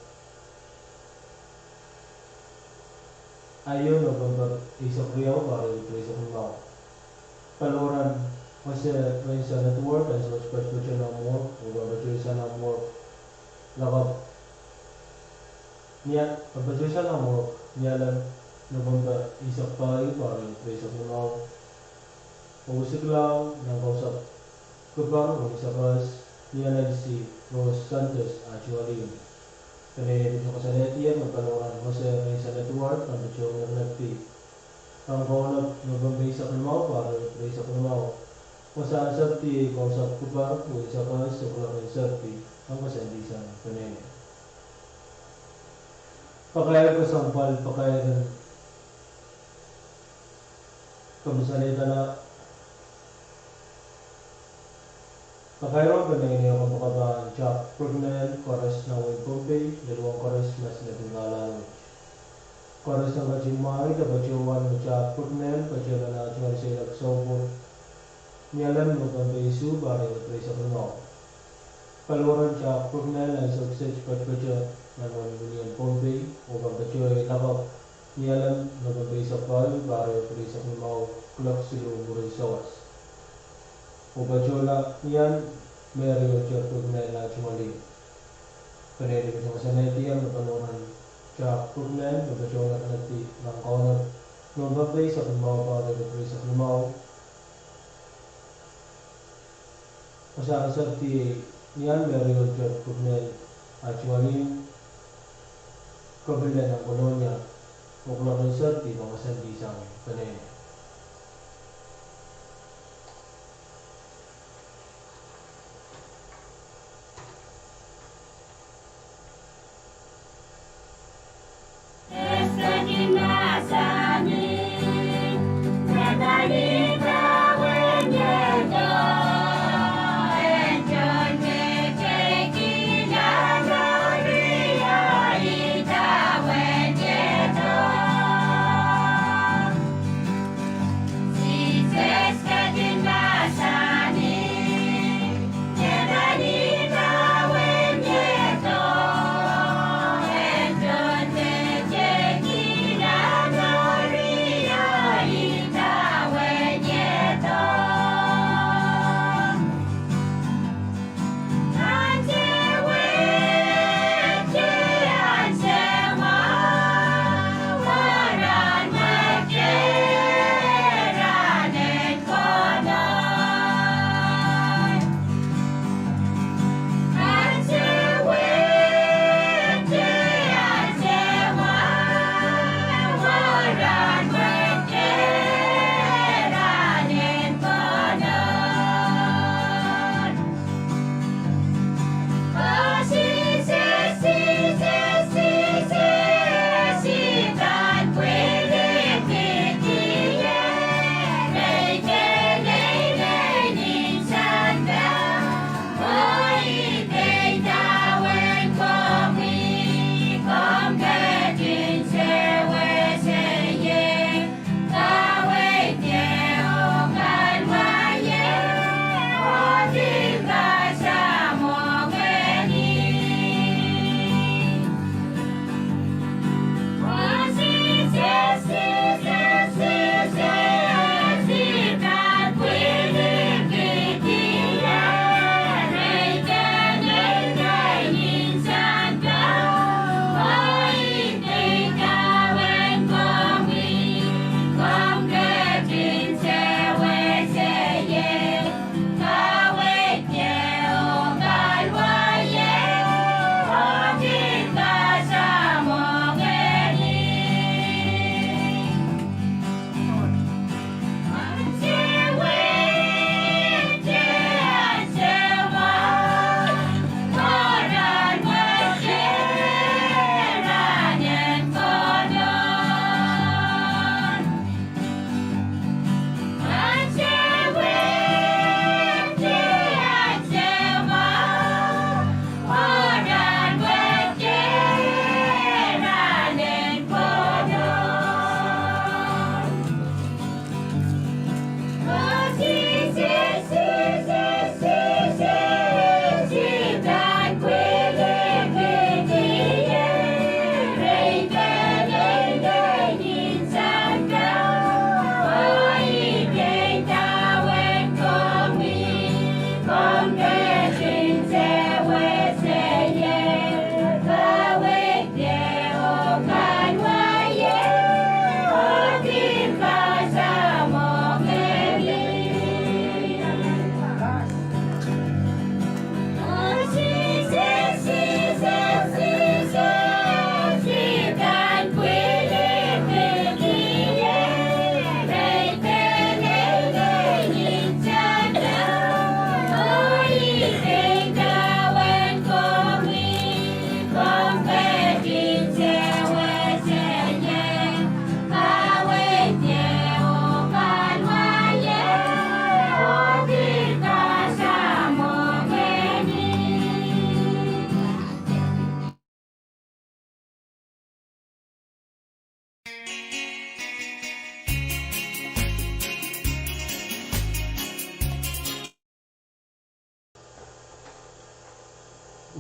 Aio November eisek riau, pahr ehu eisek limau. Paliwar en Jose Reinson Edward ansou patopato nan morgue, oh pahn patohsang nan morgue. Lakapw, ni a, pahn patohsang nan morgue Nialem, November eisek pahieu, pahr ehu eisek limau. Oh wisiklahng nan kausapw kupar oh isakas, ni Elsie Rose Santos Atualien. Peneinei patohwan kasalehdier me paliwar en Jose Reinson Edward pahn patohwan ngeringerdi. Rongen kaunop November eisek limau, pahr ehu eisek limau. Wasa ansou me kausapw kupar oh isakas, sohla pahn serdi, pahn koasoandi sang peneinei. Pakair kesempwal, pakair en kompisalehda la. Pakair en peneinei kompoakepahn Jack Brookman, koaros nan wehin Pohnpei, liluwong koaros me silekin kahlahn wet. Koaros en ketin mwahngih patohwan Jack Brookman, patohwan nan atual seiloak sohpwur. Nialem, November eisek isuh, pahr ehu eisek limau. Paliwar en Jack Brookman ansou kiset patopato nan wehin Pohnpei, oh pahn patohwan lakapw Nialem, November eisek pahieu, pahr ehu eisek limau, kuloak siluh mwurin sawas. Oh patohla ni ahn Mary Oter Brookman Atualien. Peneinei patohwan kasalehdier me paliwar en Jack Brookman me patohwan ngeringerdi rongen kaunop November eisek limau, pahr ehu eisek limau. Wasa ansou me ni ahn Mary Oter Brookman Atualien, kopil en Kolonia, oh kuloak en serdi pahn koasoandi sang peneinei.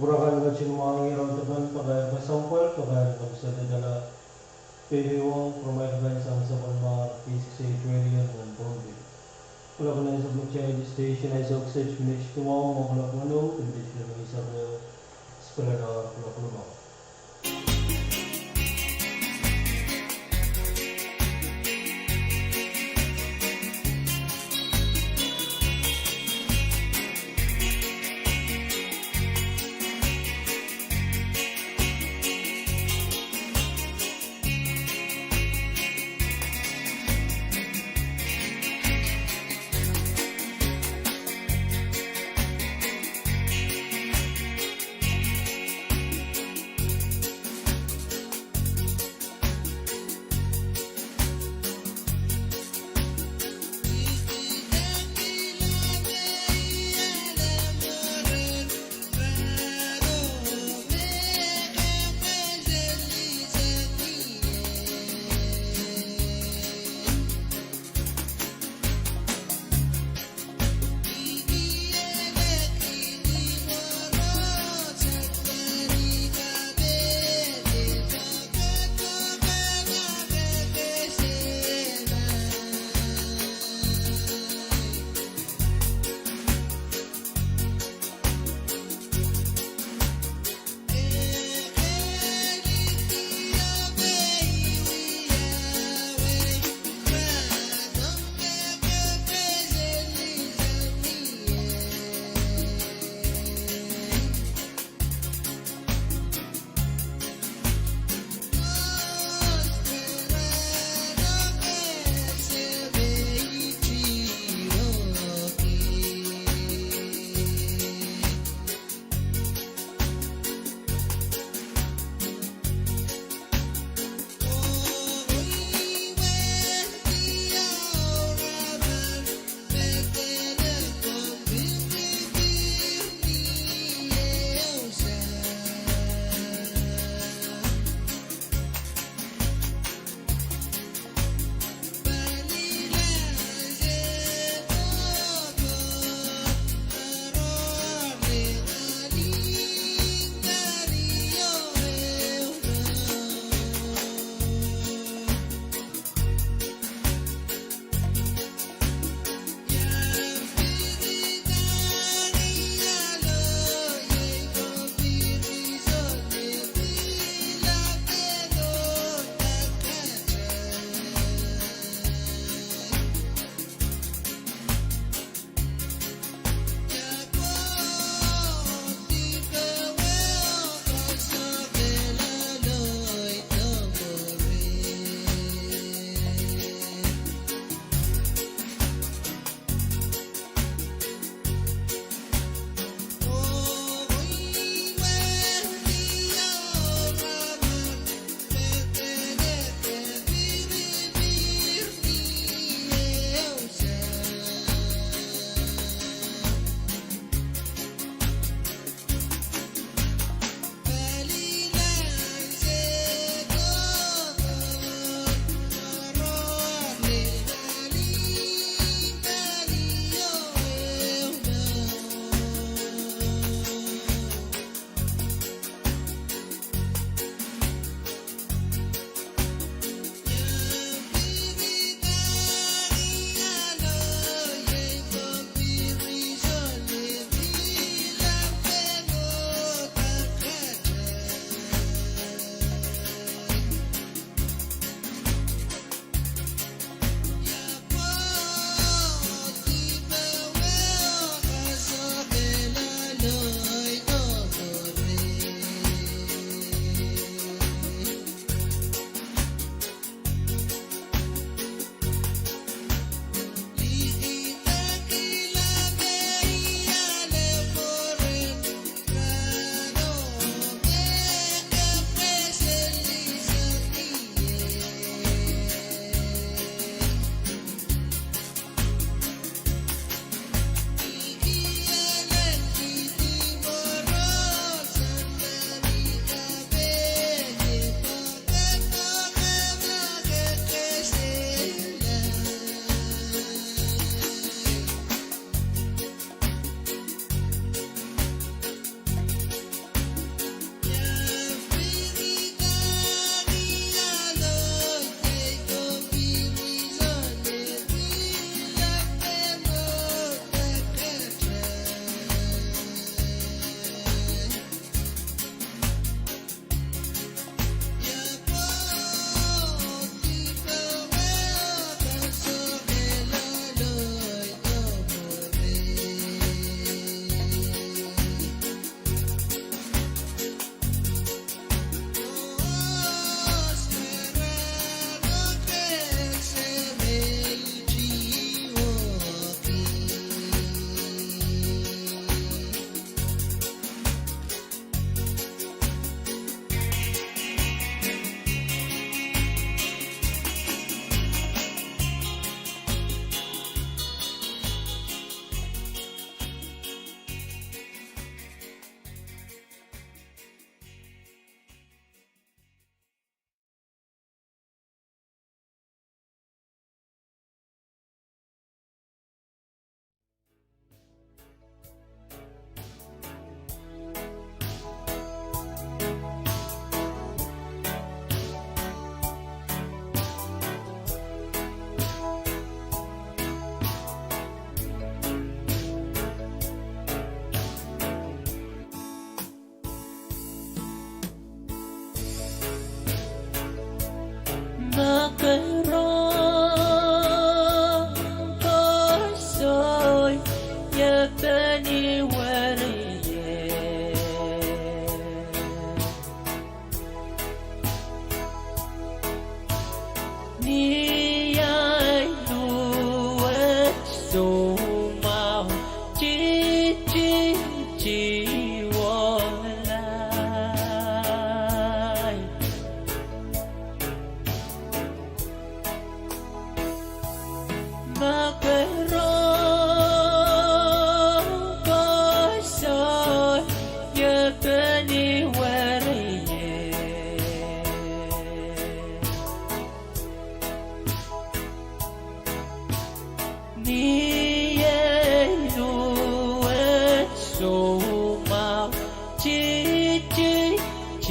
Pwurokan ketin mwahngihr ong tepen pakair kesempwal, pakair kesempwal dala. Peikiwong pwuromwail kan sang sapwellimomwi P six eight Radio nan Pohnpei. Kuloak nan sapwellimomwi station ahi sohte kiset minit duwau mwo kuloak weneu, minit lime eisek ehu, spelena kuloak limau.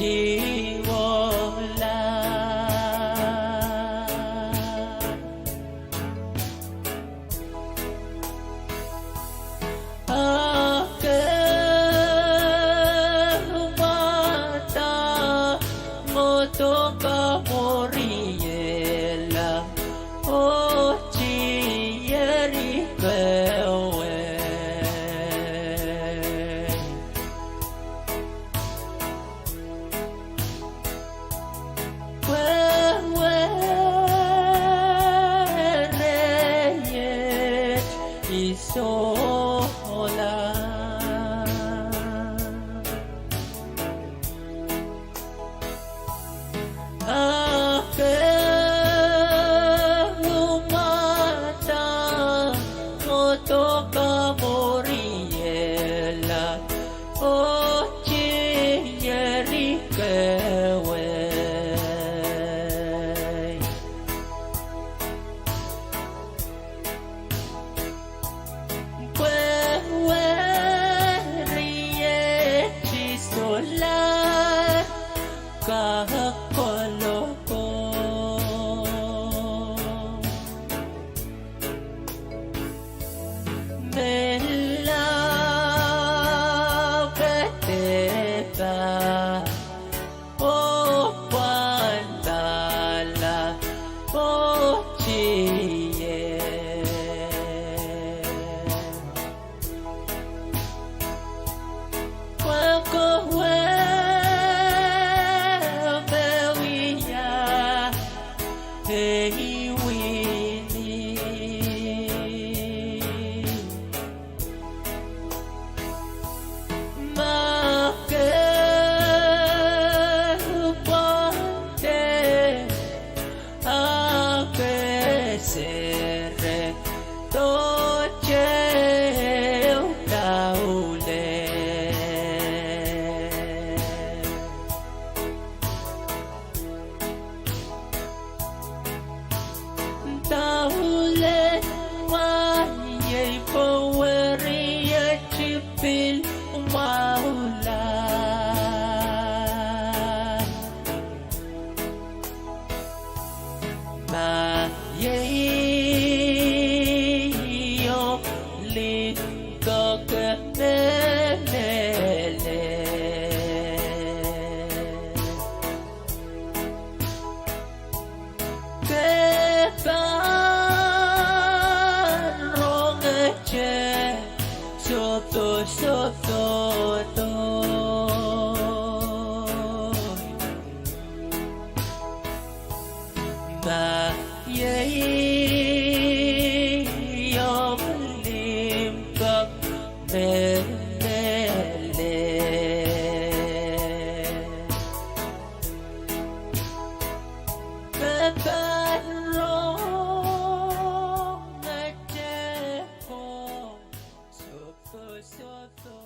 Iwola. Ake mada, ngodo kamworiela, oh tieri kewe. Pwe wereie I sohla. Ake mada, ngodo kamworiela, oh tieri kewe. Pwe wereie I sohla, kakoloko. Melaukada, oh pwandala, oh tier. Pwe kowe me wia ei wini. Ma ke pwande, a ke sere, dohte ehu kaule. Kaule, ma iei pwe wereie I pil mwahula. Ma iei omw limpoak me mehlel. Ke pahn rongete sohte sohte. Ma iei omw limpoak me mehlel. Ke pahn rongete sohte sohte.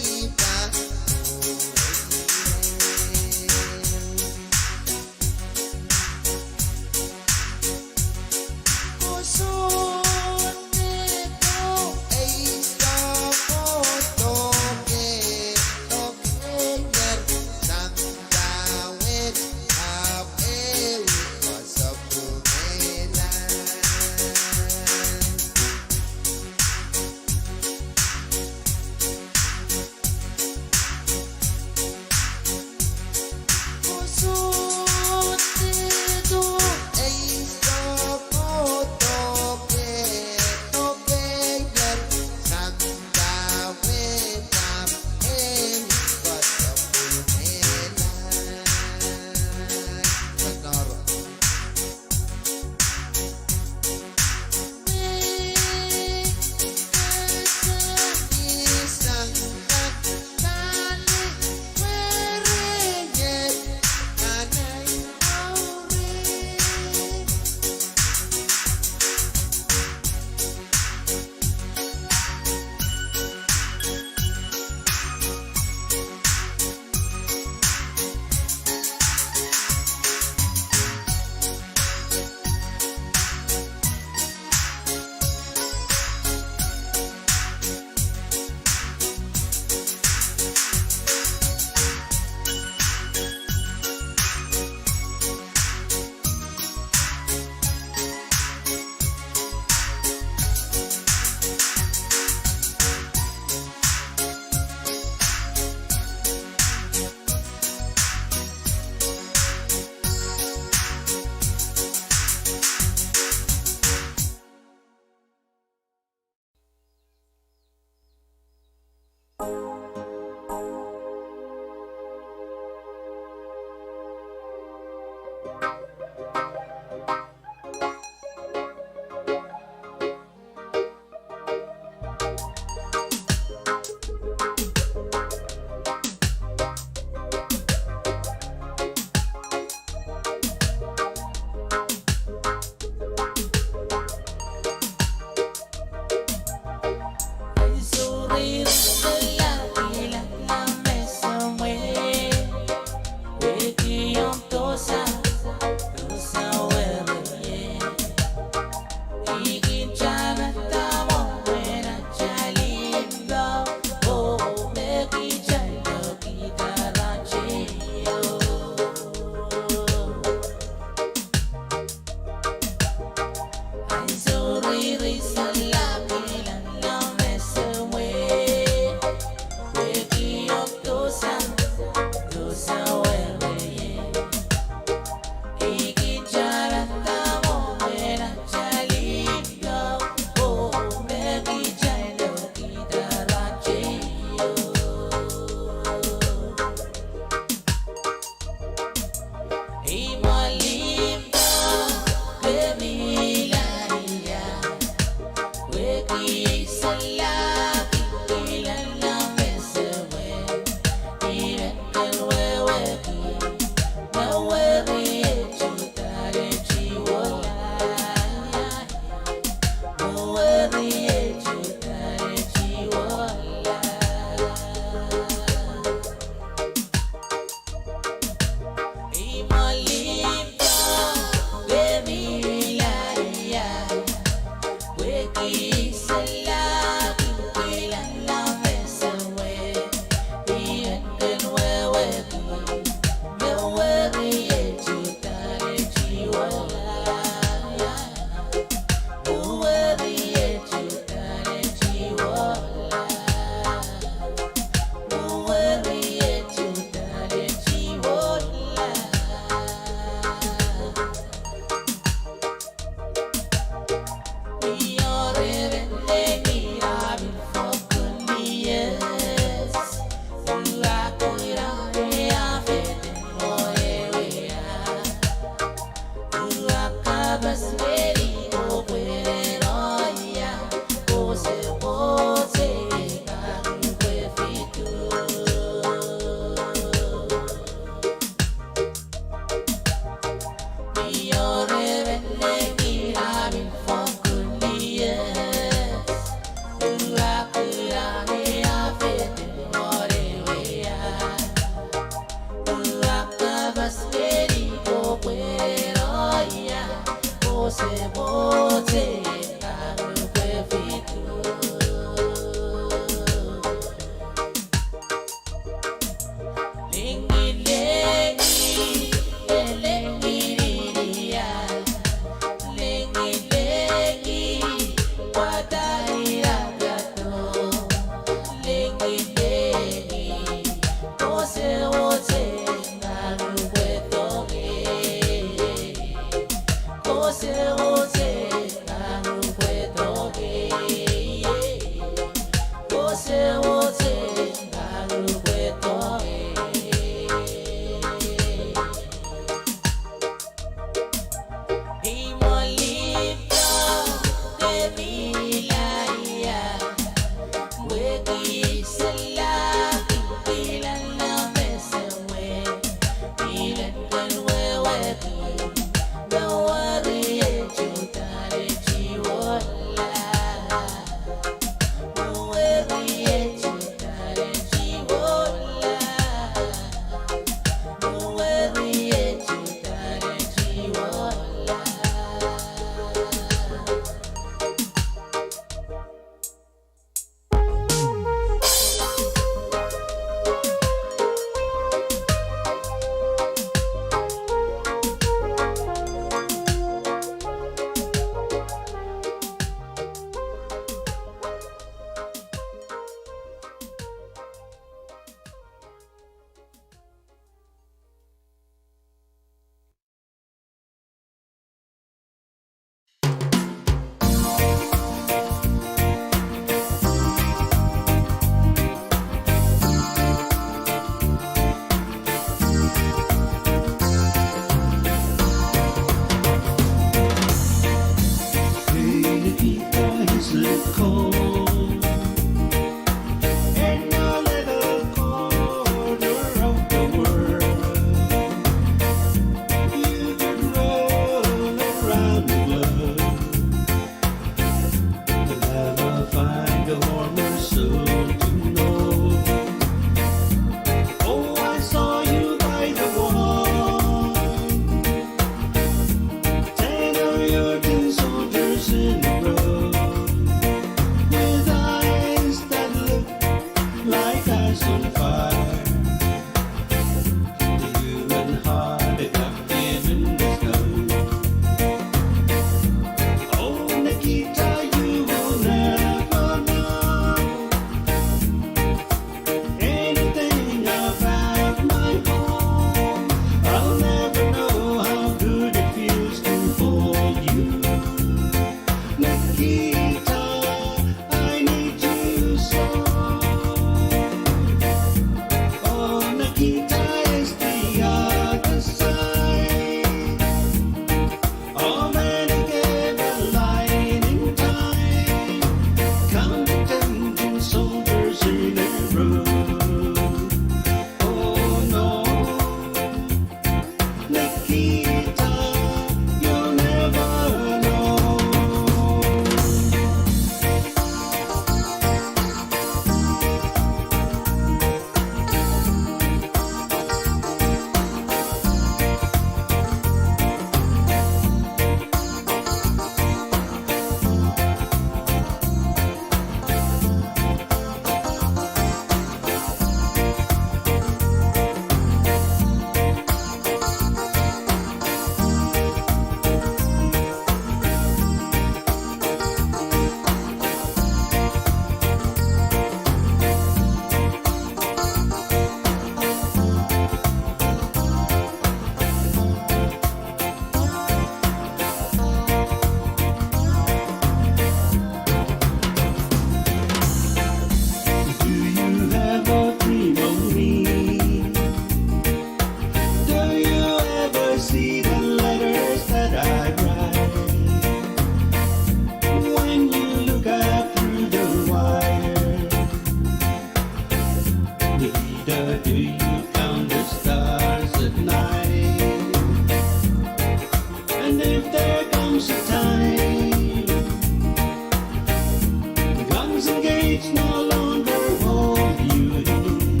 It's no longer hold you in.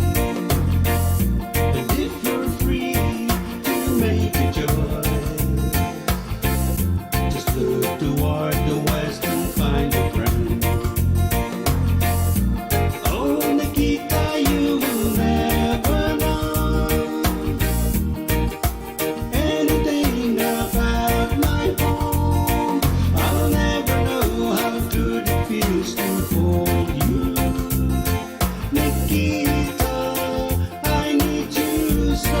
And if you're free to make a choice, just look toward the west and find a friend. Oh, Nikita, you will never know anything about my home. I'll never know how good it feels to hold you. Nikita, I need you so.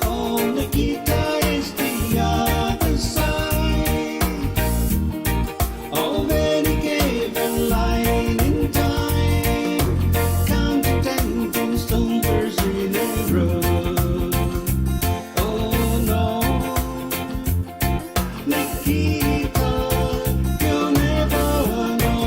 Oh, Nikita is the other side of any given line in time. Count to ten tombstones in a row. Oh no, Nikita, you'll never know.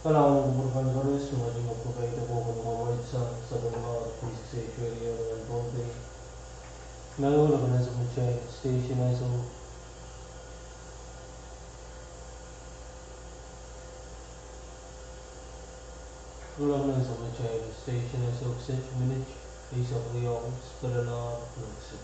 Kalahngan en kupwur kan koaros, ma kin kupwur kaidehn Koht en mwomwen Sahm, sapwellimatail K C H radio en Pohnpei. Mehkot me nan sohte station aso. Kuloak nan sohte station aso, kiset minit eisek riau, spelena, nuksin.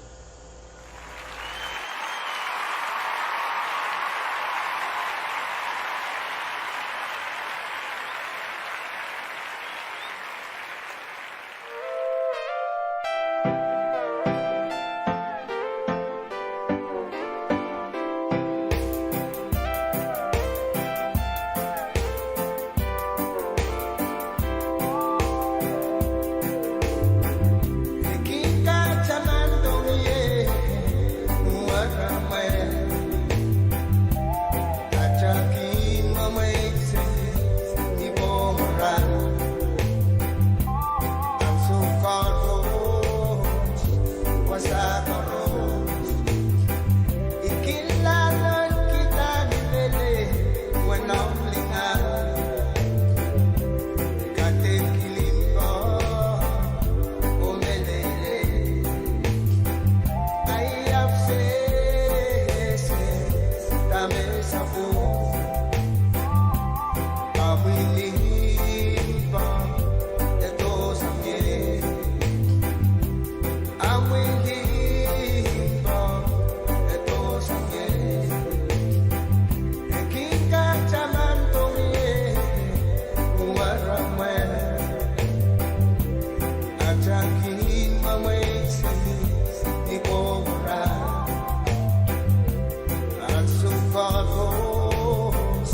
Ansou koaros,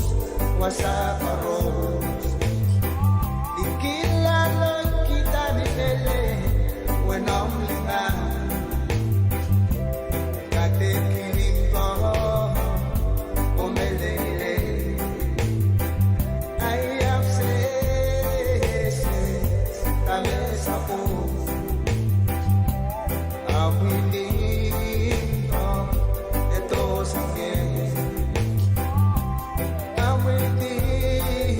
wasa koaros, I kin lalohnki dahme I lel, wenomw lingan. Kadeik limpoak oh meleilei. Ahi ahpw sehse dahme sapwung. Amwi limpoak e dohsang ie. Amwi limpoak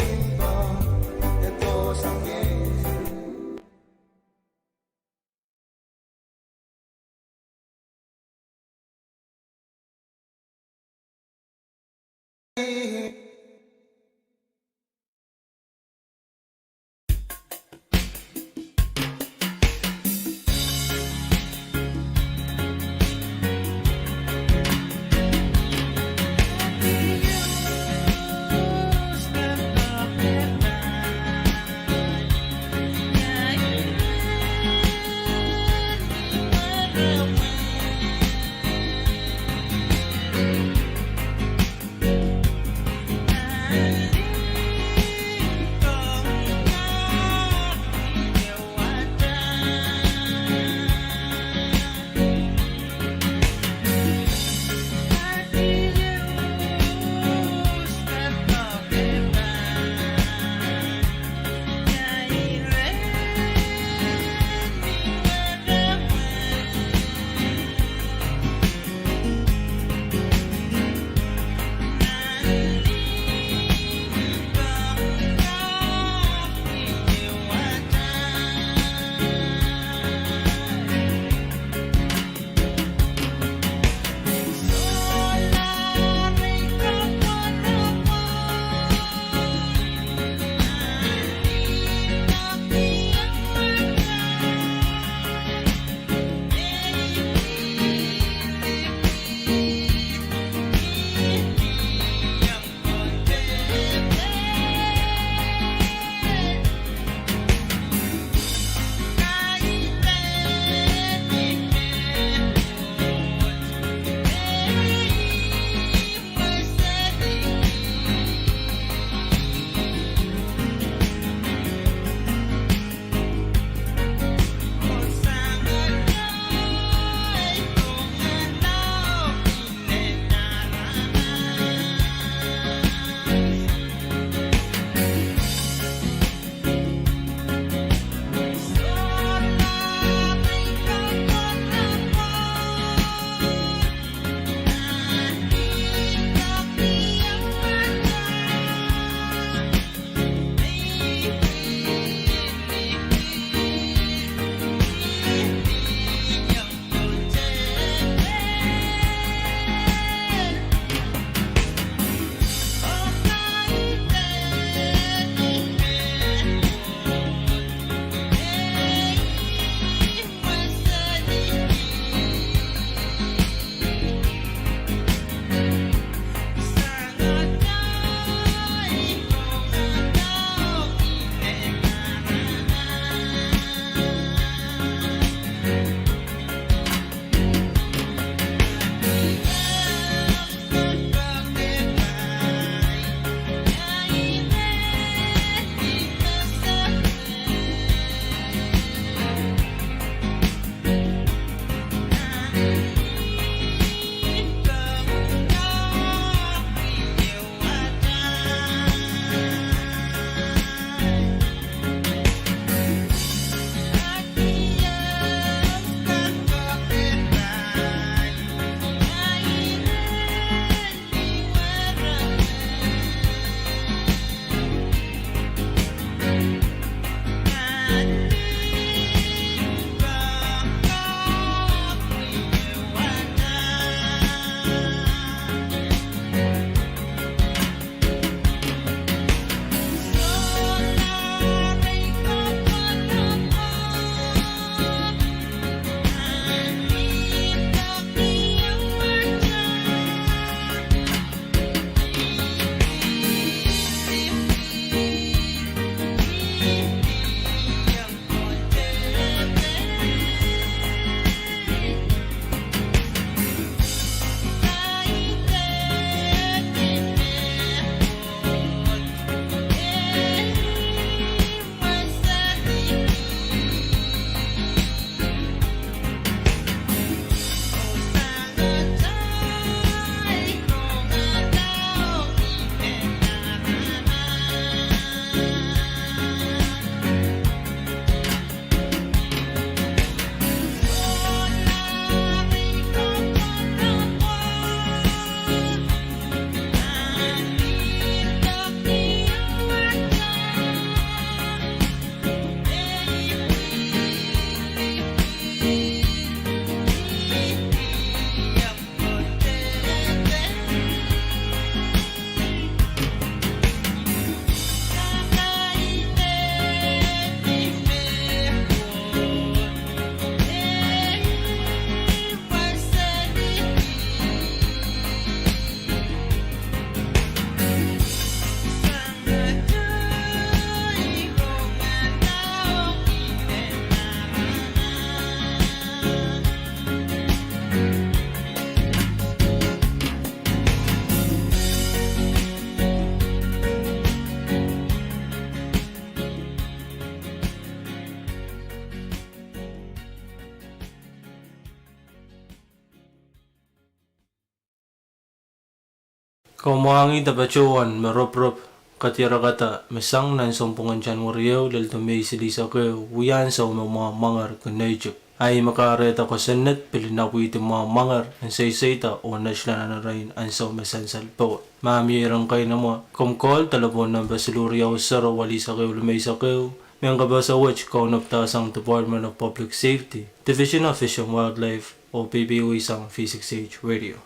Kamwahngih da patohwan me roporop kadiarakada me sang nan sounpwongen January ehu lel Mei silihsek ehu, wia ansou me mwahu mwangir kin neitik. Ahi me kahrehda kosonned pil inapwihdi mwahu mwangir en seiseida oh netla nan erein ansou me sansal powe. Ma mie iren keinemwe, komw call delepwohn nempe siluh riau sero, welisek ehu, limeisek ehu, mehn kapehse wet kaunopdahsang Department of Public Safety, Division of Fish and Wildlife, oh P P O sang V six H Radio.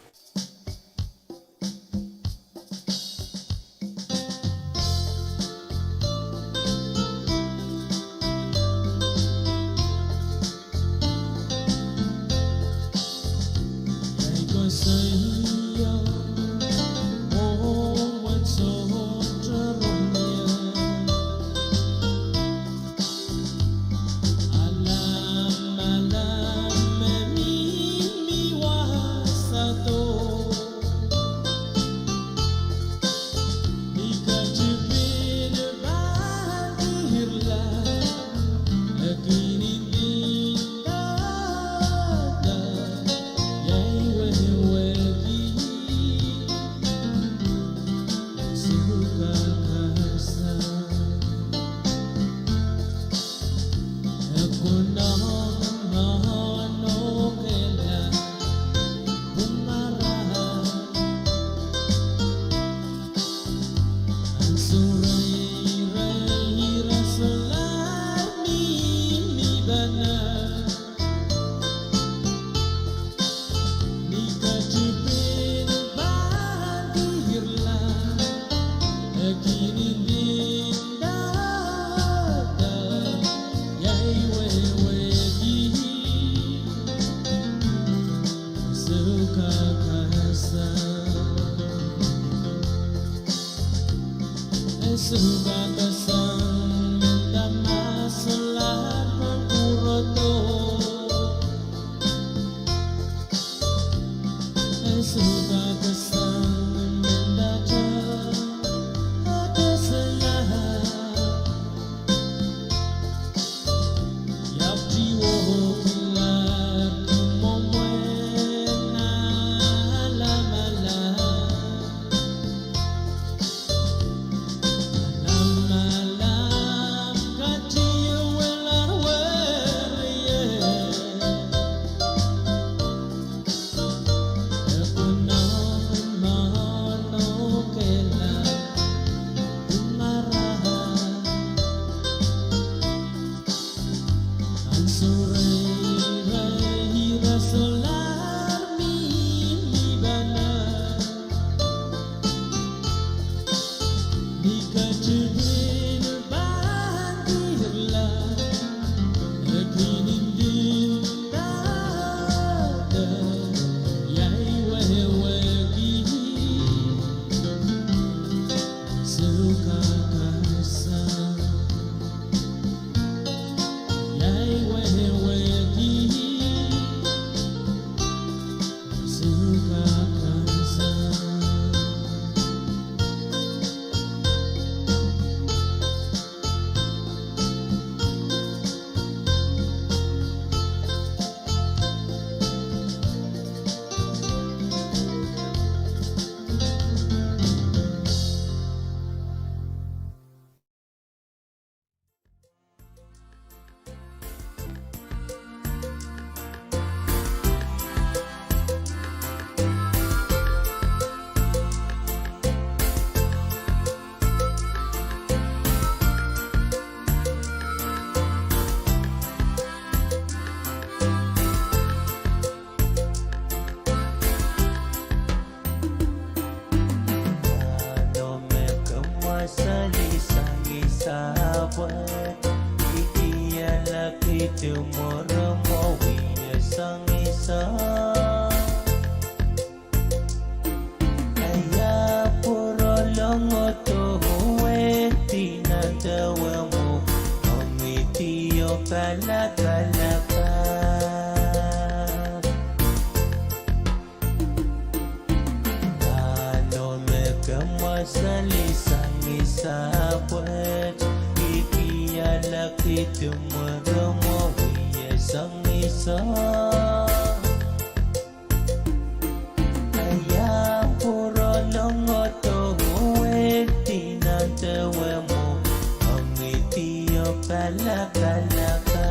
Lakalaka.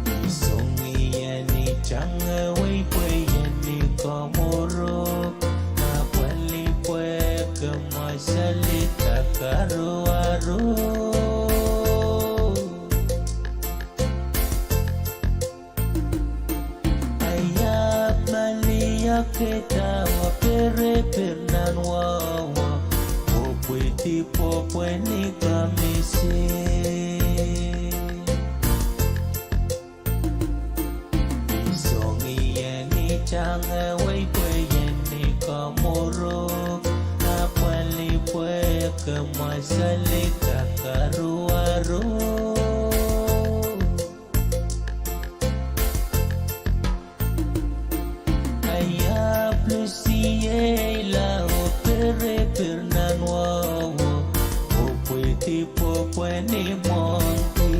I song ien I tangehwei pwe ien I kamworok, ahpw pali pwe ke mwahseli kakaruwaru. Ai ahpw maliakehda oh pereper nan wahwo, oh pwidi pwopweni kamisi. I song ien I tangehwei pwe ien I kamworok, ahpw pali pwe ke mwahseli kakaruwaru. Ai ahpw lusiehla oh pereper nan wahwo, oh pwidi pwopweni mwangki.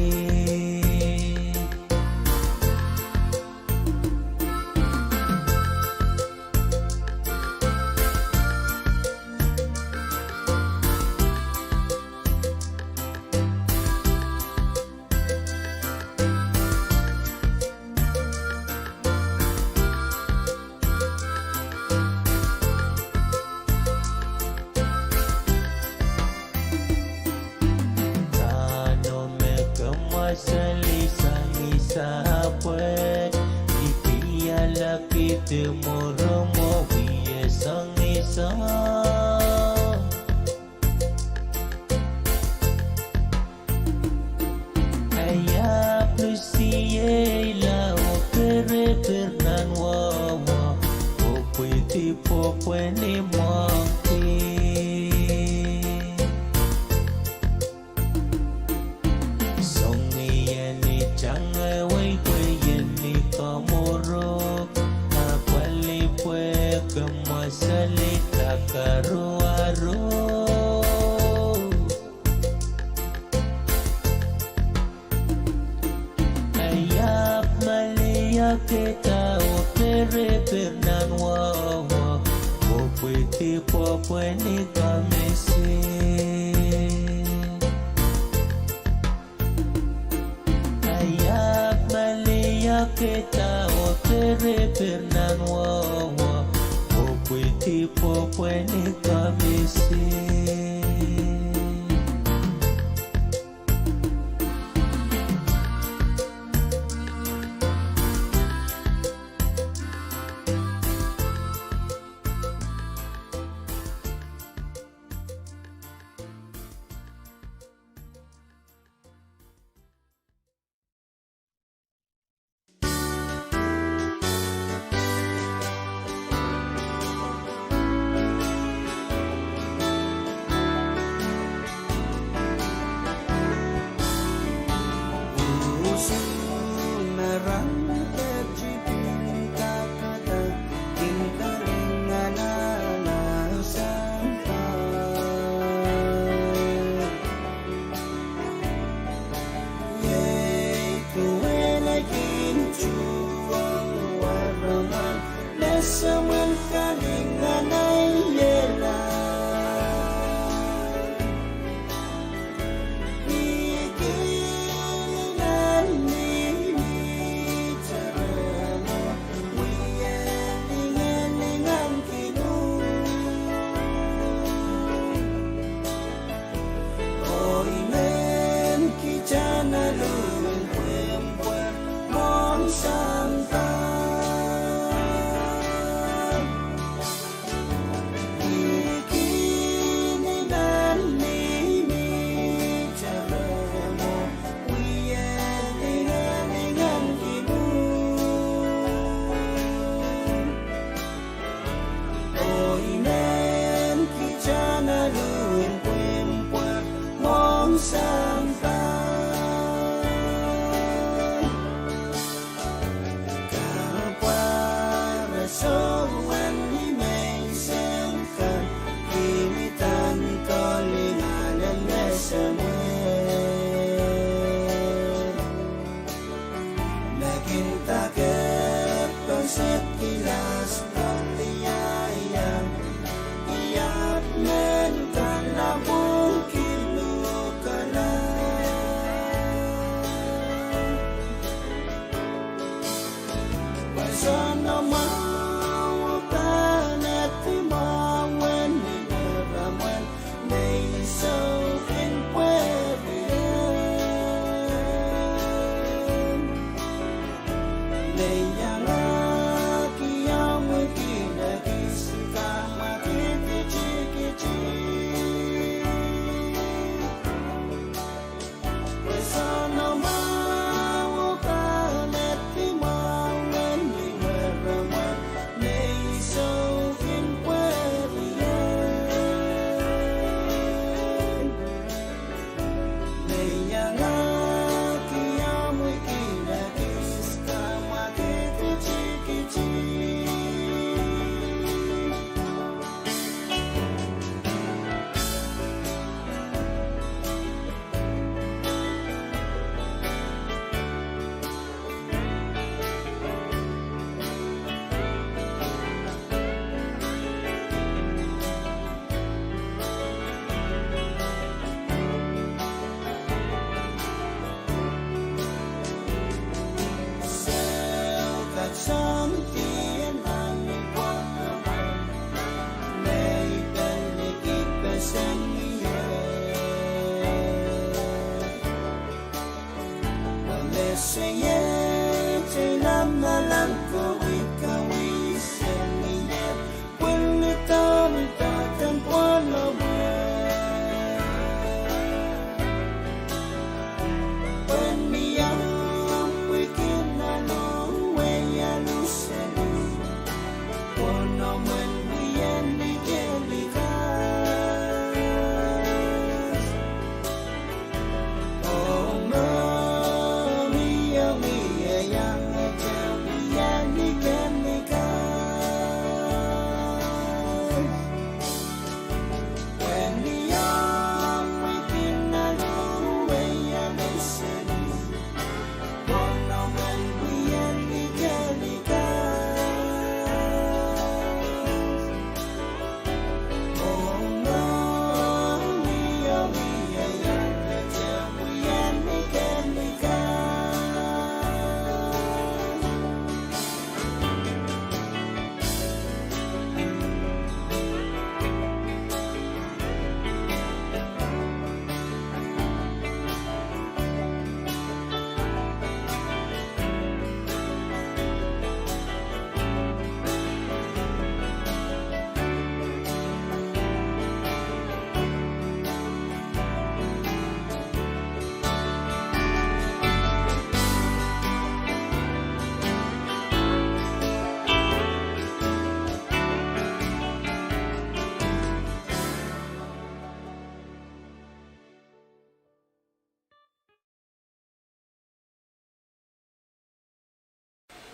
Rahno me ke mwahseli sang I sahpw, I pialakidi mwurumwo wie sang I sahpw. Ai ahpw lusiehla oh pereper nan wahwo, oh pwidi pwopweni mwangki. Song ien I tangehwei pwe ien I kamworok, ahpw pali pwe ke mwahseli kakaruwaru. Ai ahpw maliakehda oh pereper nan wahwo, oh pwidi pwopweni kamisi. Ai ahpw maliakehda oh pereper nan wahwo, oh pwidi pwopweni kamisi.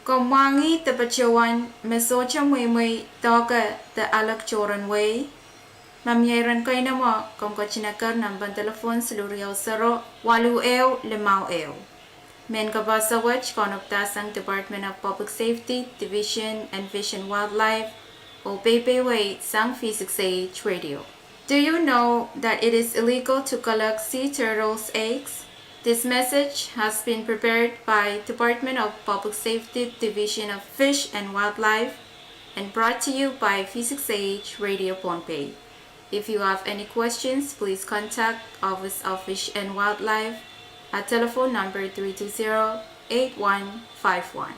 Komw mwahngih de patohwan me sohte mweimwei doahke de alek tohrohr en wehi? Ma mie iren keinemwe, komw ketin eker nempen delepwohn siluh riau sero waluh ehu limau ehu. Mehn kapehse wet kaunopdahsang Department of Public Safety, Division of Fish and Wildlife, oh peipeidawei sang V six A H Radio. Do you know that it is illegal to collect sea turtles' eggs? This message has been prepared by Department of Public Safety, Division of Fish and Wildlife, and brought to you by V six A H Radio Pohnpei. If you have any questions, please contact Office of Fish and Wildlife at telephone number three two zero, eight one five one.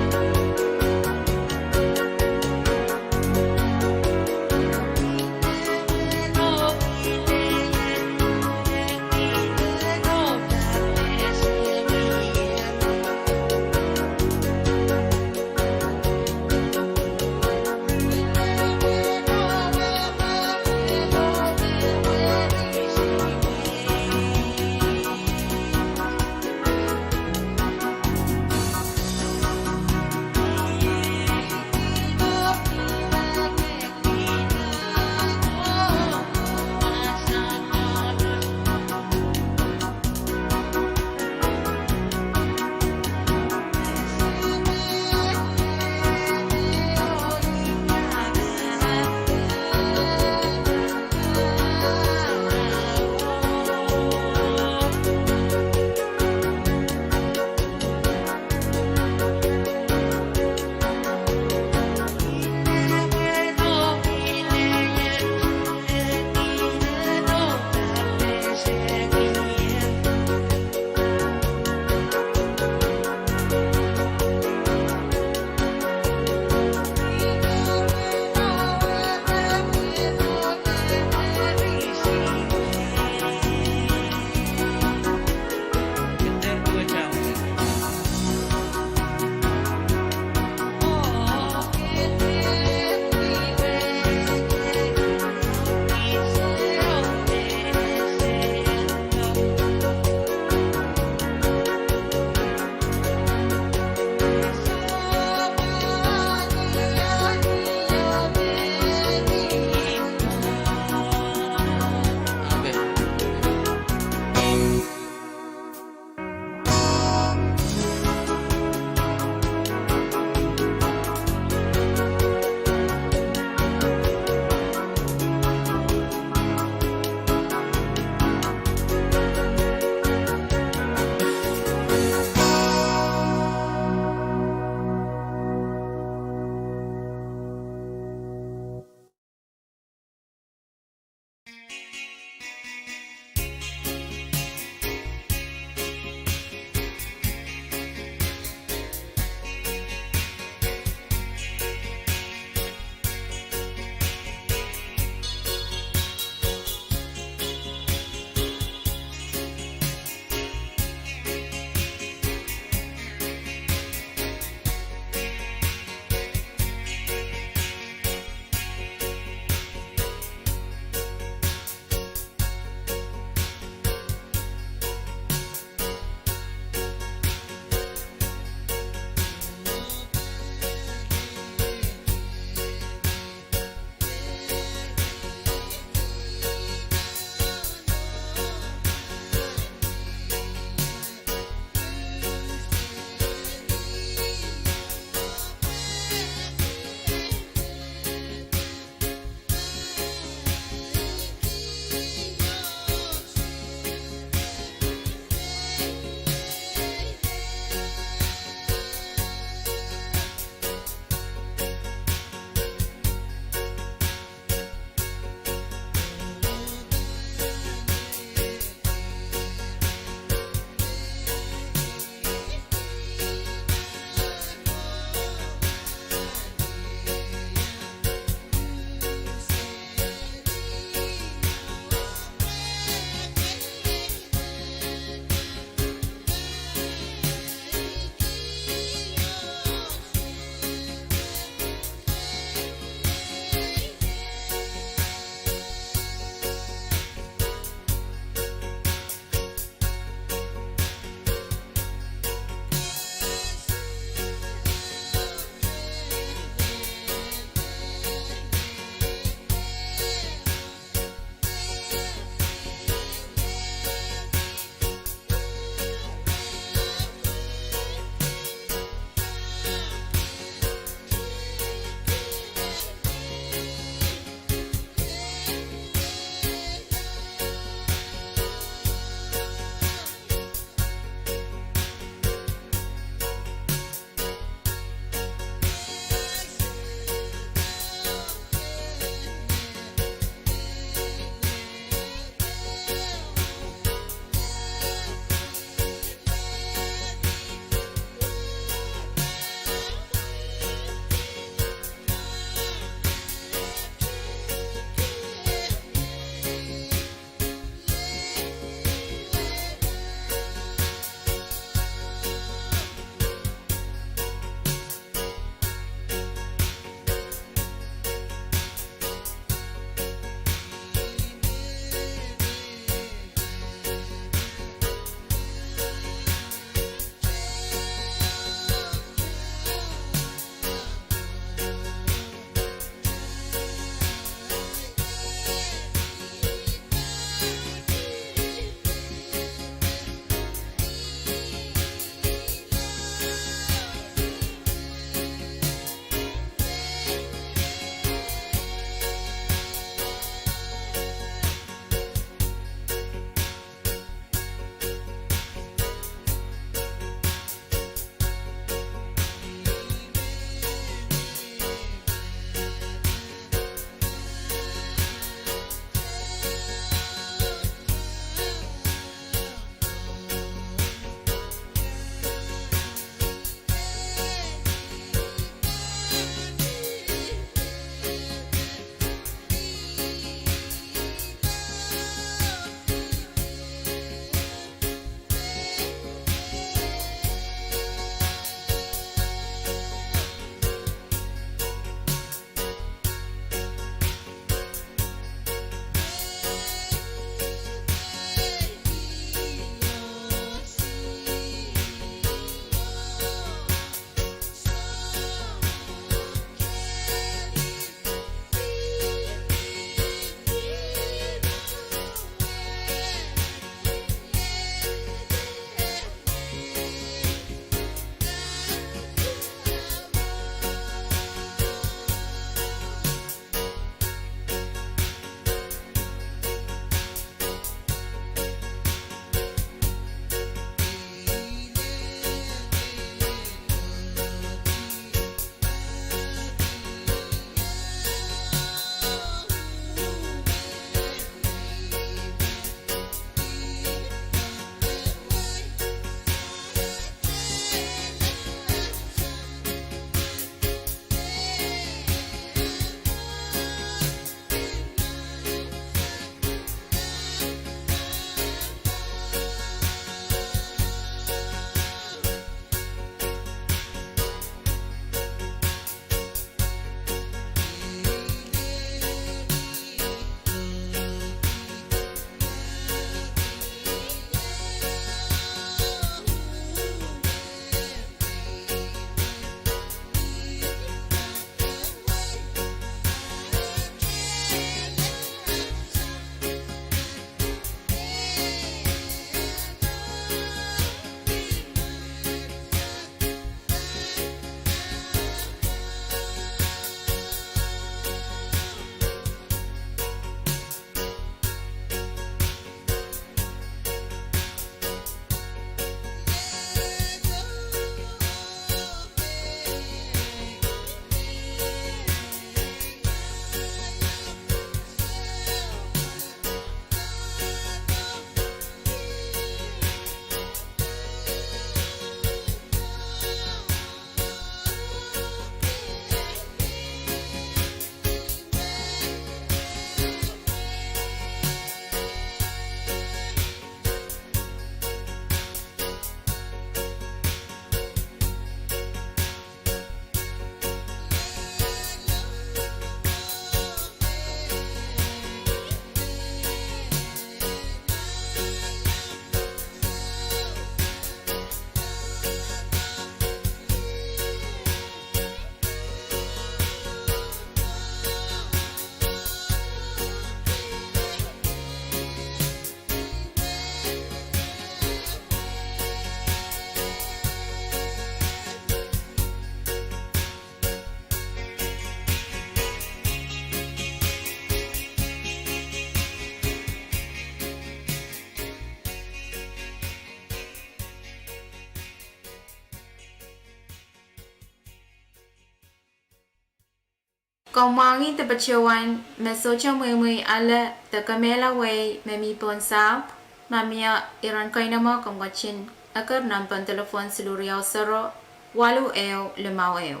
Mwahngih de patohwan me sohte mweimwei ale de kemehla wehi me mi pohn sahpw. Ma mie iren keinemwe, komw ketin eker nempen delepwohn siluh riau sero, waluh ehu limau ehu.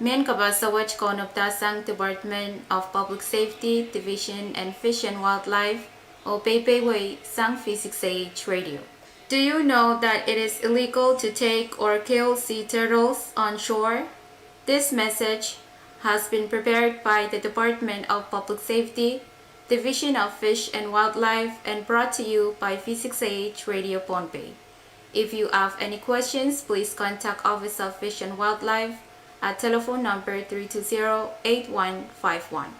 Mehn kapaso wet kaunopada sang Department of Public Safety, Division of Fish and Wildlife, oh peipeiwei sang V six A H Radio. Do you know that it is illegal to take or kill sea turtles on shore? This message has been prepared by the Department of Public Safety, Division of Fish and Wildlife, and brought to you by V six A H Radio Pohnpei. If you have any questions, please contact Office of Fish and Wildlife at telephone number three two zero eight one five one.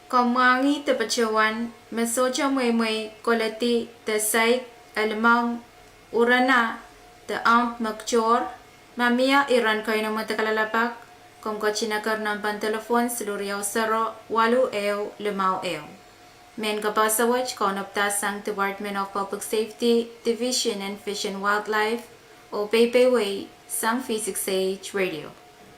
Komw mwahngih de patohwan me sohte mweimwei koledi de saik, elimong, urena, de ahmw me kitohr. Ma mie iren keinemwe de kalelapak, komw ketin eker nempen delepwohn siluh riau sero waluh ehu limau ehu. Mehn kapehse wet kaunopdahsang Department of Public Safety, Division and Fish and Wildlife, oh peipeieisang V six H Radio.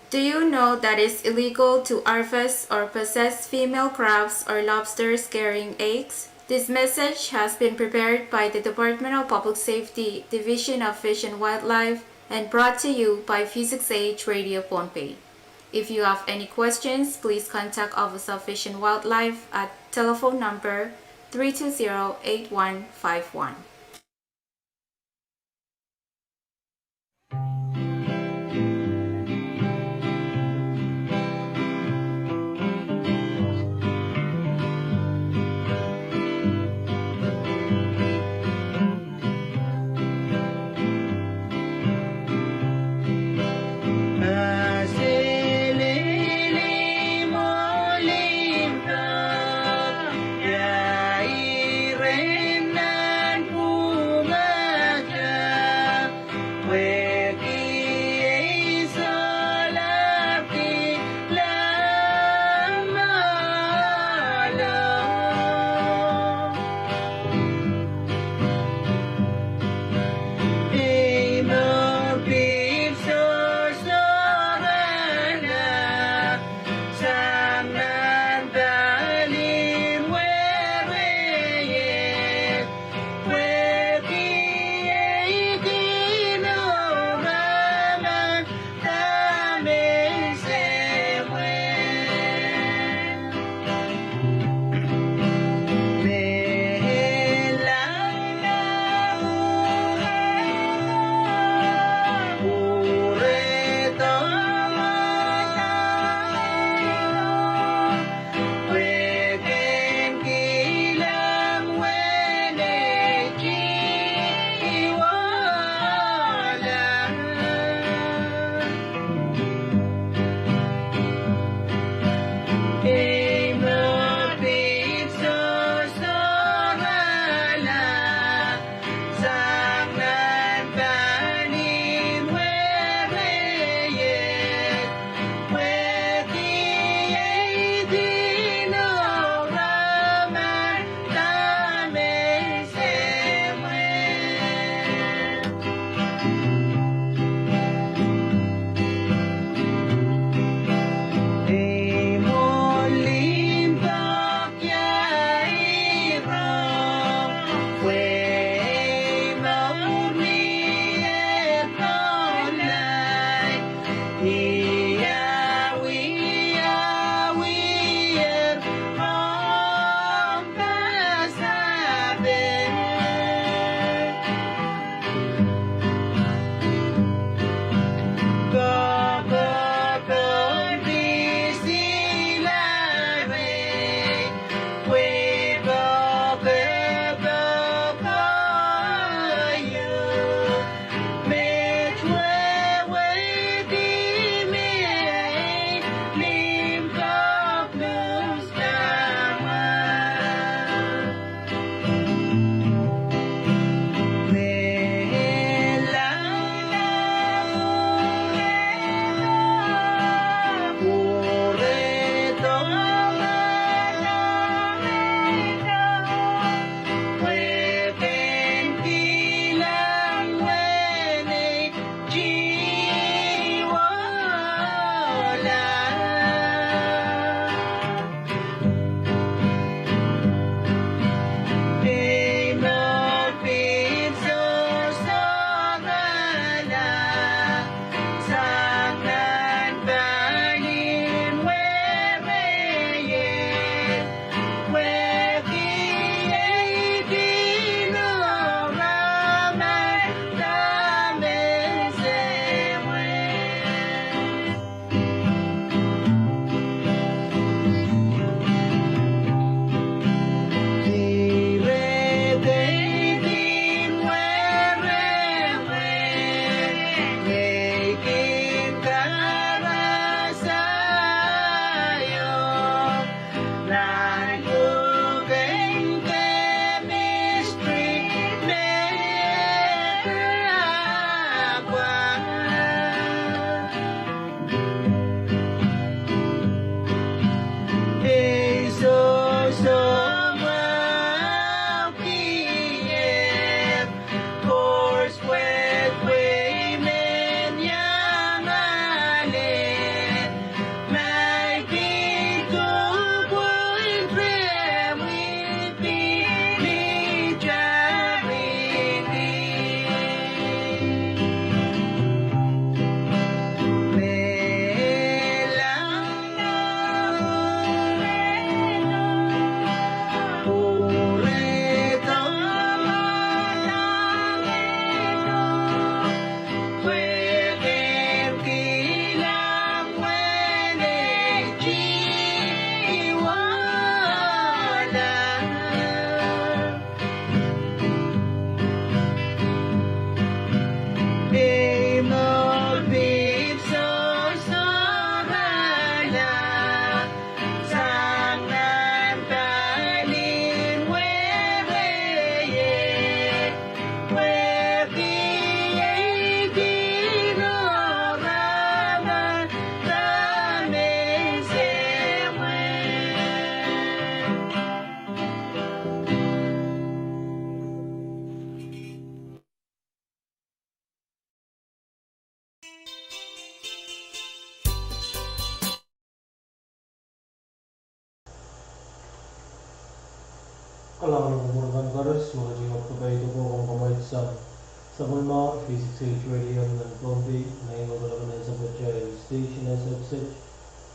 Do you know that it's illegal to harvest or possess female crabs or lobsters carrying eggs? This message has been prepared by the Department of Public Safety, Division of Fish and Wildlife, and brought to you by V six H Radio Pohnpei. If you have any questions, please contact Office of Fish and Wildlife at telephone number three two zero eight one five one. Kalahngan en mwurin kan koaros, me ketin ahpw kapaiada pwuhken kamwaitsang sapwellimomwi V six H Radio nan Pohnpei, me iei me kalahngan en sapwellimatail station S F Z,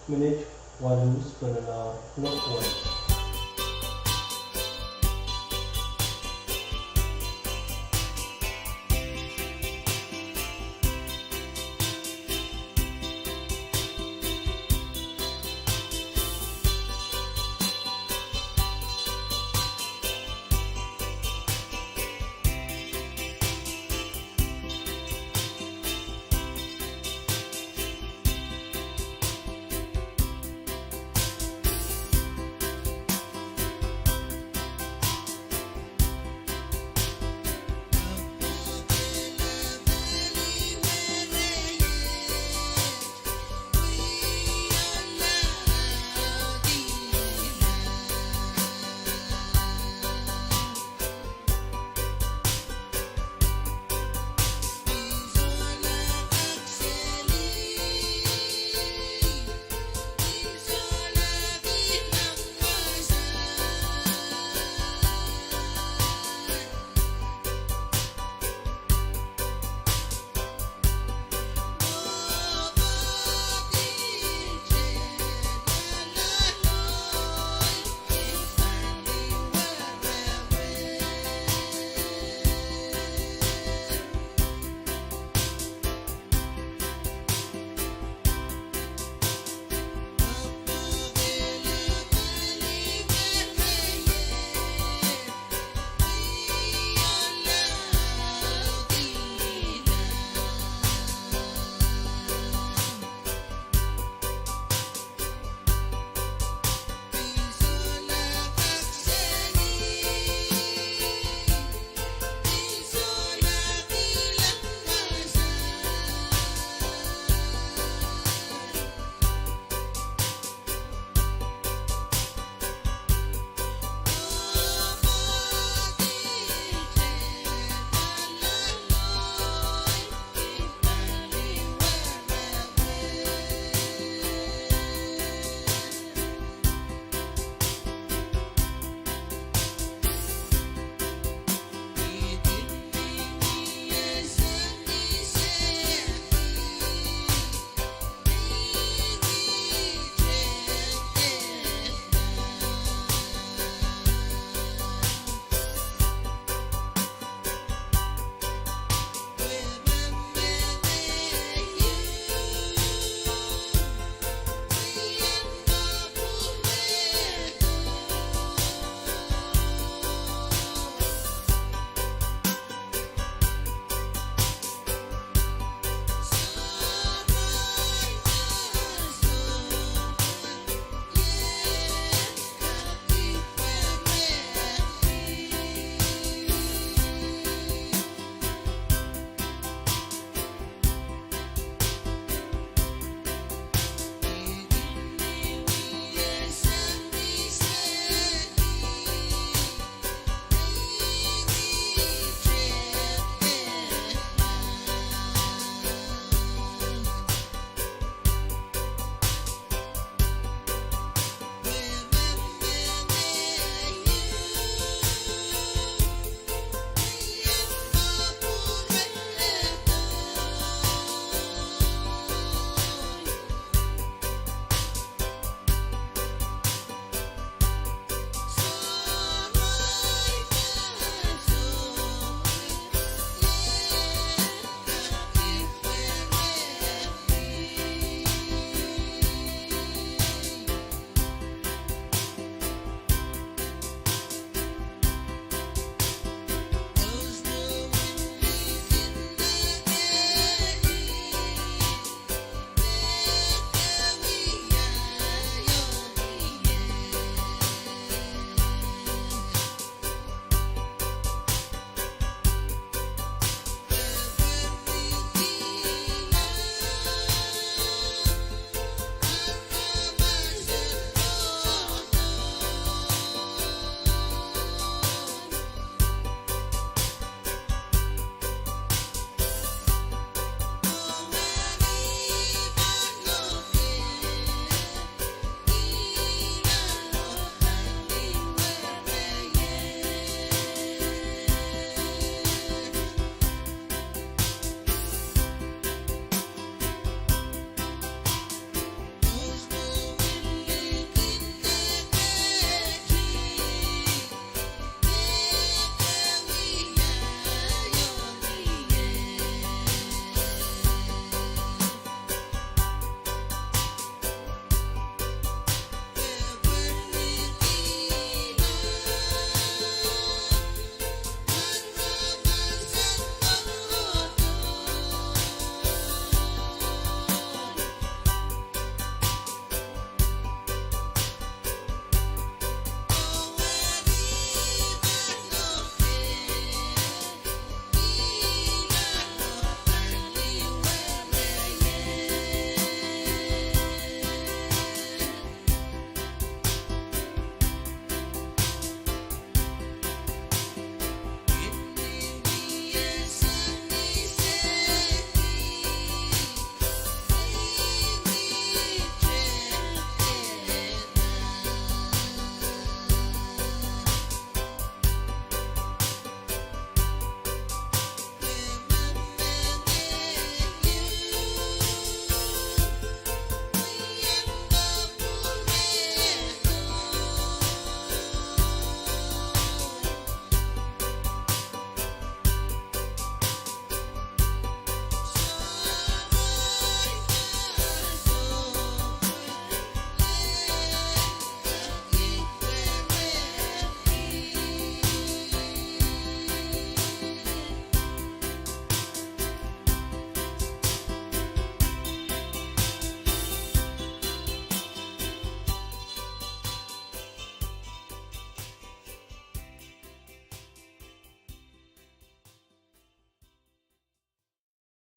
minit waluh spelena nok wai.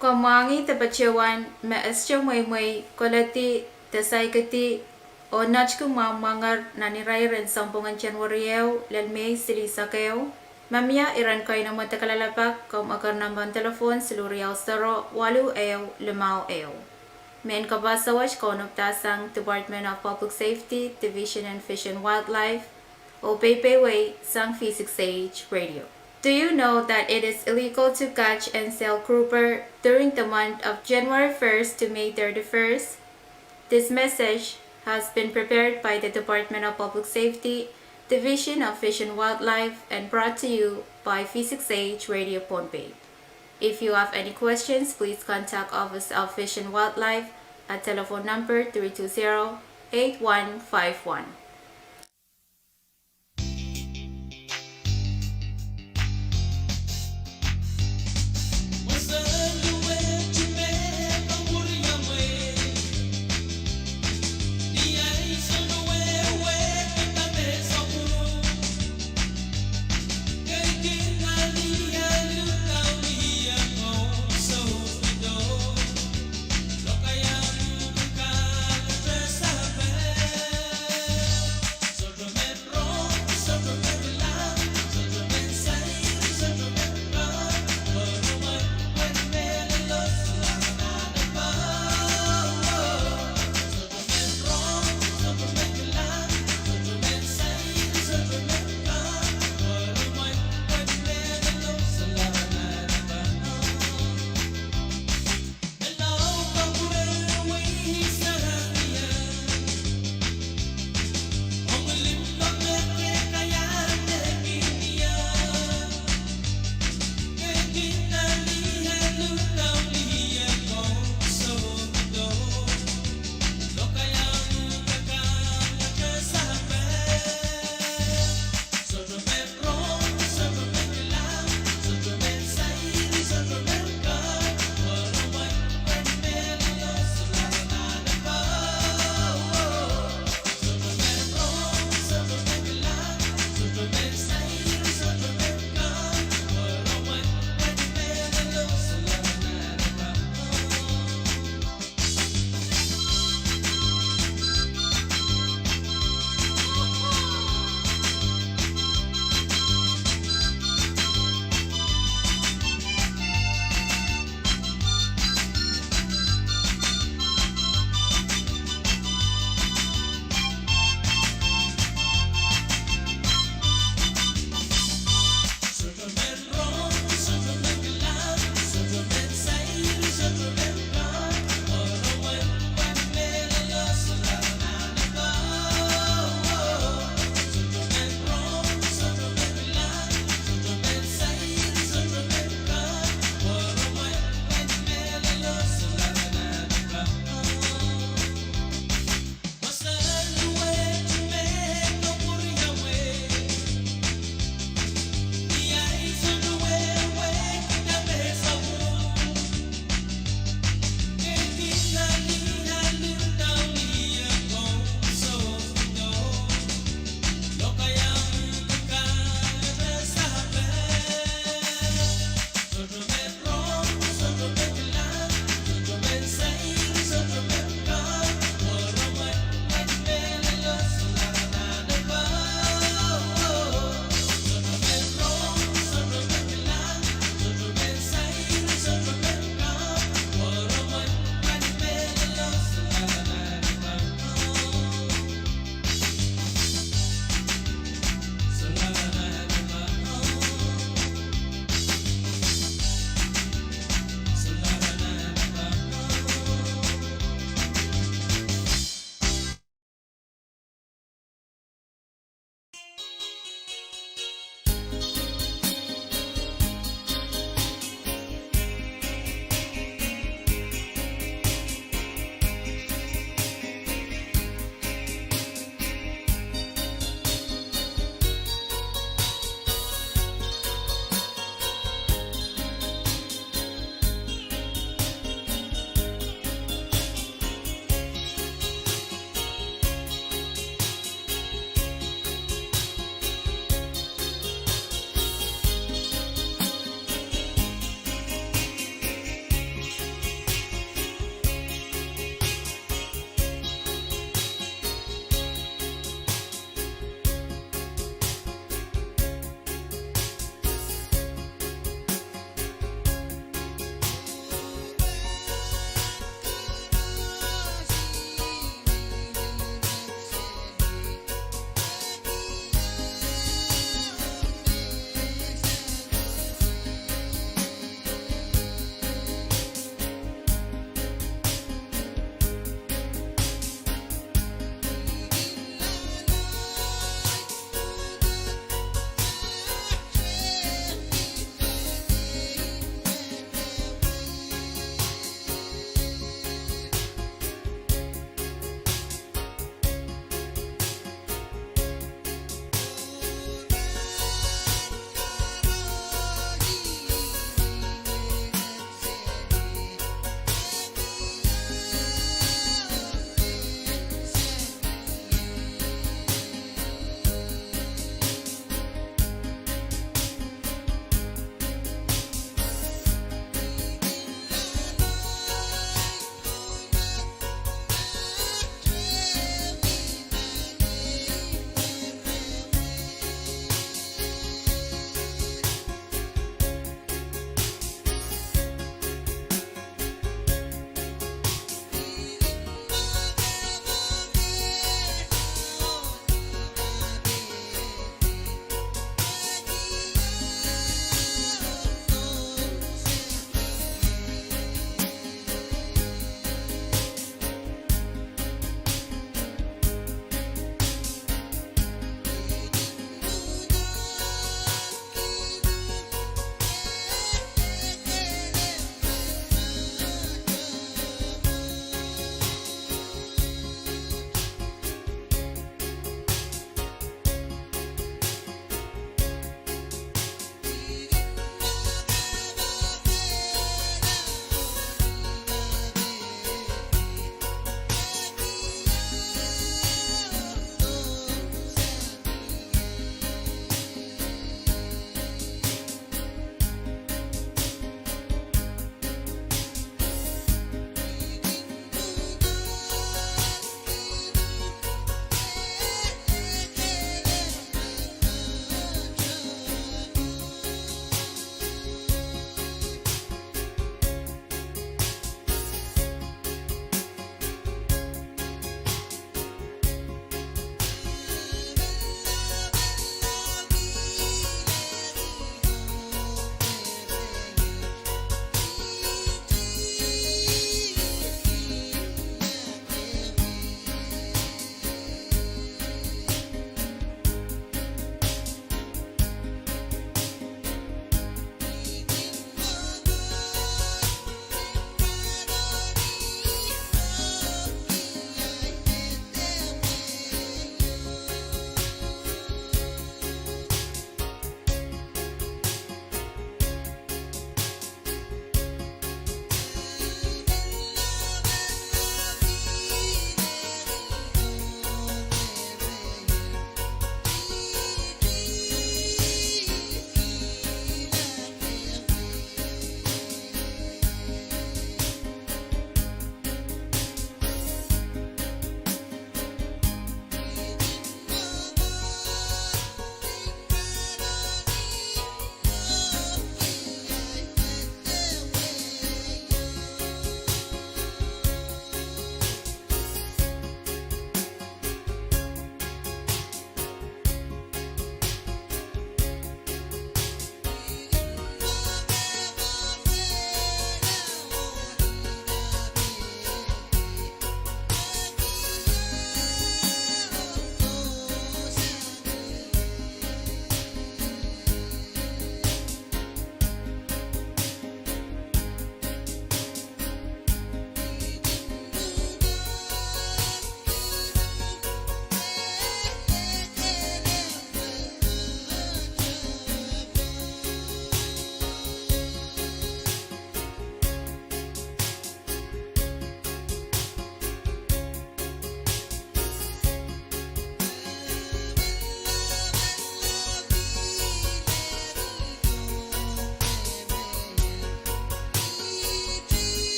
Komw mwahngih de patohwan me Esther Mweimwei koledi de saikedi oh netiki mwahmw mwahngehr nan irair en sounpwongen January ehu lel Mei silihsek ehu. Ma mie iren keinemwe de kalelapak, komw eker nempehn telephone siluh riau sero waluh ehu limau ehu. Mehn kapehse wet kaunopdahsang Department of Public Safety, Division of Fish and Wildlife, oh peipeieisang V six H Radio. Do you know that it is illegal to catch and sell grouper during the month of January first to May thirty-first? This message has been prepared by the Department of Public Safety, Division of Fish and Wildlife, and brought to you by V six H Radio Pohnpei. If you have any questions, please contact Office of Fish and Wildlife at telephone number three two zero eight one five one.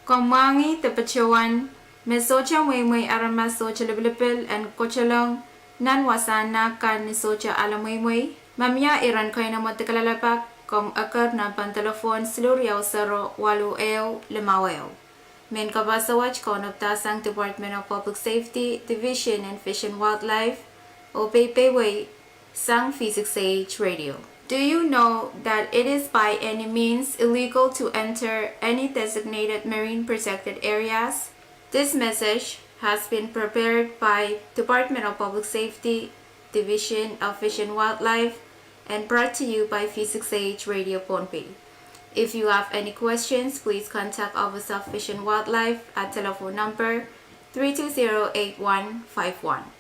Komw mwahngih de patohwan me sohte mweimwei aramas sohte lipilipil en kotelong nan wasahn nahk kan ni sohte ale mweimwei? Ma mie iren keinemwe de kalelapak, komw eker nempen delepwohn siluh riau sero waluh ehu limau ehu. Mehn kapehse wet kaunopdahsang Department of Public Safety, Division of Fish and Wildlife, oh peipeiwei sang V six A H Radio. Do you know that it is by any means illegal to enter any designated marine protected areas? This message has been prepared by Department of Public Safety, Division of Fish and Wildlife, and brought to you by V six A H Radio Pohnpei. If you have any questions, please contact Office of Fish and Wildlife at telephone number three two zero eight one five one.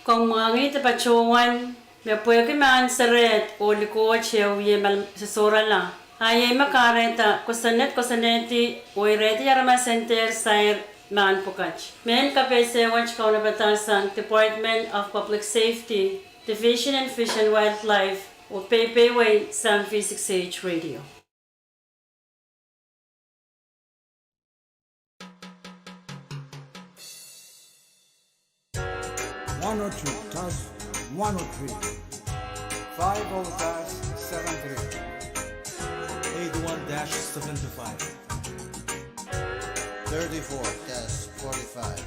Komw mwahngih de patohwan me pwehki mahn serehd oh likoht ehu iei me sosohrala, a iei me kahrehda kosonned kosonnedi oh irehdi aramas en dehr sair mahn pwukat. Mehn kapehse wet kaunopada sang Department of Public Safety, Division of Fish and Wildlife, oh peipehiwei sang V six H Radio. One oh two dash one oh three. Five oh dash seven three. Eight one dash seven two five. Thirty-four dash forty-five.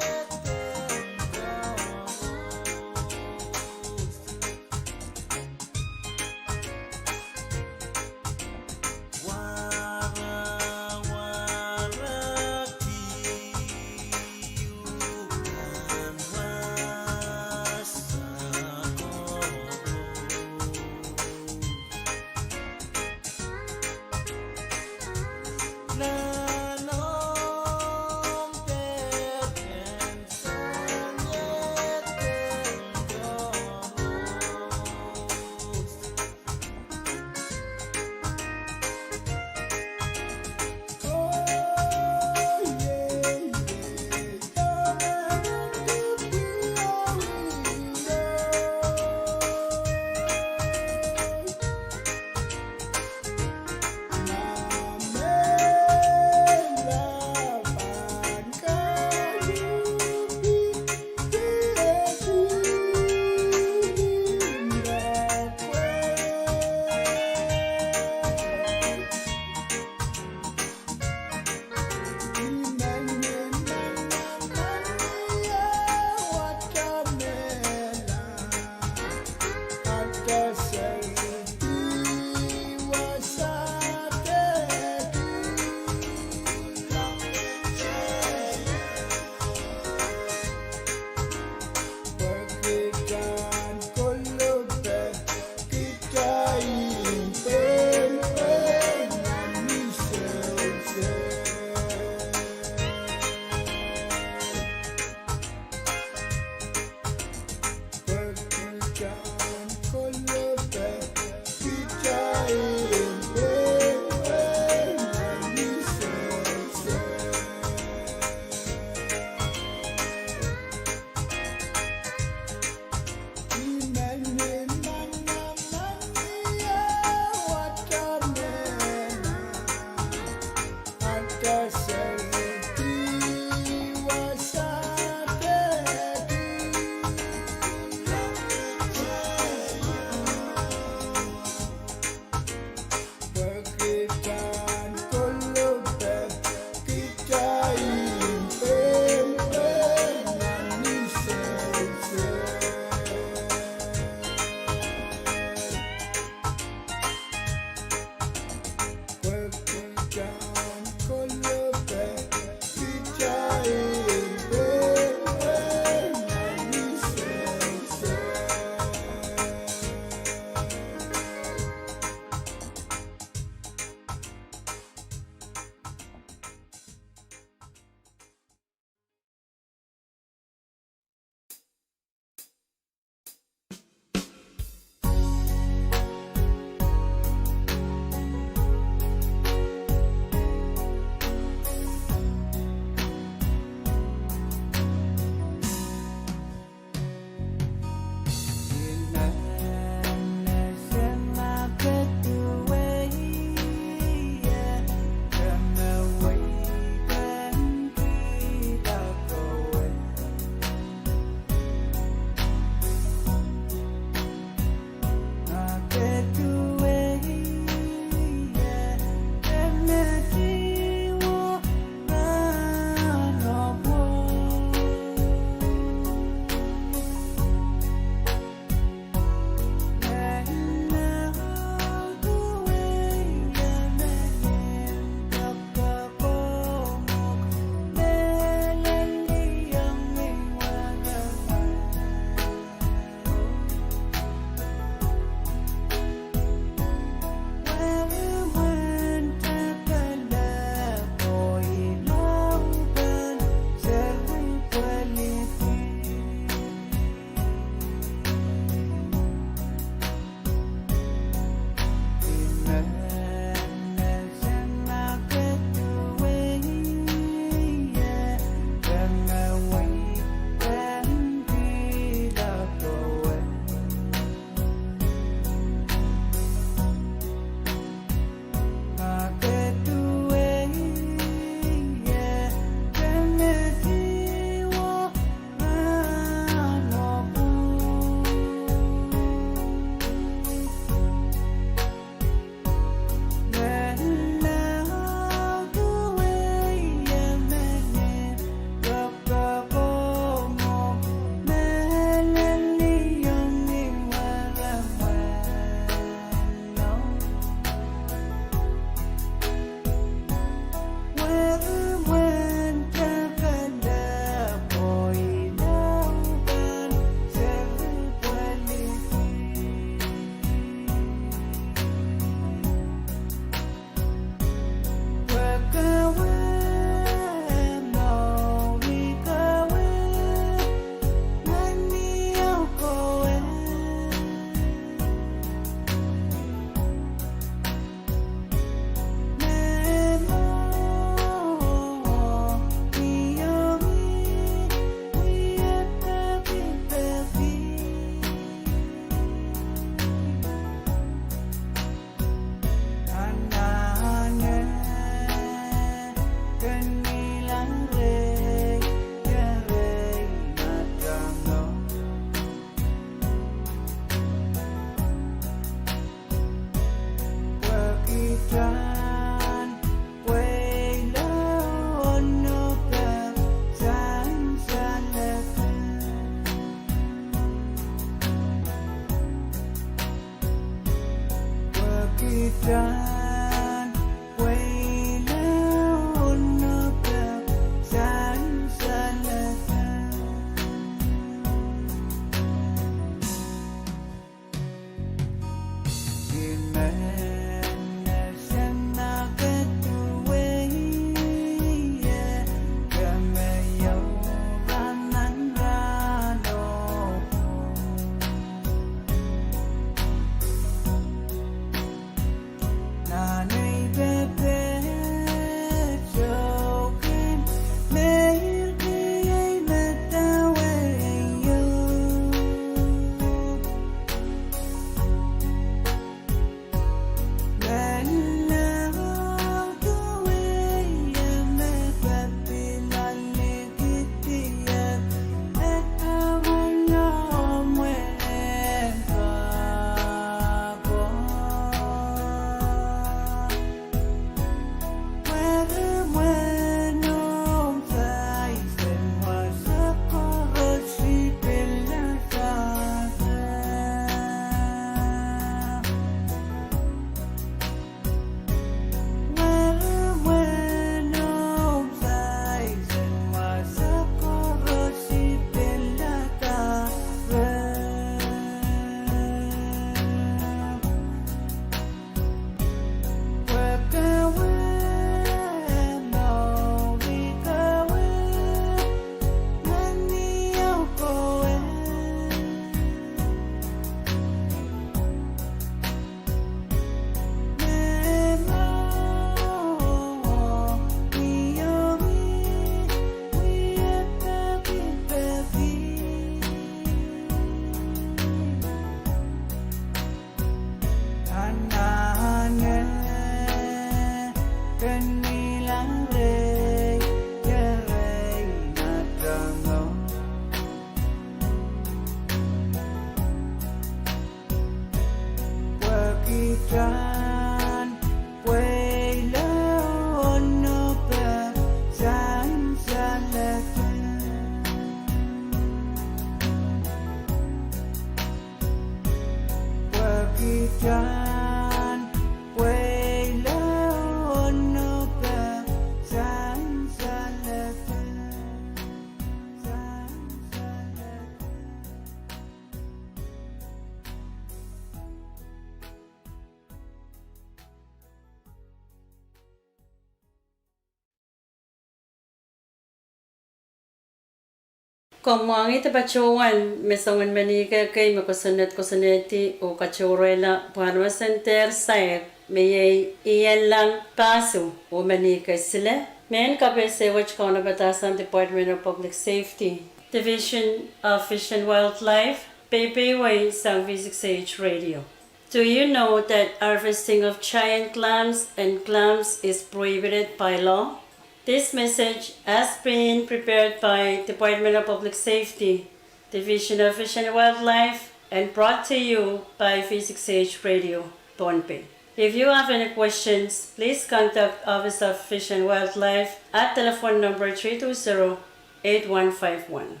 Komw mwahngih de patohwan me soangen menike kei me kosonned kosonnedi oh katohrehla pwarewesen dehr sair me iei ienlahng pahso oh menike sile, mehn kapehse wet kaunopada sang Department of Public Safety, Division of Fish and Wildlife, peipeiewe sang V six H Radio. Do you know that harvesting of giant clams and clams is prohibited by law? This message has been prepared by Department of Public Safety, Division of Fish and Wildlife, and brought to you by V six H Radio, Pohnpei. If you have any questions, please contact Office of Fish and Wildlife at telephone number three two zero, eight one five one.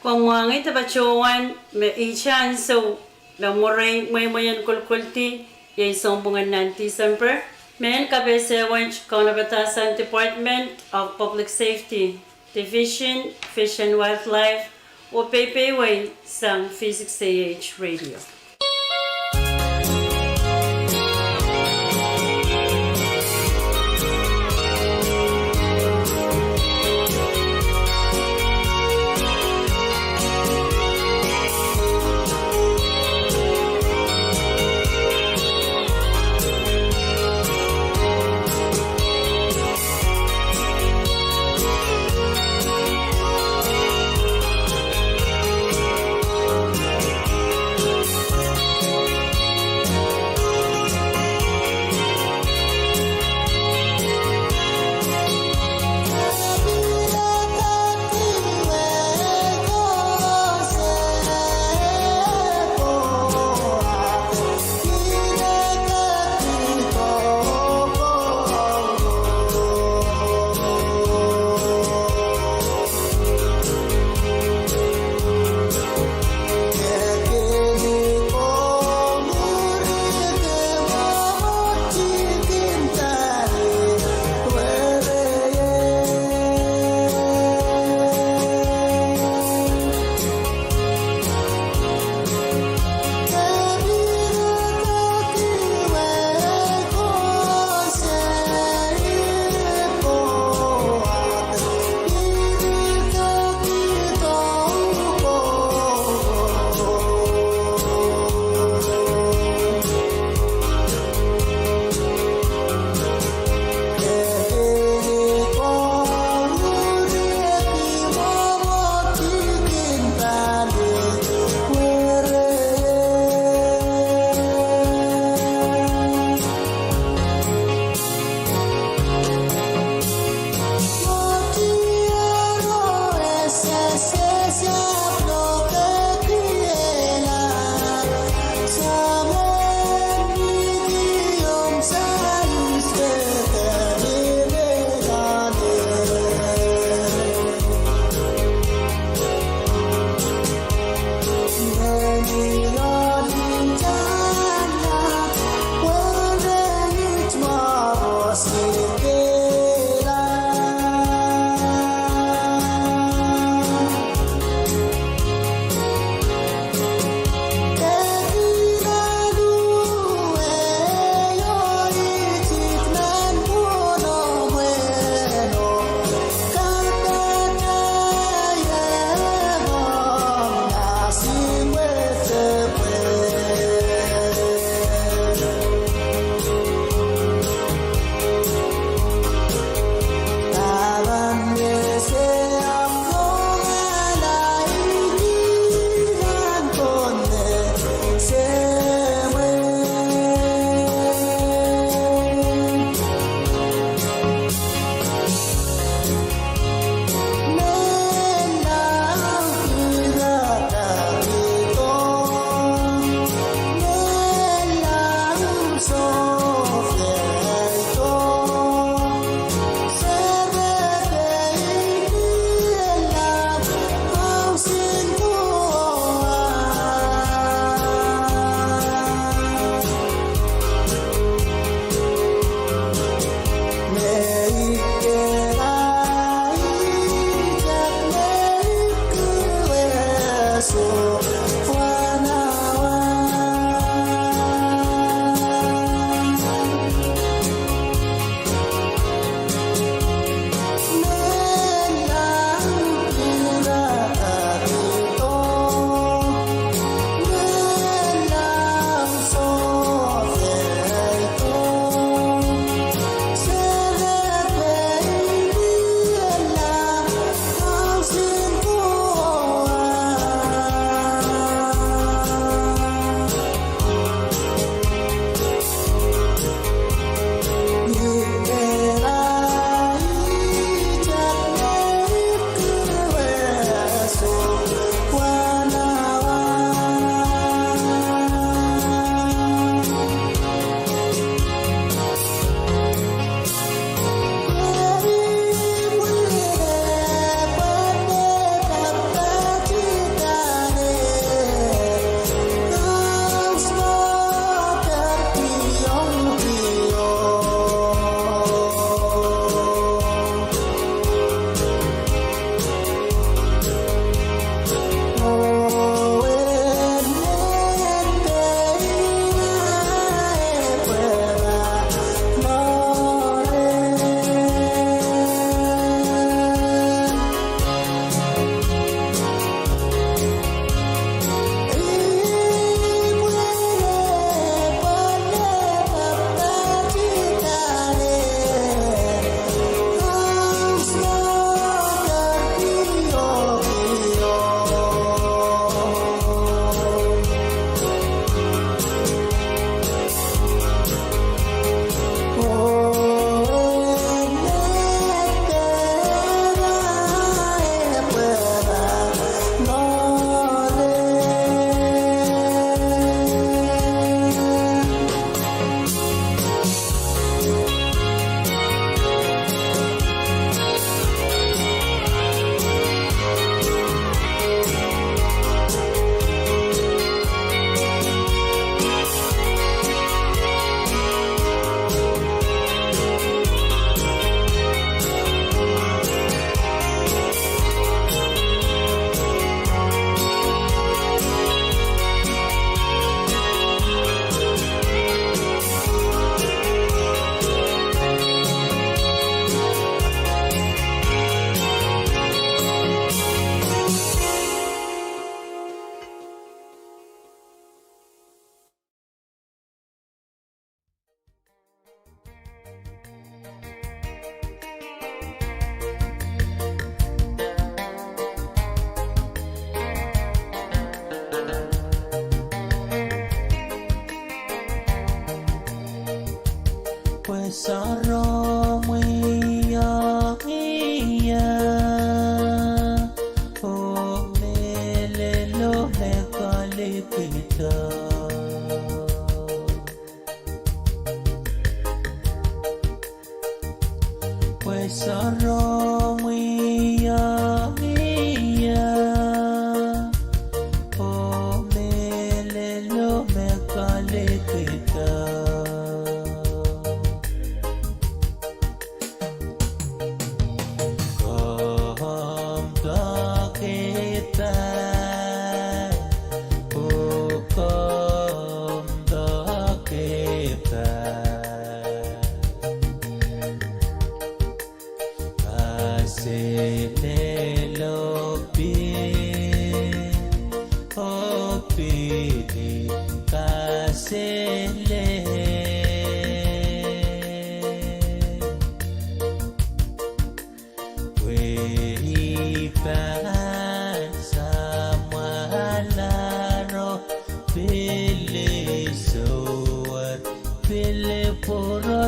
Komw mwahngih de patohwan me ihte ansou me mwurei mweimwei en kolokoldi, iei sounpwong en nan Tisempe, mehn kapehse wet kaunopada sang Department of Public Safety, Division, Fish and Wildlife, oh peipeiwei sang V six A H Radio.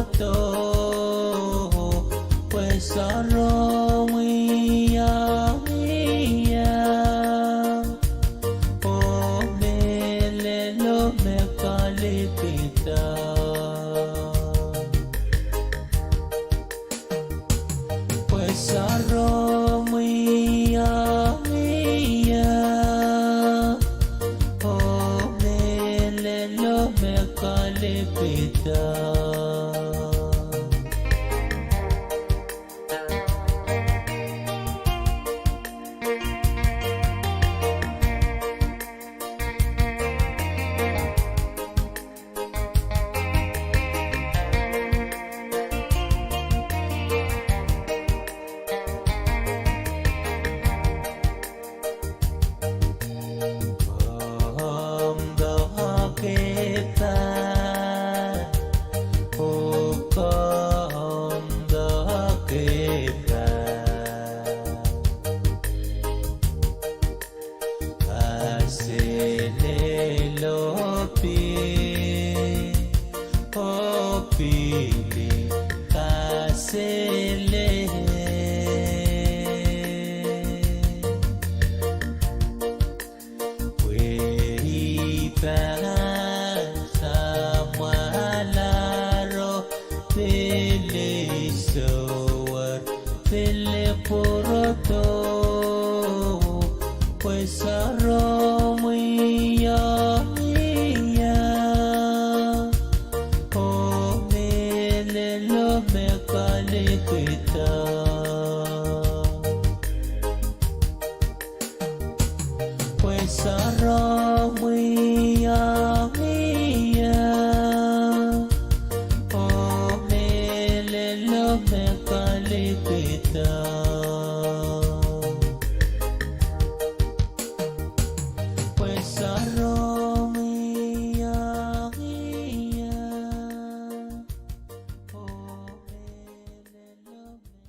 pwurodo, pwe sarawi iang ie, oh mehlelo me kalipida. Pwe sarawi iang ie, oh mehlelo me kalipida. Komw doake pah, oh komw doake pah. Kaselel oh pil, oh pil kaselel. Pwe I pahn samwalahro pil I sower, pil I pwurodo, pwe sarawi iang ie, oh mehlelo me kalipida. Pwe sarawi iang ie, oh mehlelo me kalipida. Pwe sarawi iang ie, oh mehlelo me kalipida.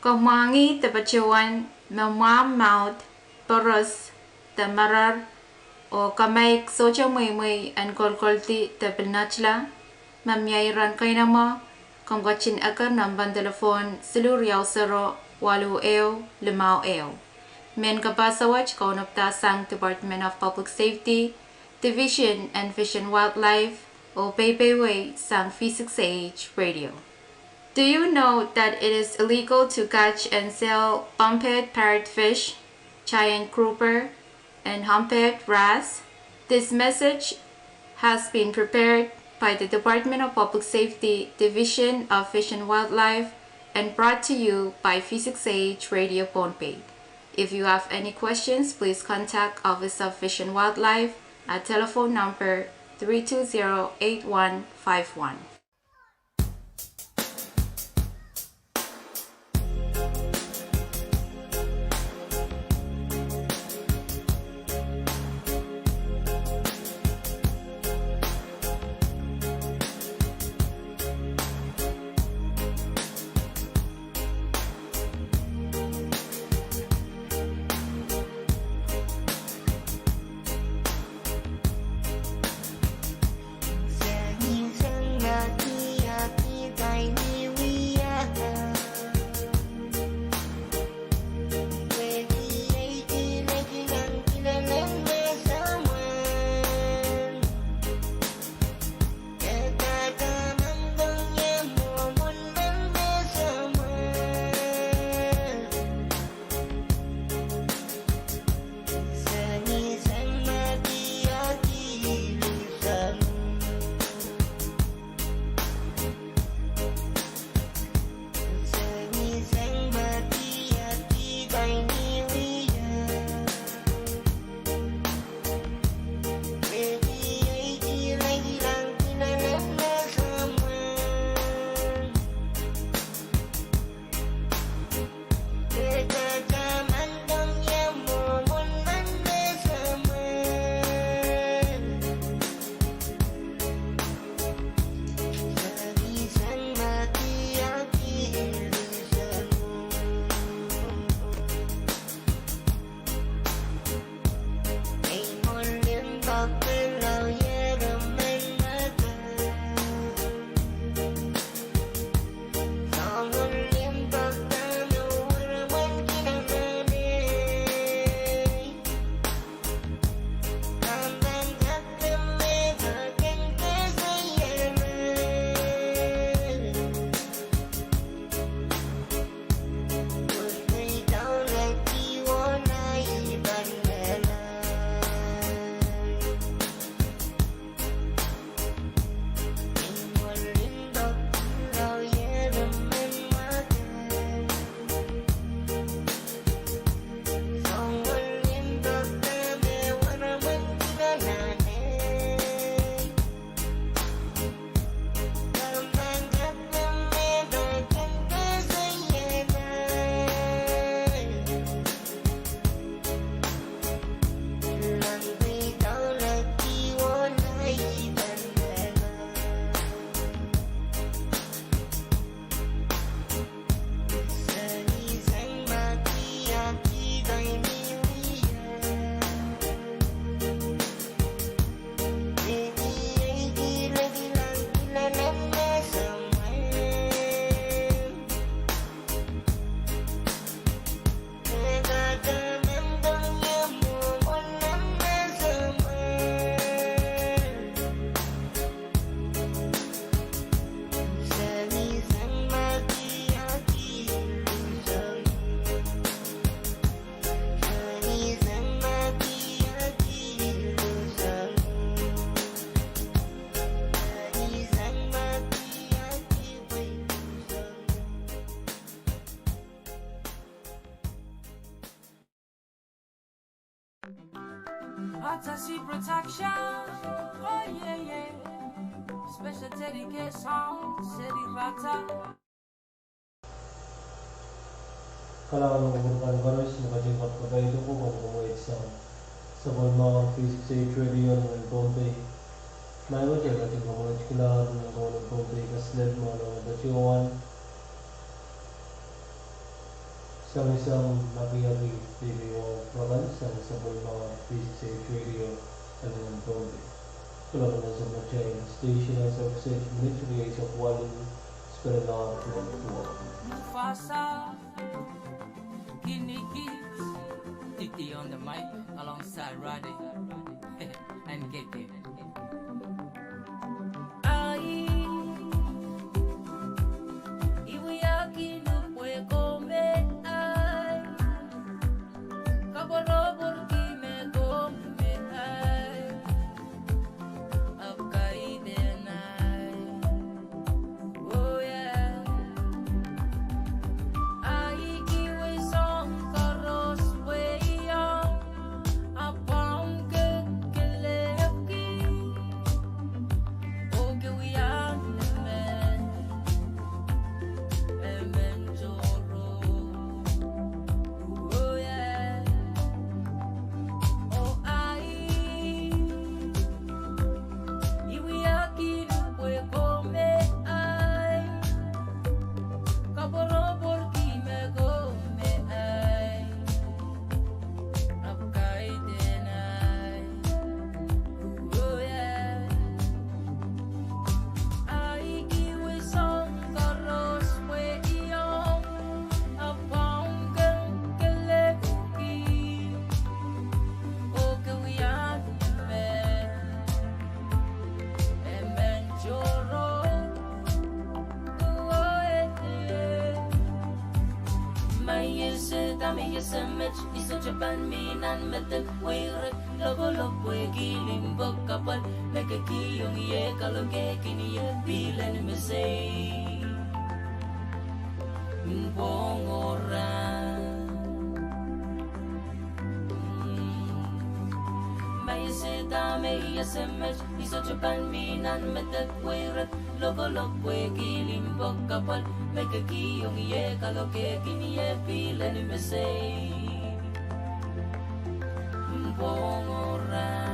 Ke mwahngih de patohwan me mwahmw, mwahu, poros, de marar, oh kamaik sohte mweimwei en kolkoldi de pil netla? Ma mie iren keinemwe, komw ketin eker nempen delepwohn siluh riau sero waluh ehu limau ehu. Mehn kapaso wet kaunopda sang Department of Public Safety, Division en Fish and Wildlife, oh peipeio sang V six A H Radio. Do you know that it is illegal to catch and sell humpback parrotfish, giant grouper, and humpback wrasse? This message has been prepared by the Department of Public Safety, Division of Fish and Wildlife, and brought to you by V six A H Radio Pohnpei. If you have any questions, please contact Office of Fish and Wildlife at telephone number three two zero eight one five one. Atasi Production. Oh yeah, yeah. Special dedication, Seri Rata. Kalahngan en kupwuramwail koaros me ketin kapwaiada ong komwi sang sapwellimomwi V six A H Radio nan Pohnpei. Maing wet, I ketin kapwaiada kilang nan Kauno Pohnpei, kaselel me I patohwan Sang sang nakiaki, pwehki ong program sang sapwellimomwi Free State Radio, Kalahngan, Pohnpei. Kalahngan ansou me kitail station ansou kiset minit rieisek waluh, spelling of network. Mufasa, Kinikit, Titi on the mic alongside Roddy and K K. Ai, I wiahki nupwe ko me ai, kaporapor ki me ko me ai, ahpw kaidehn ai. Oh yeah. Ai, I wiahki soang koaros pwe I ong, ahpw ke kelehpw ki. Oh, ke wia emen, emen tohrohr. Oh, yeah. Oh, ai, I wiahki nupwe ko me ai, kaporapor ki me ko me ai, ahpw kaidehn ai. Oh, yeah. Ai, I wiahki soang koaros pwe I ong, ahpw ke kelehpw ki. Oh, ke wia emen, emen tohrohr. Oh, eh, eh. Ma I ese dahme I ese met, I sohte pahn mih nan medek, weirek, lokolok pwehki limpoak, kapwal me ke kihong ie, kalokehkin ie, pihl en mesei, pwong oh rahn. Ma I ese dahme I ese met, I sohte pahn mih nan medek, weirek, lokolok pwehki limpoak, kapwal me ke kihong ie, kalokehkin ie, pihl en mesei, pwong oh rahn.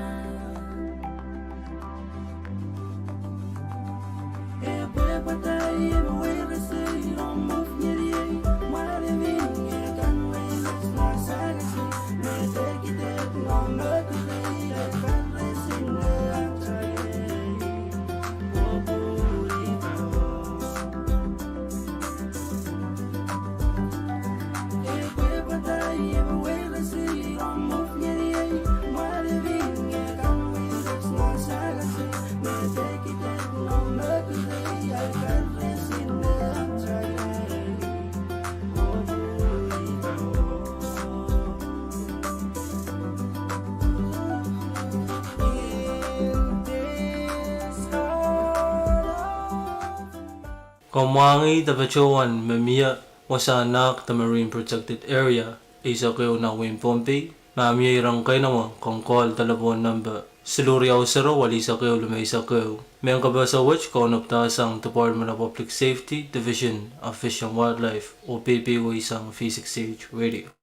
Komw mwahngih de patohwan me mie wasa Nack de Marine Protected Area, eisek ehu nan wehin Pohnpei. Ma mie iren keinemwe, komw call telephone number siluh riau sero, welisek ehu, limeisek ehu. Mehn kapehse wet kaunopdahsang Department of Public Safety, Division of Fish and Wildlife, oh peipeidahsang V six H Radio.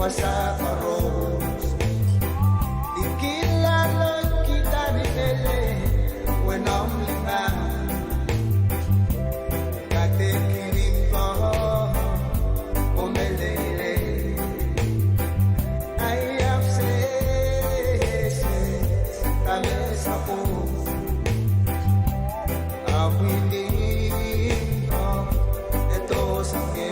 Wasa koaros, I kin laloikihda ni lele, wenomw lingan. Kadeik kin limpoak, oh meleilei. Ahi ahpw sehse, dahme sapwung. Amwi limpoak, e dohsang ie.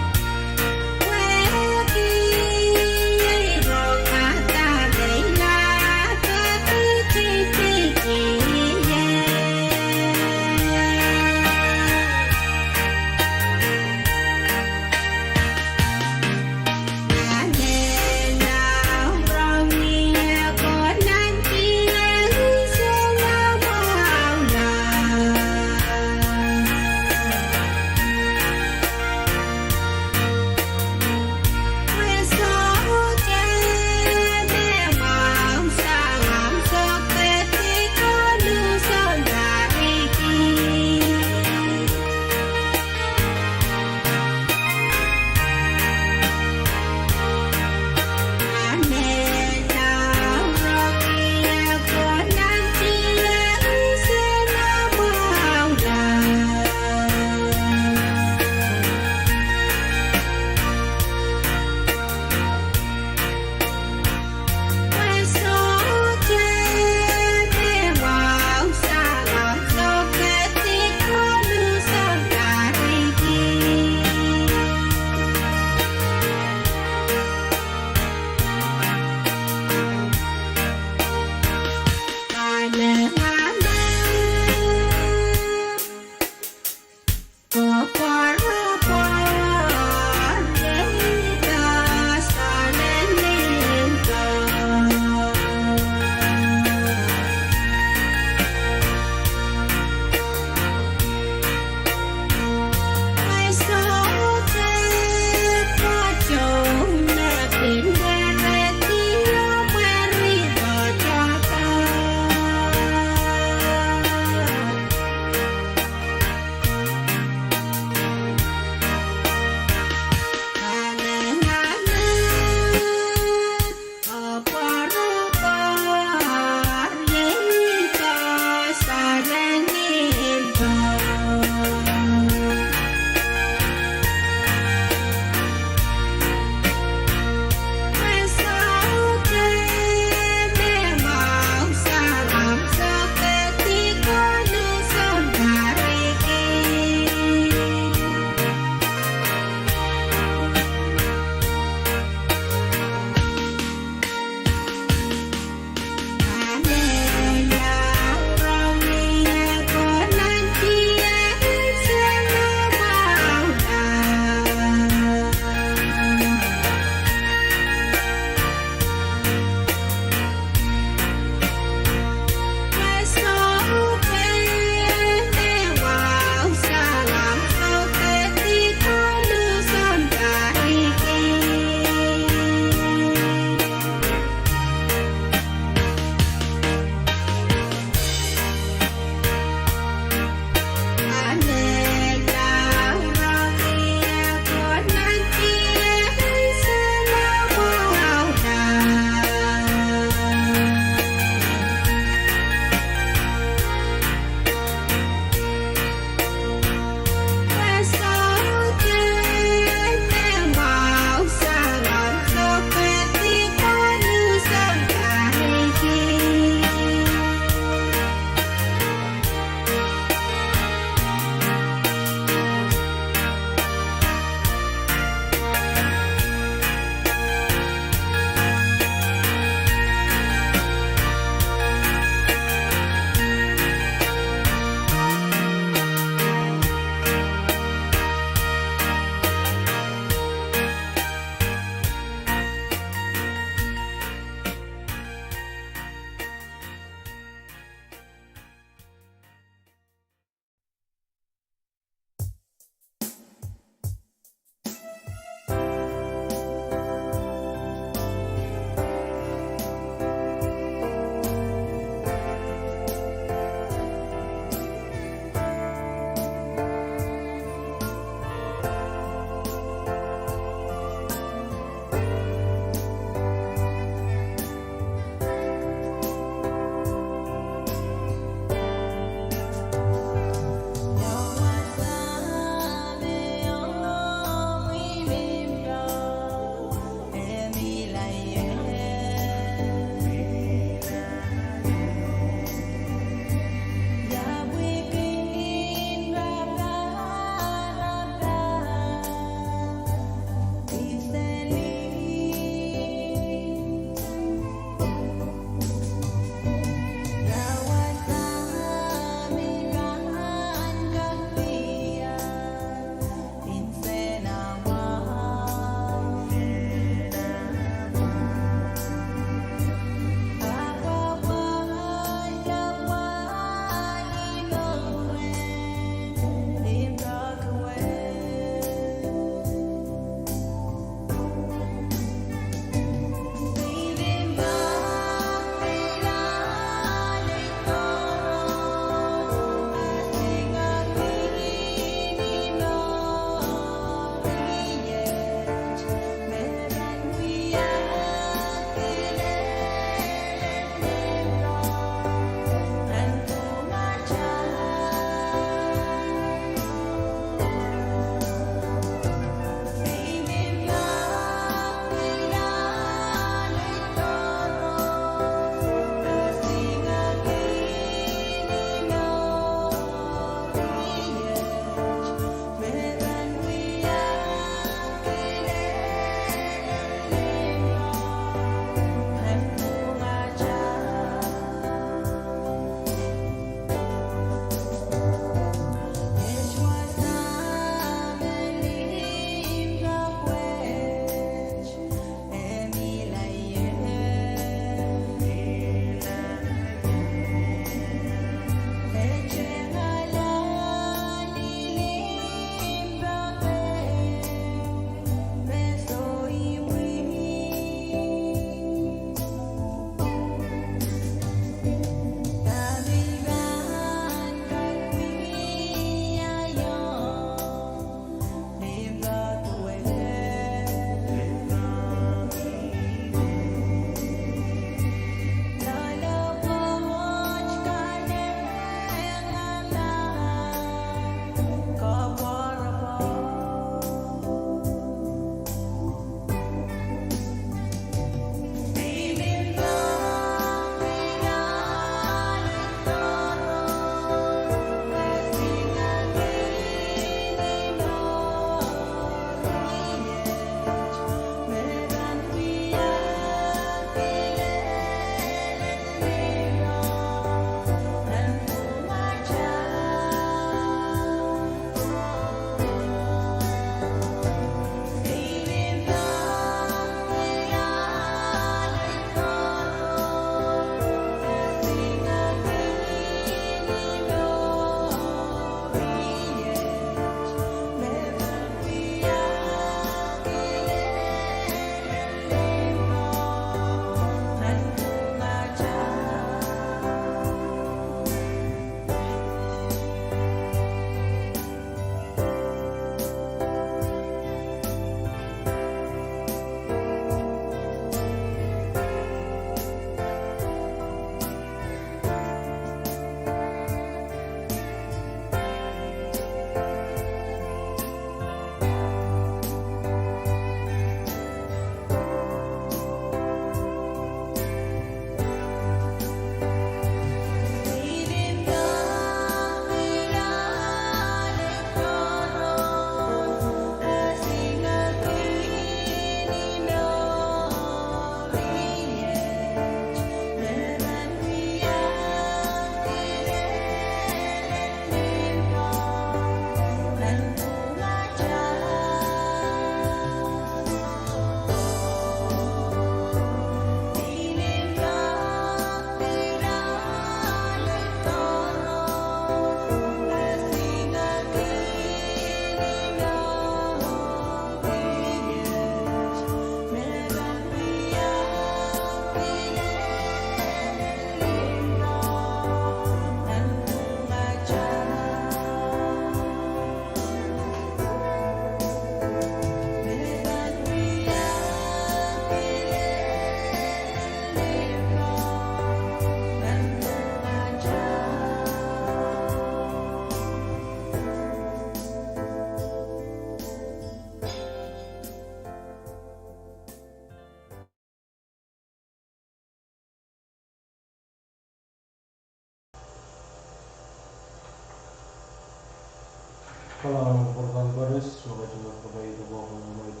Kalahngan en kupwur kan koaros, me ketiket pwukat ong mwomwen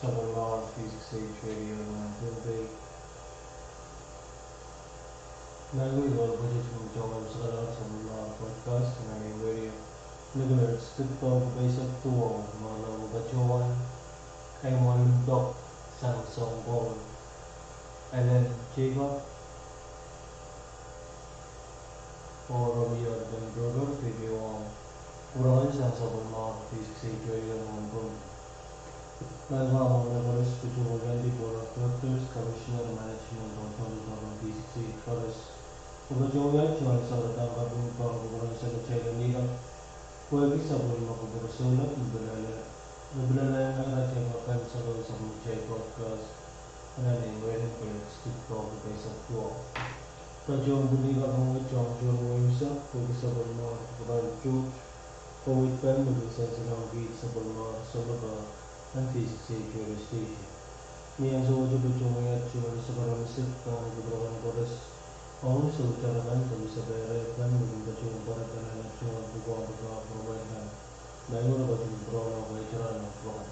sapwellimomwi, V six H Radio nan Pohnpei. Nan wehwehki pwukat en Joel Sakalan Sapwellime Broadcast nan radio, ni kelen stik pau kupeisek duwau, me lel patohwan, Emmanuel Doc, sang sounpwong, Ellen Jacob, oh Romeo Benbroker, P P one, kupwuramwail sang sapwellime V six H Radio nan Pohnpei. Nan kalahngan en koaros, patohwan Board of Directors, Commissioner, Management, oh Director V six H koaros. Patohwan Joel Sakalan Sapwellime Broadcast, patohwan Secretary Nila, pwehki sapwellime kupwur souleng, lipilale, lipilale, nan irail kan sapwellime broadcast, nan wehwehki pwukat en stik pau kupeisek duwau. Patohwan Nila, patohwan John John Williamson, pwehki sapwellime kupwur kan George, oh wit pahn me kin sansalohng kiht sapwellime souleng kan nan V six H Radio station. Ni ansou wet patohwan Joel Sakalan Sapwellime kupwur kan koaros, ong sohte kan, pwehki sapwellime kan, me kin patohwan pwarada nan patohwan pwukat en pwukat pwuromwail kan. Maing, patohwan pwuromwail kan nan pwukat.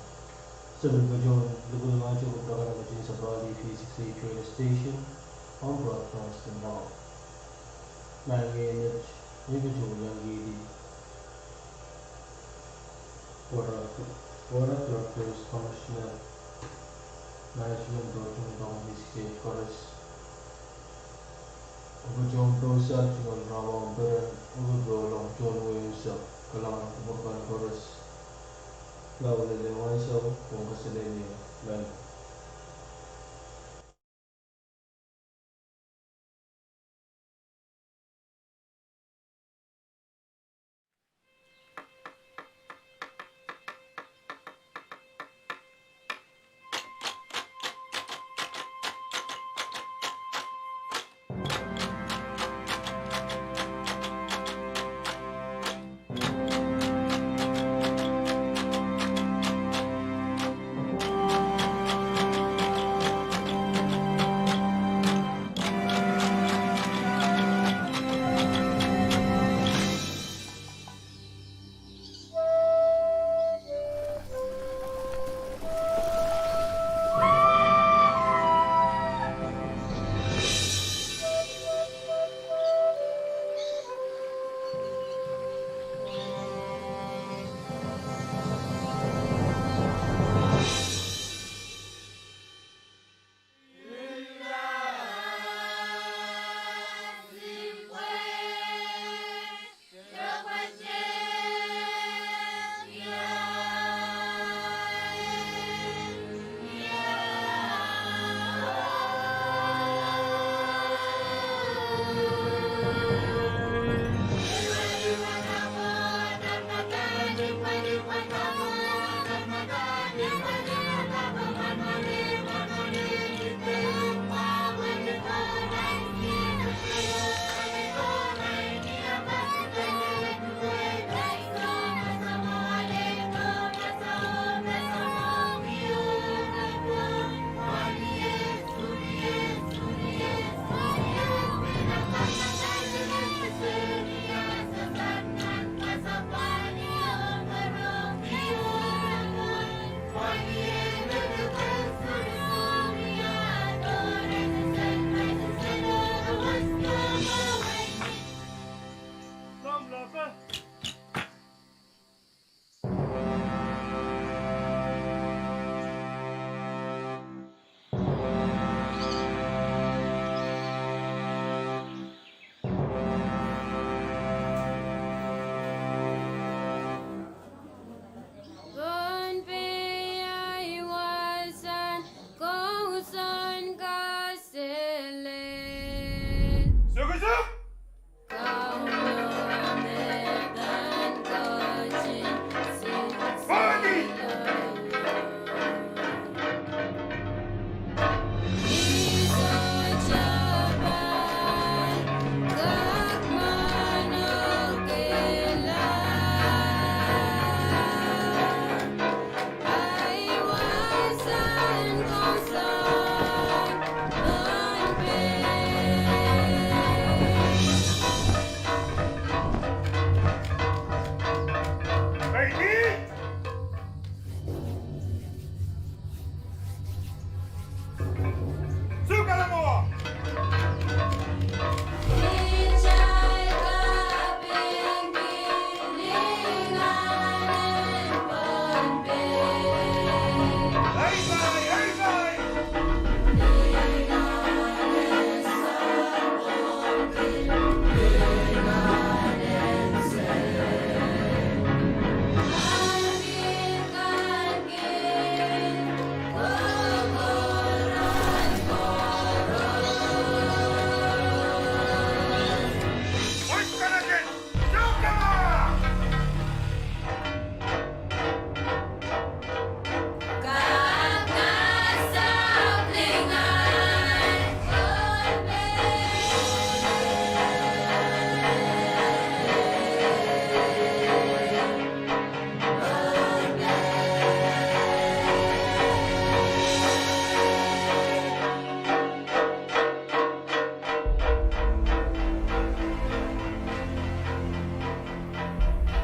Sapwellime patohwan lukulukohng kupwur kan nan ketin sapwellimen V six H Radio station, ong broadcast en pwukat. Maing, ni patohwan kihdi Board of, Board of Directors, Commissioner, Management, oh Director V six H koaros. Patohwan Professor John Ramon Beren, oh patohwan John Williamson, kalahngan en kupwur kan koaros. Lao lel ansou, pwong kaselehlie, maing.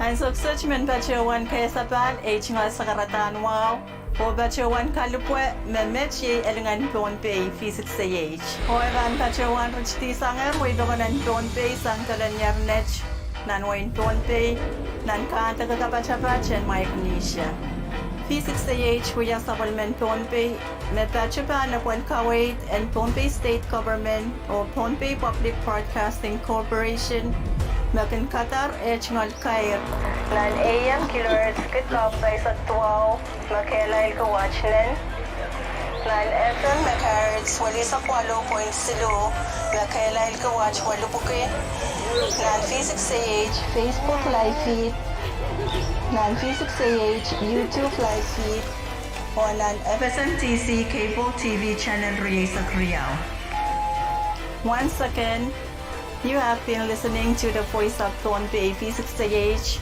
Ansou kiset men patohwan kesapahl ei tungoal sakaradahn wahu, oh patohwan kalipwe me met iei elingan Pohnpei V six A H. Oh e pahn patohwan ritidi sangehr wehi pokon en Pohnpei sang dolanier net nan wehin Pohnpei, nan kahnde kapatapat en Micronesia. V six A H wia sapwellimen Pohnpei me patopato nan apwal kaweid en Pohnpei State Government oh Pohnpei Public Broadcasting Corporation, me kin kadar eh tungoal kair nan A M kilohertz kid kak pahisek duwau me kehlail ki watt nen, nan F M megahertz welisek waluh point siluh me kehlail ki watt welipwiki, nan V six A H Facebook live feed, nan V six A H YouTube live feed, oh nan F S M T C cable T V channel rieisek riau. Once again, you have been listening to the Voice of Pohnpei V six A H,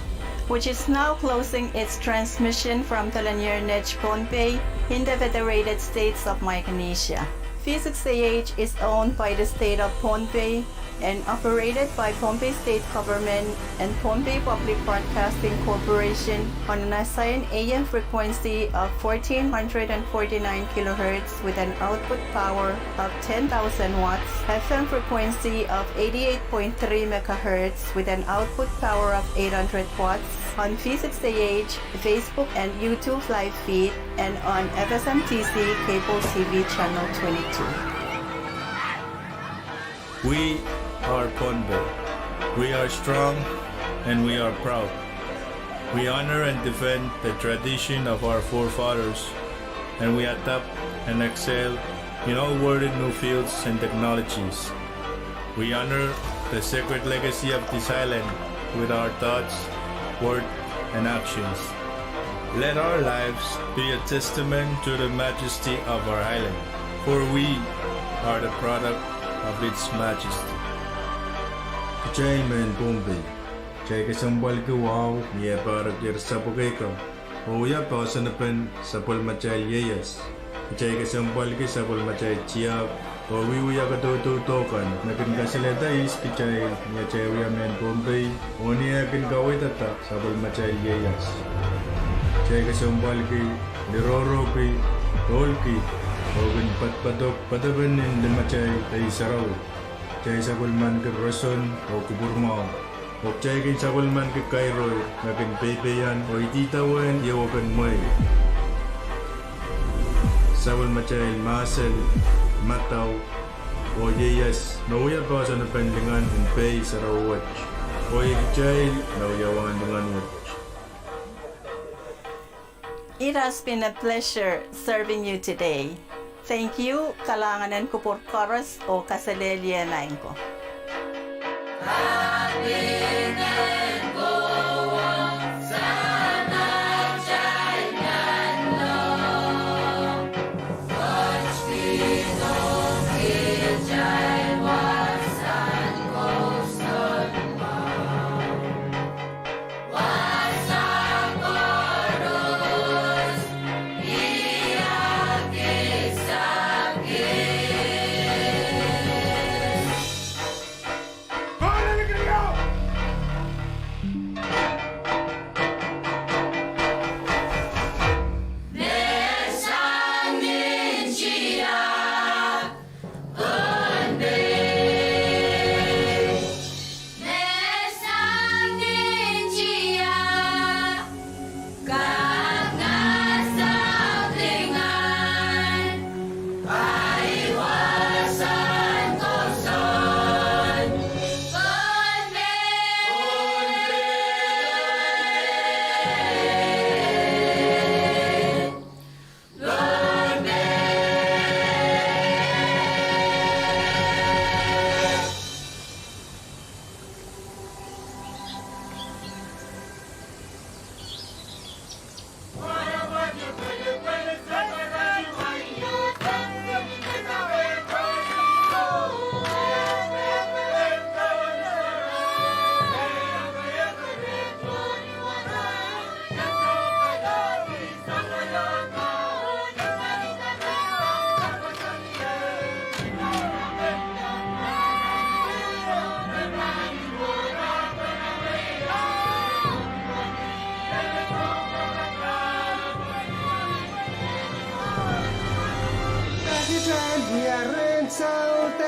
which is now closing its transmission from Telanier Net, Pohnpei, in the Federated States of Micronesia. V six A H is owned by the State of Pohnpei and operated by Pohnpei State Government and Pohnpei Public Broadcasting Corporation on an assigned A M frequency of fourteen hundred and forty-nine kilohertz with an output power of ten thousand watts, F M frequency of eighty-eight point three megahertz with an output power of eight hundred watts, on V six A H Facebook and YouTube live feed, and on F S M T C cable T V channel twenty-two. We are Pohnpei. We are strong and we are proud. We honor and defend the tradition of our forefathers, and we adapt and excel in all worthy new fields and technologies. We honor the sacred legacy of this island with our thoughts, word, and actions. Let our lives be a testament to the majesty of our island, for we are the product of its majesty. Kitail mehn Pohnpei, kitail kesempwalki wahu ni eh pahrek ier sapwukei kan, oh wia poahsoan en sapwellimatail ieias. Kitail kesempwalki sapwellimatail tiahk, oh wiewia kadaudodo kan me kin kasalehda ihs kitail ni atail wia mehn Pohnpei, oh ni eh kin kaweidada sapwellimatail ieias. Kitail kesempwalki, lirohrohki, ohlki, oh kin poadopoadok poadopen en limatail Pei Sarawi. Kitail sapwellimanki roson oh kupwurmwahu, oh kitail kin sapwellimanki kairoi me kin peipeian oh ididawehn iewepen mwehi. Sapwellimatail mahsen, madau, oh ieias me wia poahsoan en lingan en Pei Sarawi wet, oh iei kitail me wia wahn lingan wet. It has been a pleasure serving you today. Thank you, kalahngan en kupwur koaros oh kaselehlie maing ko.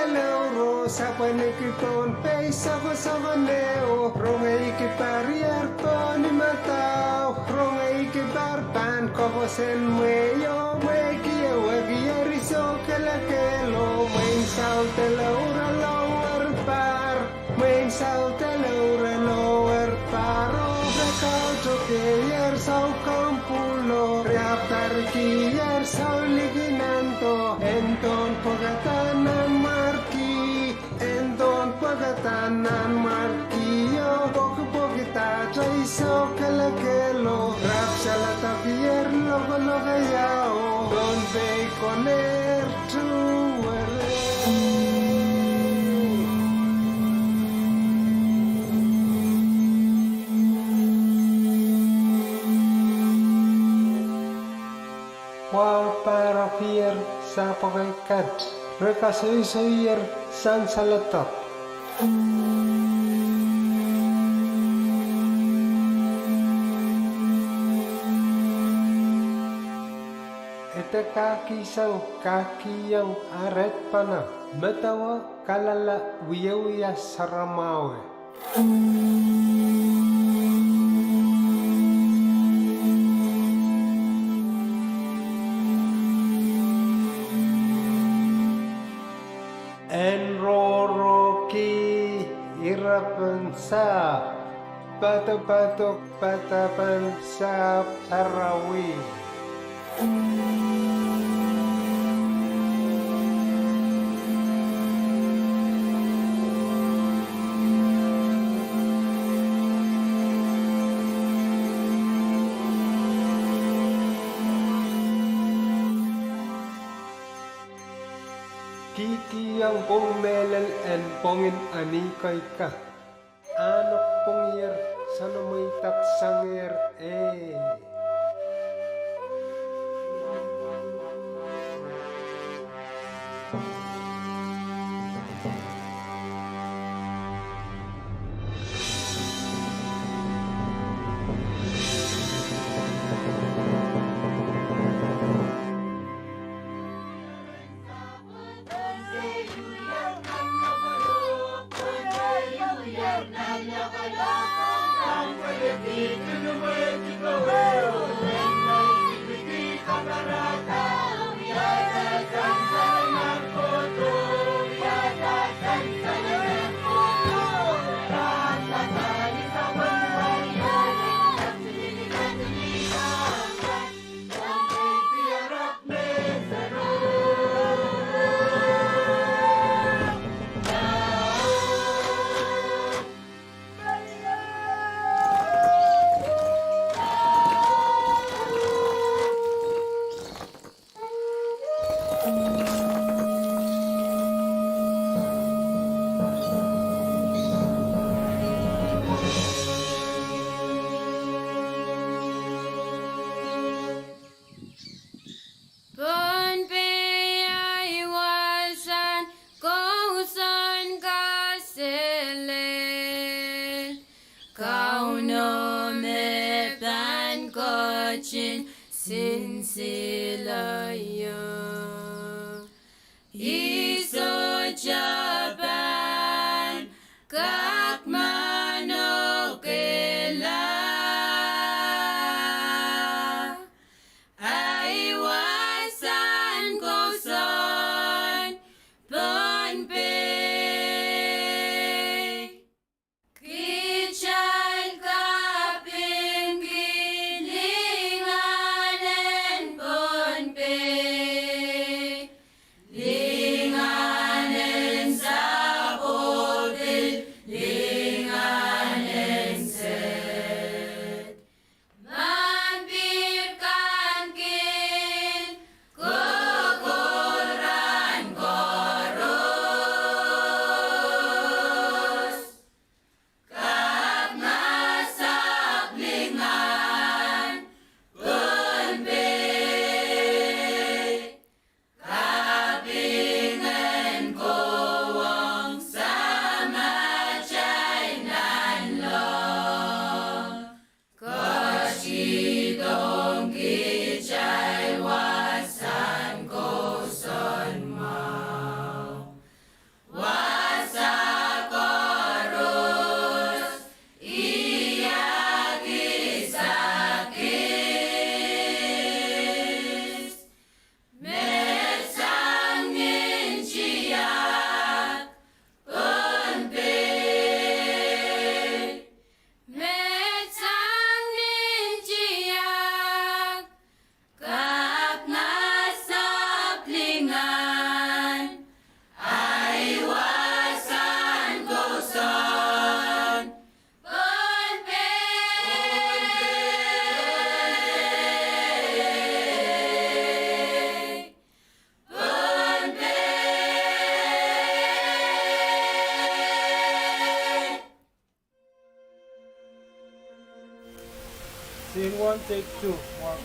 Leuro sapweniki Pohnpei sokosoko neho, rongeiki parier pohn imadahu, rongeiki par pahn koakoasoan mweio, mweiki e wekier iso kelekelo, mwein saut e leuro lower par, mwein saut e leuro lower par, oh re kautokehier sau kompulo, re apwtarikier sau liki nando, en dohn pwekada nanmwarki, en dohn pwekada nanmwarki, oh pwekipwekidahte iso kelekelo, re apwsaladahkier lokoloko ieu, Pohnpei konehr tu were. Wahu pahrokier sapwekei kat, re kasoisoier sansaledek. Ede kahkihsang kahkihieng ahr edpene, medewe kalala wiewia saramwahu. En rohrohki irapen sahpw, padapadok padapen sahpw sarawi. Kihkihong pwong mehlel en pwongin Anihkoi ka. Ahneki pwongier, soanamweidek sangehr, eh. Pohnpei ahi wahsang kousoan kaselel, Kauno me pahn ketin sinsile ie. Ih sohte pahn kak manokehla. Ahi wahsang kousoan Pohnpei. Kitail kapingki lingan en Pohnpei. Scene one, take two. One.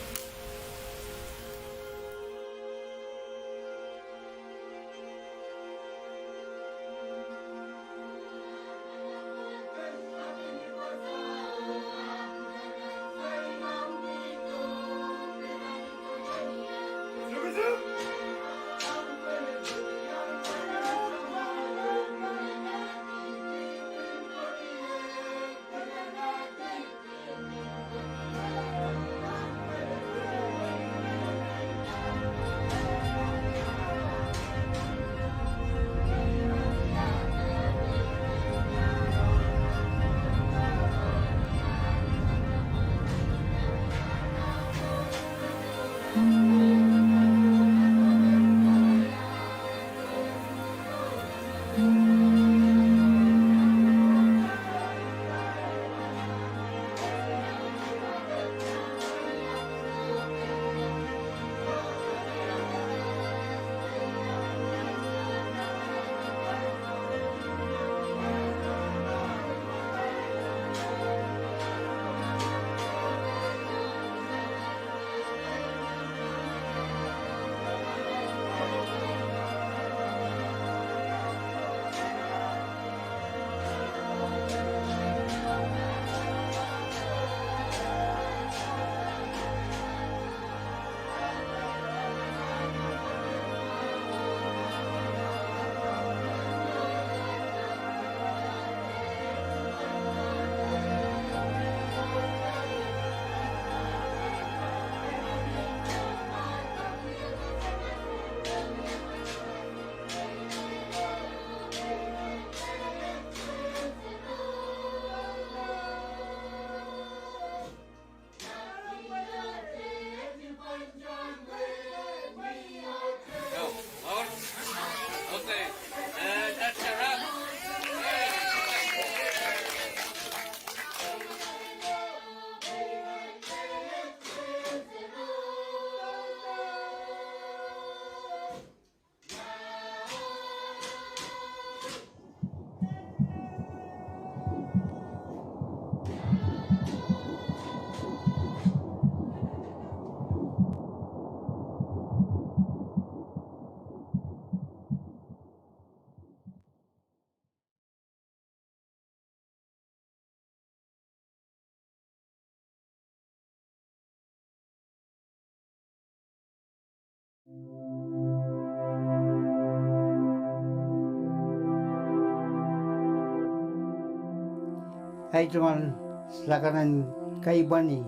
Ei tungoal solahr kak en kaipweni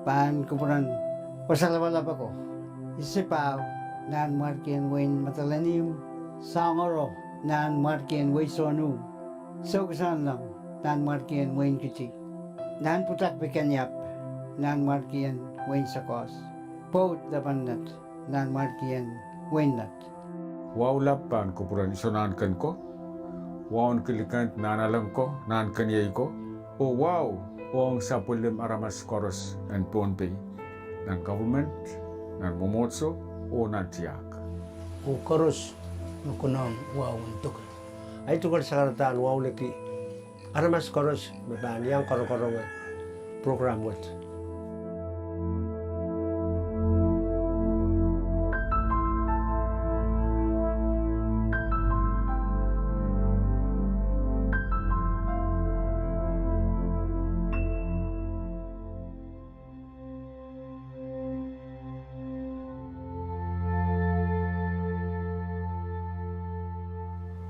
pahn kupwuren wasa lapalap ako. Isipahu nanmwarkien wehin Madolenihmw, Soangoro nanmwarkien wehi Sohnu, Soukisaunleng nanmwarkien wehin Kiti, Nanpwutak Pikeniap nanmwarkien wehin Sakoas, Pwoud Lepennet nanmwarkien wehin Nett. Wahu lap pahn kupwuren Iso Nahnken ko, Wahu en Kilikend, Nahnalek ko, Nahnkeniei ko, oh wahu ong sapwellime aramas koaros en Pohnpei, nan government, nan mwomwohdiso, oh nan tiahk. Oh koaros me konehng wahu en Duke. Ei tungoal solahr kak wahuliki aramas koaros me pahn iang koarokoaronge program wet.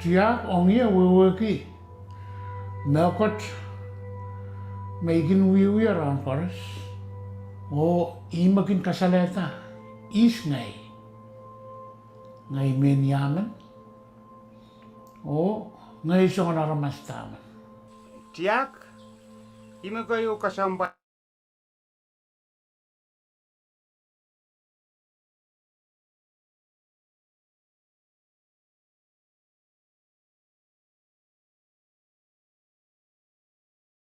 Tiahk, ong ie wehwehki mehkot me I kin wiewia rahn koaros, oh ih me kin kasalehda ihs ngehi. Ngehi mehn ia men, oh ngehi soangen aramas da men. Tiahk, ihme keieu kesempwal